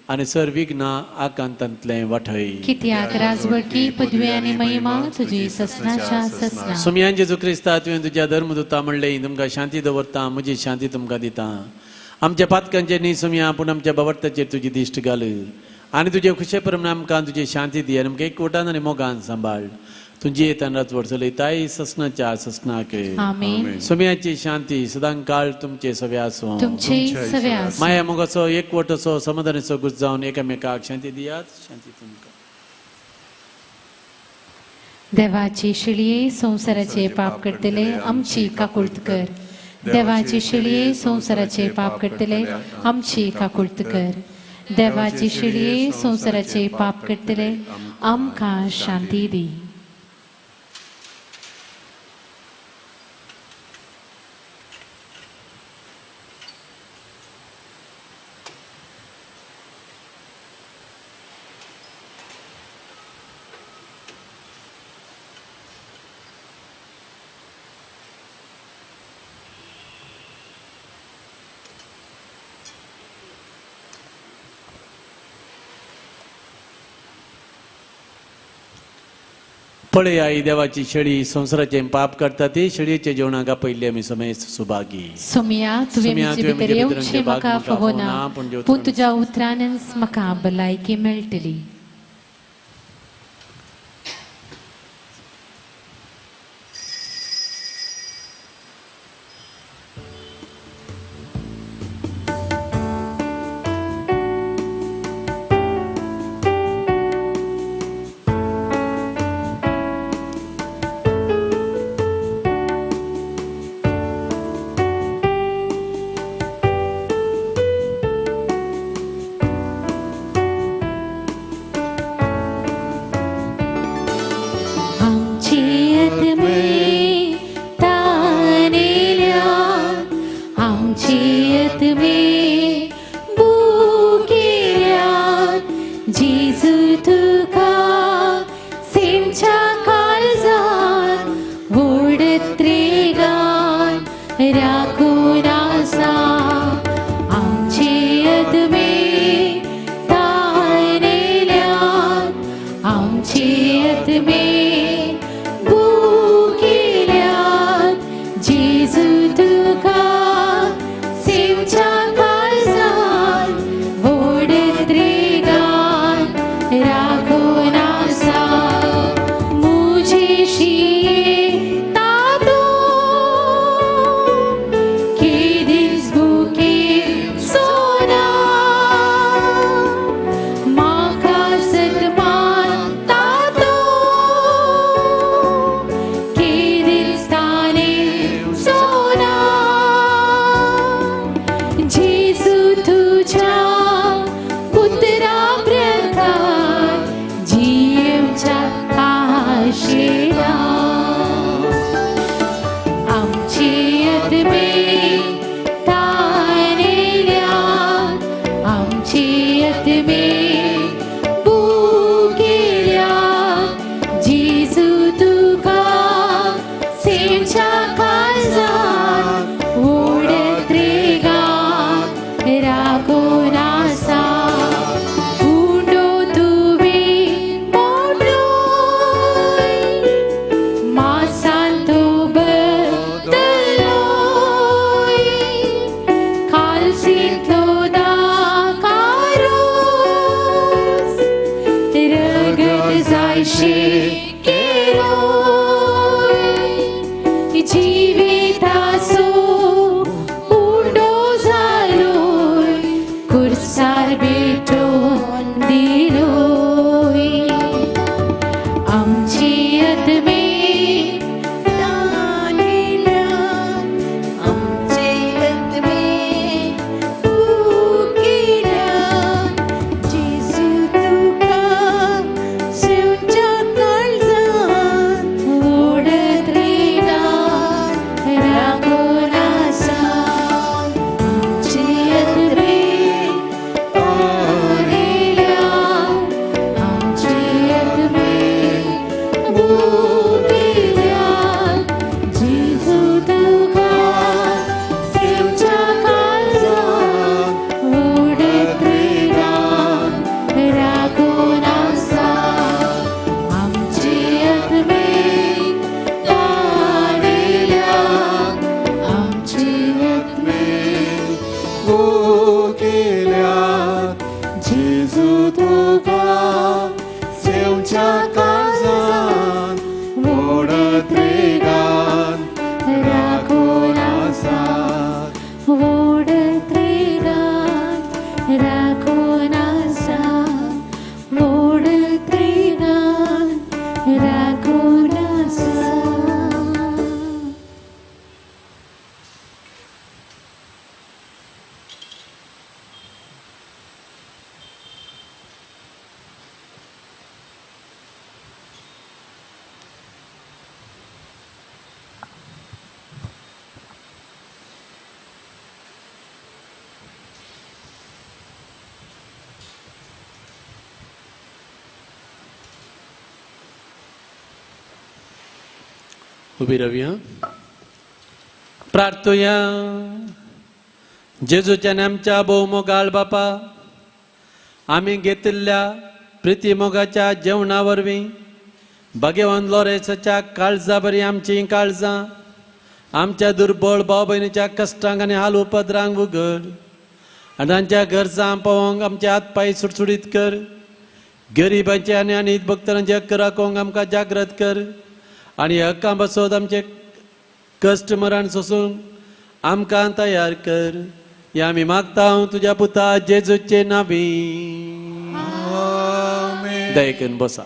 आनी सर विघ्न आकांतांतलें वाटय.
कित्याक राजवटकी पदवी आनी महिमा तुजी ससनाच्या ससना.
सुमयान जेजू क्रिस्ता तुवें तुज्या धर्मदूता म्हणलें तुमकां शांती दवरता म्हजी शांती तुमकां दिता. आमच्या पातकांचेर न्ही सुमया पूण आमच्या बावडताचेर तुजी दिश्ट घाल आनी तुजे खुशे प्रमाण आमकां तुजी शांती दी आनी आमकां एकवटान आनी मोगान सांबाळ. तुजी येतान राजवट चलयताय ससनाच्या ससनाक.
आमेन.
सुमयाची शांती सदां काळ तुमचे सवे आसूं,
तुमचे सवे आसूं.
माया मोगाचो एकवटाचो समाधानाचो गुज जावन एकामेकाक शांती दियात. शांती तुमकां.
देवाची शिळये संवसाराचे पाप करतले आमची काकुळत कर. देवाची शिळये संवसाराचे पाप करतले आमची काकुळत कर. देवाची शिळये संवसाराचे पाप करतले आमकां शांती दी.
पळय आई देवाची शेळी संवसाराचें पाप करता ती शेळयेच्या जेवणाक आपयल्ली आमी समेस्त सुभागी.
सुमया तुवें म्हजे भितर येवचें म्हाका फावना, पूण तुज्या उतरानच म्हाका भलायकी मेळटली. राखून आसा उंडो तुवें मोडलोय मासान तो बदलोय कालसींतलो दाकारोस रगत जायशे केलोय जिविताचो उंडो जालोय कुर्सार भेटोवन दिलोय आमची आत्मे
तानिल्या आमचे आत्मे भुकिल्या जेजू तुका शिवच्या काळजांत
ओडत रेगान राखून आसा आमची आत्मे तानिल्या आमची आत्मे भुकिल्या जेजू तुका शिवच्या काळजांत ओडत रेगान राखून आसा आमची आत्मे तानिल्या आमची आत्मे
भुकेल्यात जेजू तुका सेवच्या काळजांत ओडत रेगान
राखून आसा
आसा
ओडत रेगान राखून आसा ओडत रेगान राखून आसा.
उबी रावया प्रार्थुया. जेजूच्या आमच्या भोवमोगाळ बापा, आमी घेतिल्ल्या प्रितीमोगाच्या जेवणा वरवीं भगवान लोरेसाच्या काळजा बरी आमचीं काळजां आमच्या दुर्बळ भाव भयणीच्या कश्टांक आनी हाल उपद्रांक उगड आनी तांच्या गरजां पावोवंक आमचे हात पांय सुटसुटीत कर. गरिबांचे आनी अनीत भक्तांचे हक्क राखोवंक आमकां जागृत कर आनी हक्कां बसोत आमचे कश्ट मरण सोसूंक आमकां तयार कर. हे आमी मागता तुज्या पुता जेजूचे नांवी. दयेकन बसा.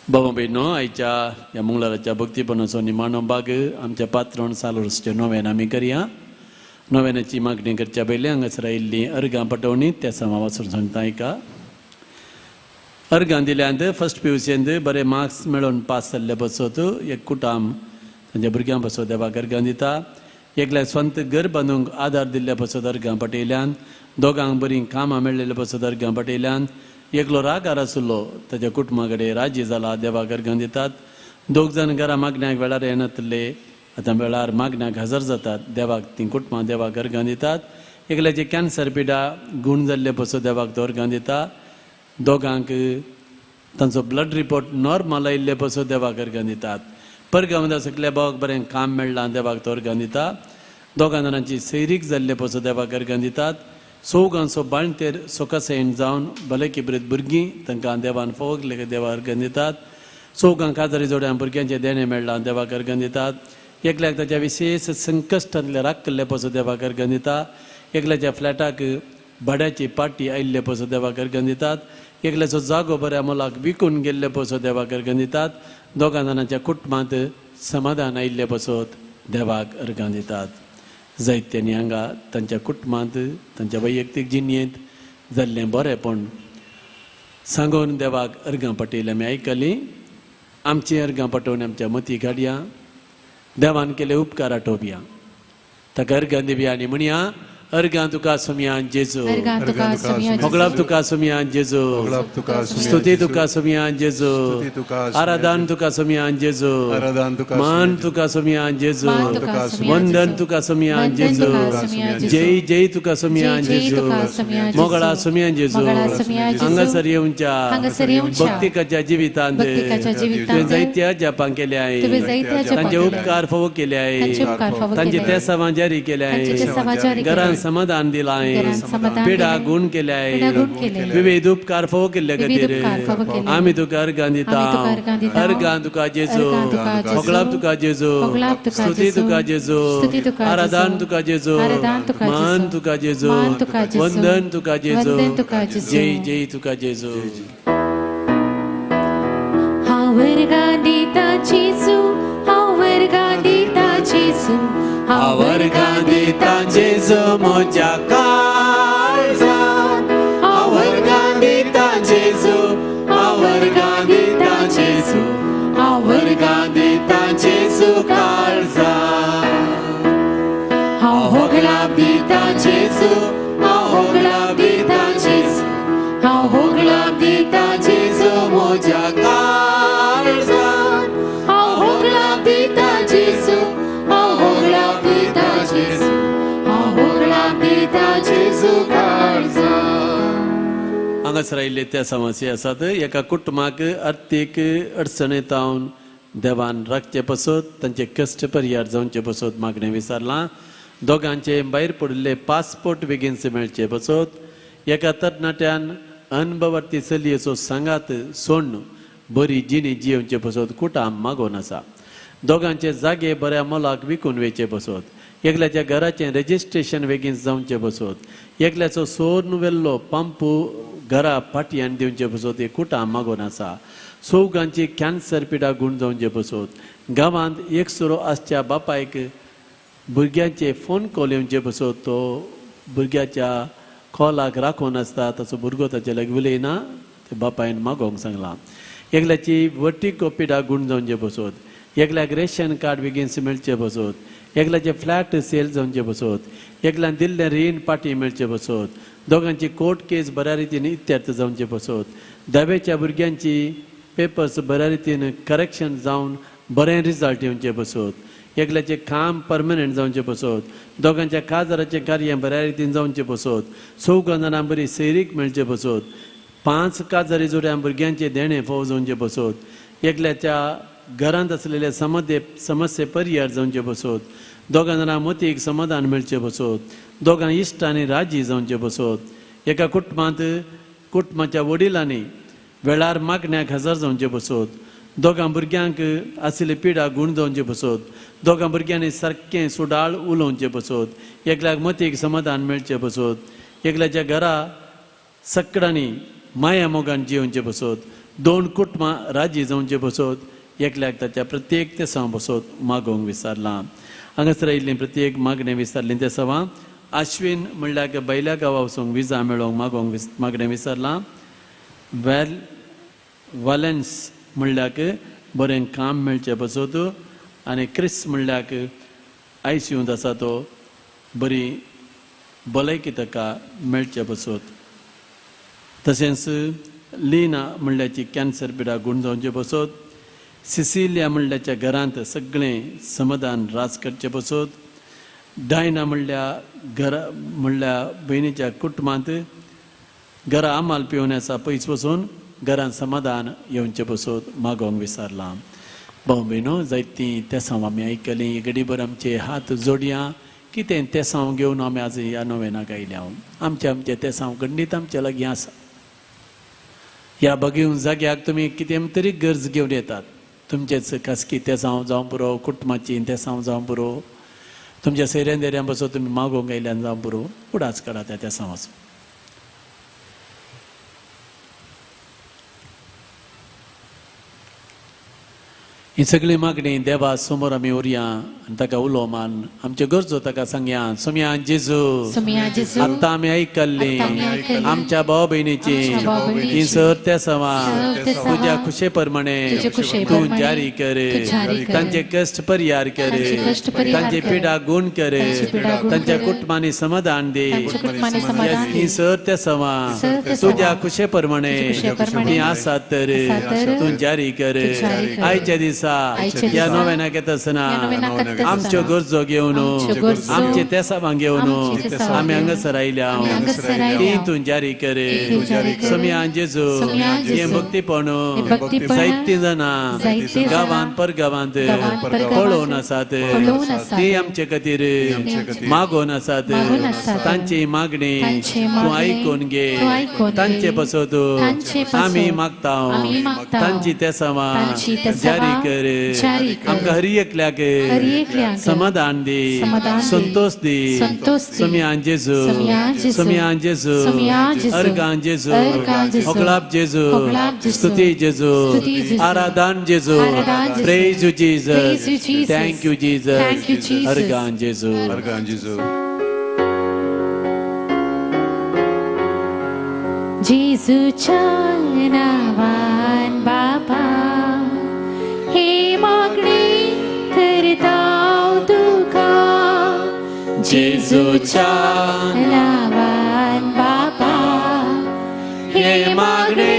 बाबा भयणो, आयच्या ह्या मंगळाराच्या भक्तीपणाचो निमाणो भाग आमच्या पात्रण सालोर्सचे नोवेन आमी करया. नोवेनाची मागणी करच्या पयलीं हांगासर आयिल्लीं अर्गां पटोवणी त्या समा वाचून सांगता आयका. अर्गां दिल्यांत फर्स्ट पी यू सींत बरे मार्क्स मेळोवन पास जाल्ले बसत एक कुटाम तांच्या भुरग्यां बसत देवाक अर्गां दिता. एकल्याक स्वंत घर बांदूंक आदार दिल्ल्या बसत अर्गां पटयल्यान, दोगांक बरीं कामां मेळिल्ले बसत अर्गां पटयल्यान, एकलो रागार आशिल्लो ताच्या कुटुंबा कडेन राजी जाला देवाक अर्गां दितात. दोग जाण घरा मागण्याक वेळार येनातले आतां वेळार मागण्याक हजर जातात देवाक तीं कुटुंबां देवाक अर्गां दितात. एकल्याचे कॅन्सर पिडा गूण जाल्ले पसो देवाक तो अर्गां दिता. दोगांक तांचो ब्लड रिपोर्ट नॉर्मल आयिल्ले पसो देवाक अर्गां दितात. परगांव सगल्या भावाक बरें काम मेळ्ळां देवाक तो अर्गां दिता. दोगां जाणांची सैरीक जाल्ले पसो देवाक अर्गां दितात. चौगांचो बाळंतेर सोकासैन जावन भलायकी बरीत भुरगीं तांकां देवान फोगले देवाक अर्गां दितात. चौगांक काजारी जोड्यां भुरग्यांचें देणें मेळ्ळां देवाक अर्गां दितात. एकल्याक ताच्या विशेश संकश्टांतले राखल्ले पसो देवाक अर्गां दिता. एकल्याच्या फ्लॅटाक भाड्याची पाटी आयिल्ले पसो देवाक अर्गां दितात. एकल्याचो जागो बऱ्या मोलाक विकून गेल्ले पसो देवाक अर्गां दितात. दोगां जाणांच्या कुटुंबांत समाधान आयिल्ले पसत देवाक अर्गां दितात. जायत्यांनी हांगा तांच्या कुटुंबांत तांच्या वैयक्तीक जिणेंत जाल्लें बरेंपण सांगून देवाक अर्गां पटयलें आमी आयकलीं. आमचीं अर्गां पटोवन आमच्या मती घाडया. देवान केले उपकार आठोवया. ताका अर्गां दिवया आनी म्हणया, अर्गां तुका सोमयान जेजू
अर्गां तुका सोमया जेजू
मोगलाप तुका सोमयान जेजू स्तुती तुका सोमयान जेजू आराधन तुका सोमयान जेजू मान तुका सोमयान जेजू वंदन तुका सोमयान जेजू जय जय तुका सोमयान जेजू मोगळा सोमयान जेजू हांगासर येवच्या भक्तिकाच्या जिवितांत तुवें जायत्या जापां केले आहे तांचे उपकार फावो केले आहे तांचे तेसावां जारी केले आहे घरान समाधान दिलां आहे पिडा गुण केले आहे विविध उपकार फावो केल्ले खातीर आमी तुका अर्गां दिता अर्गां तुका जेजू मोगलाप तुका जेजू स्तुती तुका जेजू आराधन तुका जेजू मान तुका जेजू वंदन तुका जेजू जय जय तुका जेजू.
हांव वर्गां दिता जेजू हांव वर्गां दिता जेजू
हांव वर्गां दिता जेजू म्हज्या काळजांत हांव वर्गां दिता जेजू हांव वर्गां दिता जेजू हांव वर्गां दिता जेजू काळजांत हांव होगळाप दिता जेजू हांव होगळाप दिता जेजू हांव होगळाप दिता जेजू म्हज्या काळजांत
हांव होगळाप दिता जेजू हांव होगळाप दिता जेजू हांव होगळाप दिता जेजू काळजांत.
हांगासर आयिल्ले त्या समस्या आसात एका कुटुंबाक अर्थीक अडचणेंत देवान राखचे पसत तांचे कश्ट परिहार जावचे पसत मागणें विचारलां. दोगांचे भायर पडिल्ले पासपोर्ट बेगीन मेळचे पसत एका तरणाट्यान अनभवार्थी चलयेचो सांगात सोडून बरी जिणी जियेवचे पसत कुटां मागोवन आसा. दोगांचे जागे बऱ्या मोलाक विकून वेचे पसत एकल्याच्या घराचें रजिस्ट्रेशन बेगीन जावचे पसत एकल्याचो सोर्न व्हेल्लो पंपू घरा फाटयान दिवचे पसत हे कुटां मागोवन आसा. चौगांची कॅन्सर पिडा गूण जावचे पसत गांवांत एकसुरो आसच्या बापायक भुरग्यांचे फोन कॉल येवचे पसत तो भुरग्याच्या कॉलाक राखून आसता ताचो भुरगो ताचे लागीं उलयना ते बापायन मागोवंक सांगलां. एकल्याची वर्टिगो पिडा गूण जावचे पसत एकल्याक रेशन कार्ड बेगीन मेळचे पसत एकल्याचे फ्लॅट सेल जावचे पसत एकल्यान दिल्लें रीण पाटी मेळचे पसत दोगांची कोर्ट केस बऱ्या रितीन इत्यर्थ जावचे पसत दावेच्या भुरग्यांची पेपर्स बऱ्या रितीन करेक्शन जावन बरें रिजल्ट येवचे पसत एकल्याचें काम परमनंट जावचें पसत दोगांच्या काजाराचें कार्य बऱ्या रितीन जावचें पसत चौगां जाणां बरी सैरीक मेळचें पसत 5 काजारी जोड्या भुरग्यांचें देणें फावो जावचें पसत एकल्याच्या घरांत आसलेले समस्ये परिहार जावचे पसत दोगां जाणां मतीक समाधान मेळचें पसत दोगां इश्टांनी राजी जावचें पसत एका कुटुंबांत कुटुंबाच्या वडिलांनी वेळार मागण्याक हजर जावचें पसत दोगां भुरग्यांक आशिल्ली पिडा गूण जावचे पसत दोगां भुरग्यांनी सारकें सुडाळ उलोवचें पसत एकल्याक मतीक समाधान मेळचें पसत एकल्याच्या घरा सकडांनी माया मोगान जियोवचें पसत 2 कुटुंबां राजी जावचें पसत एकल्याक ताच्या प्रत्येक तेसांव पसत मागोवंक विचारलां. हांगासर आयिल्लीं प्रत्येक मागणें विचारलीं तेसांवां आश्विन म्हणल्यार बैल्या गांवा वचूंक विजा मेळोवंक मागोवंक मागणें विचारलां. वेल वॅलन्स म्हणल्याक बरें काम मेळचें पसत आनी क्रिस म्हणल्याक आयसीयूंत आसा तो बरी भलायकी ताका मेळचें पसत तशेंच लिना म्हणल्याची कॅन्सर पिडा गूण जावचें पसत सिसिलिया म्हणल्याच्या घरांत सगळें समाधान राज करचें पसत डायना म्हणल्या घरा म्हणल्या भयणीच्या कुटुंबांत घरा आमाल पिवन आसा पयस वचून घरांत समाधान येवचें पसत मागोवंक विचारलां. भाव भयणो जायतीं तेसांव आमी आयकलीं घडीभर आमचे हात जोडया कितें तेसांव घेवन आमी आज ह्या नोवेनाक आयल्या. आमचे आमचे तेसांव गंडीत आमचे लागीं आसा. ह्या बगीवन जाग्याक तुमी कितें तरी गरज घेवन येतात तुमचेच खासगी तेसांव जावं पुरो कुटुंबाची तेसांव जावं पुरो तुमच्या सैऱ्यान देऱ्यां बसो तुमी मागोवंक आयल्यान जावं पुरो उडास काडा त्या तेसांवाचो. ही सगळी मागणी देवा समोर आमी उरया आनी ताका उलो मान आमच्यो गरजो ताका सांगया. सोमया जेजू,
सोमया जेजू,
आतां आमी आयकल्ली
आतां आमी आयकल्ली
आमच्या भाव भयणीची
आमच्या भाव भयणीची
ही सर त्या सवा
सर त्या सवा
तुज्या खुशे प्रमाणे
तुज्या खुशे
तूं
प्रमाणे
जारी कर,
तूं जारी कर,
तांचे कश्ट परिहार कर,
तांचे कश्ट परिहार
तांची
कर,
पिडा गुण कर,
तांची पिडा गुण
तांच्या
कर,
कुटुंबांनी समाधान दी.
तांच्या कुटुंबांनी समाधान
ही
दी.
सर त्या सवा
सर त्या सवा
तुज्या खुशे प्रमाणे
तुज्या खुशे प्रमाणे
ती आसात तर
आसात तर
तूं जारी कर.
तूं जारी कर.
आयच्या दिसा
आयच्या
ह्या
दिसा
नोवेनाक येता आसतना
ह्या नोवेनाक येता
आमच्यो
आसतना
गरजो घेवन
आमच्यो गरजो
आमचे तेसावां घेवन
आमचे तेसावां
आमी
घेवन
हांगासर आयल्या
आमी हांगासर
ती
आयल्या.
तूं जारी कर.
ती जारी कर.
सोमया जेजू,
सोमया
हें
जेजू,
भक्तीपण
हें भक्तीपण
जायतीं जाणां
जायतीं जाणां
गांवांत परगांवांत
गांवांत परगांवांत
पळोवन आसात,
पळोवन आसात.
ती आमचे खातीर
आमचे
मागोवन आसात,
मागून आसात.
तांची मागणी
तांची
तूं
मागणी
आयकून घे,
तूं आयकून घे.
तांचे पासत
तांचे पासत
आमी मागता,
आमी मागता.
तांची तेसावां
तांची तेसावां
जारी कर.
जारी कर.
आमकां हरी एकल्याक
हर एकल्याक
समाधान दी,
समाधान दी.
संतोष दी.
संतोष दी.
सोमया जेजू,
सोमया जेजू,
सोमया जेजू,
सोमया जेजू,
अर्गां जेजू,
अर्गां जेजू,
होगळाप जेजू,
होगळाप जेजू,
स्तुती जेजू,
स्तुती जेजू,
आराधन जेजू,
आराधन जेजू.
Praise you Jesus,
Praise you, Jesus.
Thank you Jesus,
Thank you, Jesus.
अर्गां जेजू.
अर्गां जेजू.
जेजूच्या नावान बाबा हे मागणे करता तुका, जेजूच्या नावान बाबा हे मागणे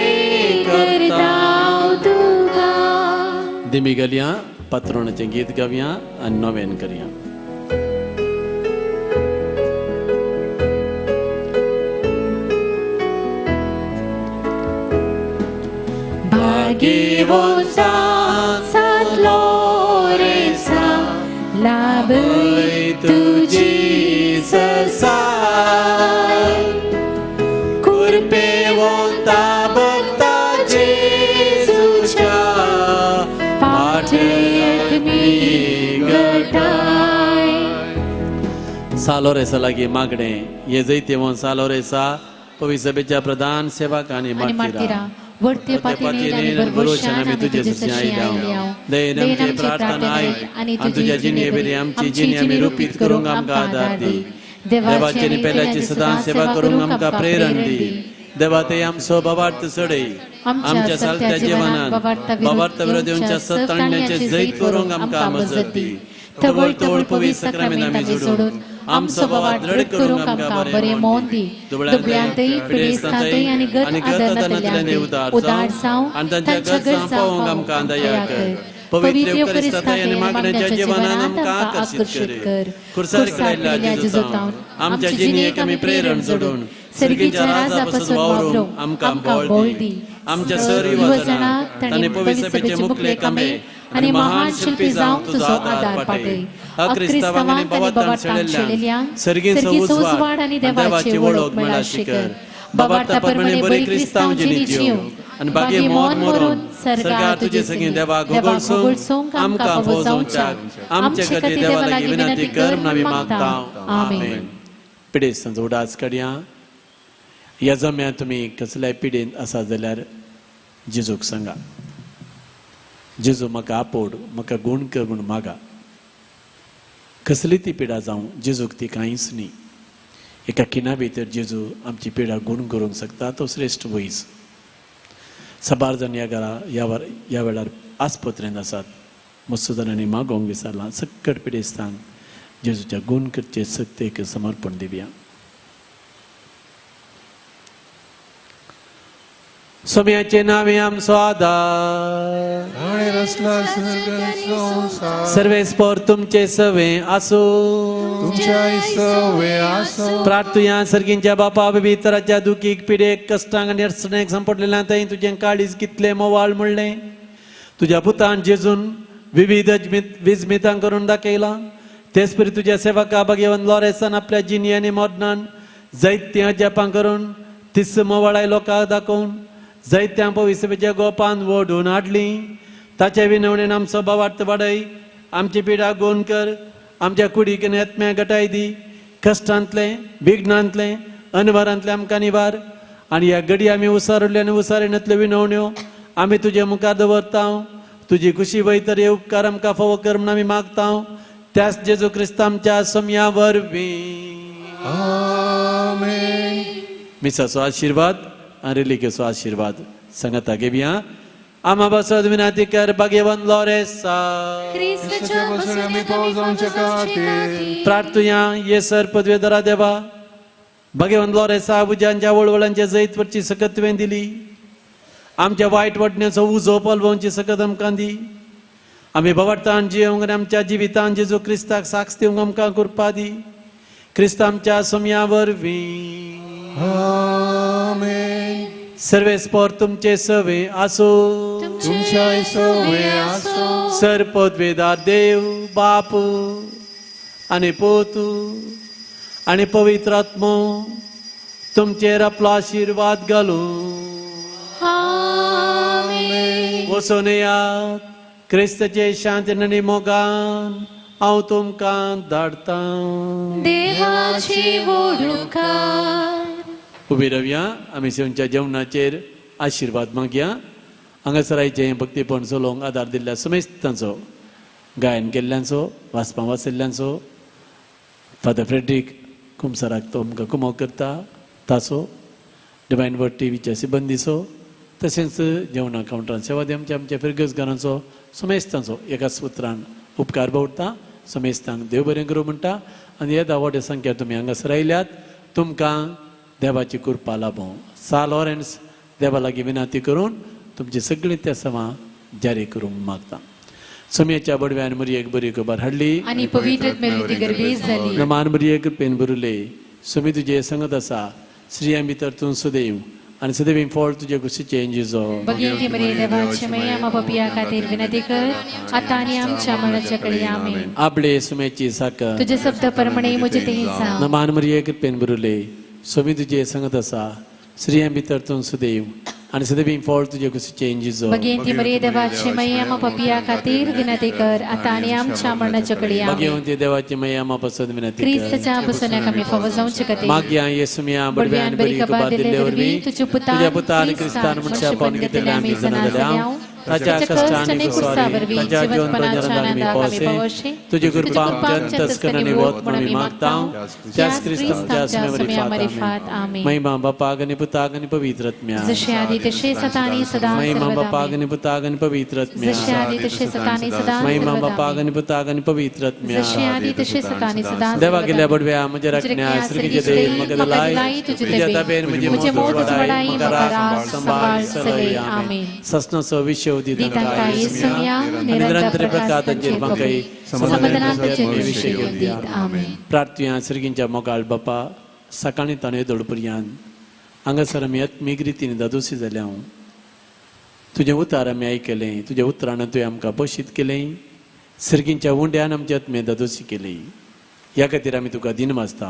करता तुका.
दिमी घालया, पात्रोणाचें गीत गावया आनी नोवेन करया.
भाग्यवंता संत लॉरेन्सा लाभय तुजी
सरसाय, कुरपेवंता भक्ता जेजूच्या
पाठयत मी गटाय.
सालोरेसा लागीं मागणें हे जैतेवन सालोरेसा पवित्र सभेच्या प्रधान सेवक आनी
आनी
मार्तीरा
मार्तीरा वडते पातीने आनी भरभरोशान आमी तुजे सरशीं आयल्या.
दयेन आमची प्रार्थना आयक आनी तुज्या जिणे बरी आमची जिणे आमी रुपीत करूंक आमकां आदार दी. देवाची आनी पेल्याची सदां सेवा करूंक आमकां प्रेरण दी. देवा ते आमचो भावार्थ चडय, आमच्या सालत्या जिवनान भावार्थ विरोध येवच्या सताणण्याचें जैत करूंक आमकां मजत दी. तवळ तवळ पवित्र साक्रामेंत आमी जोडून आमचो भावार्थ दृढ करूंक आमकां
बरें मौन दी. दुबळ्यांतय पिडेस्तांतय आनी गत आदरनातल्यांतय उदार जावं
आनी तांच्या गरजां पावोवंक आमकां दया कर. पवित्र युखरिस्तांतय आनी मागण्याच्या जिवनान आमकां आकर्शीत कर. खुर्सार कडेल्या जेजूतावन आमच्या जिणेक आमी प्रेरण जोडून सर्गीच्या राजा पासून वावरूंक आमकां बळ दी. आमच्या सर युवजणाक तांणी पवित्र सभेचे मुखले कामे
आनी महान शिल्पी जावंक तुजो आदार पाटय. अक्रिस्तावांक आनी बाबातान शेळेल्ल्यांक
सर्गीचो
उजवाड आनी देवाची वळख मेळाशी कर. बाबार्था प्रमाणे बरी क्रिस्तांव जिणी जिवंक
आनी बागे मोर मरून सर्गार तुजे संगी देवाक होगळसूंक आमकां फौजोवच्याक आमचे खातीर देवा लागीं विनंती कर म्हूण आमी मागता. आमेन. पिडेस्तांचो उडास काडया. ह्या जम्यांत तुमी कसल्याय पिडेंत आसा जाल्यार जेजूक सांगा, जेजू म्हाका आपोड, म्हाका गूण कर म्हूण मागा. कसली ती पिडा जावं, जेजूक ती कांयच न्ही. एका खिणा भितर जेजू आमची पिडा गूण करूंक शकता, तो श्रेश्ठ वैज. साबार जाण ह्या घरा ह्या वेळार आस्पत्रेंत आसात. मस्तू जाणांनी मागोवंक विसरलां. सक्कट पिडेस्तांक जेजूच्या गूण करचे शक्तेक समर्पण दिवया. सोम्याचे नावे आमचो आदार, सर्वेस्पोर तुमचे सवे आसूं. प्रार्थुया सर्गींच्या बापा, विविधतराच्या दुखीक पिडेक कश्टांक आनी अडचणेक सांपडलेल्या थंय तुजें काळीज कितलें मोवाळ म्हणलें. तुज्या पुतान जेजून विविध विजमितां करून दाखयलां. तेच परी तुज्या सेवका भाग्यवंत लॉरेसान आपल्या जिनी आनी मरणान जायतीं अजापां करून तिस मोवाळाय लोकांक दाखोवन जायत्या पवित्रपेच्या गोपान ओडून हाडली. ताच्या विनवणेन आमचो भावार्थ वाडय, आमची पिडा गोन कर, आमच्या कुडीक आनी आत्म्याक घटाय दी. कश्टांतलें, विघ्नांतलें, अनवरांतलें आमकां निवार आनी ह्या घडी आमी उसारुल्ले आनी उसारिणेंतल्यो विनवण्यो आमी तुजे मुखार दवरता. तुजी खुशी वयतर हे उपकार आमकां फावो कर म्हूण आमी मागता त्याच जेजू क्रिस्त आमच्या सोमया वरवीं.
आमेन.
मिसाचो आशिर्वाद आनी रिलिकेचो आशिर्वाद सांगता घेवया. आमा पासत विनाती कर भाग्यवंत लॉरेसा.
क्रिस्ताच्या
पसून आमी पावो जावचे खातीर
प्रार्थुया ये सर पदवेदारा देवा भाग्यवंत लॉरेसा उज्यांच्या वळवळांच्या जैत वरची सकत तुवें दिली. आमच्या वायट वाटण्याचो उजो पालवची सकत आमकां दी. आमी भवार्थान जियोंक आनी आमच्या जिवितान जेजू क्रिस्ताक साक्ष दिवंक आमकां कृपा दी. क्रिस्त आमच्या सोमया वरवीं.
आमेन.
सर्वेस्पोर तुमचे सवे आसो.
तुमच्याय सवे आसो.
सर पदवेदार देव बाप आनी पूत आनी पवित्र आत्मो तुमचेर आपलो आशिर्वाद घालूं.
आमेन.
वचून येयात क्रिस्ताचे शांतीन आनी मोगान हांव तुमकां धाडटां.
देवाची वोडुकार.
उबी रावया. आमी सेवच्या जेवणाचेर आशिर्वाद मागया. हांगासर आयचें भक्तीपण चलोवंक आदार दिल्ल्या समेस्तांचो, गायन केल्ल्यांचो, वाचपां वाचिल्ल्यांचो, फादर फ्रेड्रीक कुमसराक तो आमकां कुमोक करता ताचो, डिवायन वर्ड टीव्हीच्या सिबंदीचो, तशेंच जेवणा कावंटरान सेवा आमच्या आमच्या फिरगजगारांचो समेस्तांचो एकाच उतरान उपकार बावडटा. समेस्तांक देव बरें करूं म्हणटा. आनी येदा व्हडल्या संख्या तुमी हांगासर आयल्यात तुमकां देवाची कृपा लाभों. सा लॉरेन्स देवा लागीं विनंती करून तुमची सगळीं तेसवां जारी करूंक मागता. सोमयाच्या बडव्यान मरियेक बरी खबर हाडली
आनी पवित्र मेरी गर्भेस जाली.
नमान मरिये कृपेन भरुले सुमी तुजे संगत आसा. स्त्रियां भितर तूं सदैव आनी सदैव फळ तुजे कुशीचें जेजो.
भगिनी मरिये देवाचे मया आमा पापया खातीर विनंती कर आतां आनी आमच्या मरणाच्या कडेन. आमेन.
आपले सुम्याची साकर
तुजे शब्द प्रमाणे म्हजे तें जावं.
नमान मरिये कृपेन भरुले सुमी तुजे संगत आसा. स्त्रियां भितर तूं सदैव आनी सदैव फळ तुजे कुशीचें जेजो.
भगिनी मरिये देवाचे मया आमा पापया खातीर विनंती कर आतां आनी आमच्या मरणाच्या कडेन. आमेन.
भगिनी देवाची मया आमा पासत विनंती कर
क्रिस्ताच्या बसण्याक आमी फावो जावचे खातीर
मागया येसुम्या बडव्यान बरी खबर दिल्ले वरवीं तुज्या पुतान क्रिस्तान मनशापण घेतिल्ले आमी जाणा जाल्या ताच्या कश्टांनी कुर्सा वरवीं ताच्या जिवनपणाच्या आनंदाक आमी पावोशी. तुजी कृपा आमच्या अंतस्करणांनी वत म्हूण आमी मागता त्याच क्रिस्त आमच्या सुम्या मरिफात.
आमेन.
महिमा बापाक आनी पुताक आनी पवित्र आत्म्या.
जशे आदी तशे सदा आनी सदा
महिमा
सर्वदा.
बापाक आनी पुताक आनी पवित्र आत्म्या.
जशे आदी तशे सदा आनी सदा
महिमा
सर्वदा.
बापाक आनी पुताक आनी पवित्र आत्म्या.
जशे आदी तशे सदा आनी सदा
देवा गेल्या बडव्या म्हज्या राखण्या स्वर्गीचे देव म्हाका दिलाय तुज्या ताबेन म्हजी मौत वाडाय म्हाका राख सांबाळ चलय. आमेन. ससनाचो विशय दी तांकां येसुम्या निरंतर प्रकाश तांचेर म्हाका
समाधानाचेर
विशय घेवन दिया.
आमेन.
प्रार्थुया सर्गींच्या मोगाळ बापा सकाळीं ताणें दोडपर्यान हांगासर आमी आत्मीक रितीन दादोशी जाल्या. हांव तुजें उतार आमी आयकलें. तुज्या उतरान तुवें आमकां पोशीत केलें. सर्गींच्या उंड्यान आमच्या आत्मे दादोशी केली. ह्या खातीर आमी तुका दिनवासता.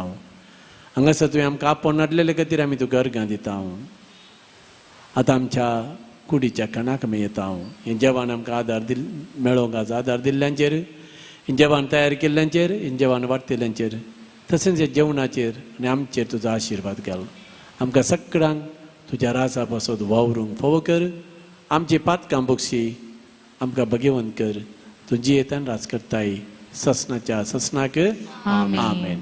हांगासर तुवें आमकां आपोवन हाडलेले खातीर आमी तुका अर्गां दिता. आतां आमच्या कुडीच्या कणाक आमी येता. हें जेवण आमकां आदार दिल मेळोंक आज आदार दिल्ल्यांचेर, हें जेवण तयार केल्ल्यांचेर, हें जेवण वाडटिल्ल्यांचेर, तशेंच हे जेवणाचेर आनी आमचेर तुजो आशिर्वाद घाल. आमकां सगळ्यांक तुज्या राजा पासत वावरूंक फावो कर. आमची पातकां बक्षी आमकां भगेवन कर. तूं जियेतान राज करताय ससनाच्या ससनाक.
आमेन.
आमेन.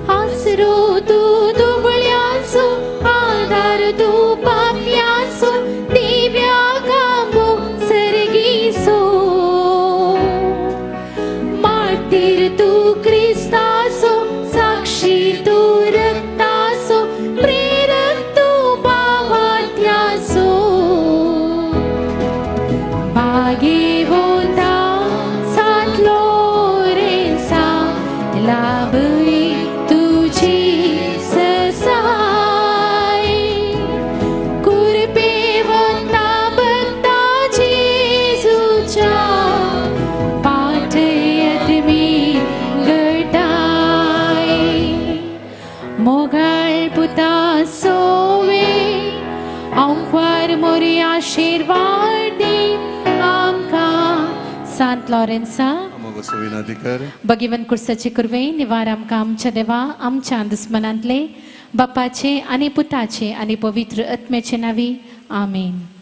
आसरो तूं दुबळ्यांचो आदार तूं पापयांचो दिव्या गांबो सर्गीसो मार्तीर तूं क्रिस्ताचो साक्षी तूं रक्ताचो प्रेरक तूं भावात्याचो भागेवंता सांत लोरेंसा लाभय तुजी ससाय कुरपेवंता भक्ता जेजूच्या पाठयत मी घटाय मोगाळ पुता सोवे आंकवार मोरी आशिर्वाद दी आमकां. सांत लॉरेन्सा
मोगसो विनंती कर.
भगिवन कुर्साचे कुरवे निवार आमकां आमच्या देवा आमच्या दुस्मनांतले बापाचे आनी पुताचे आनी पवित्र आत्म्याचे नावी आमेन.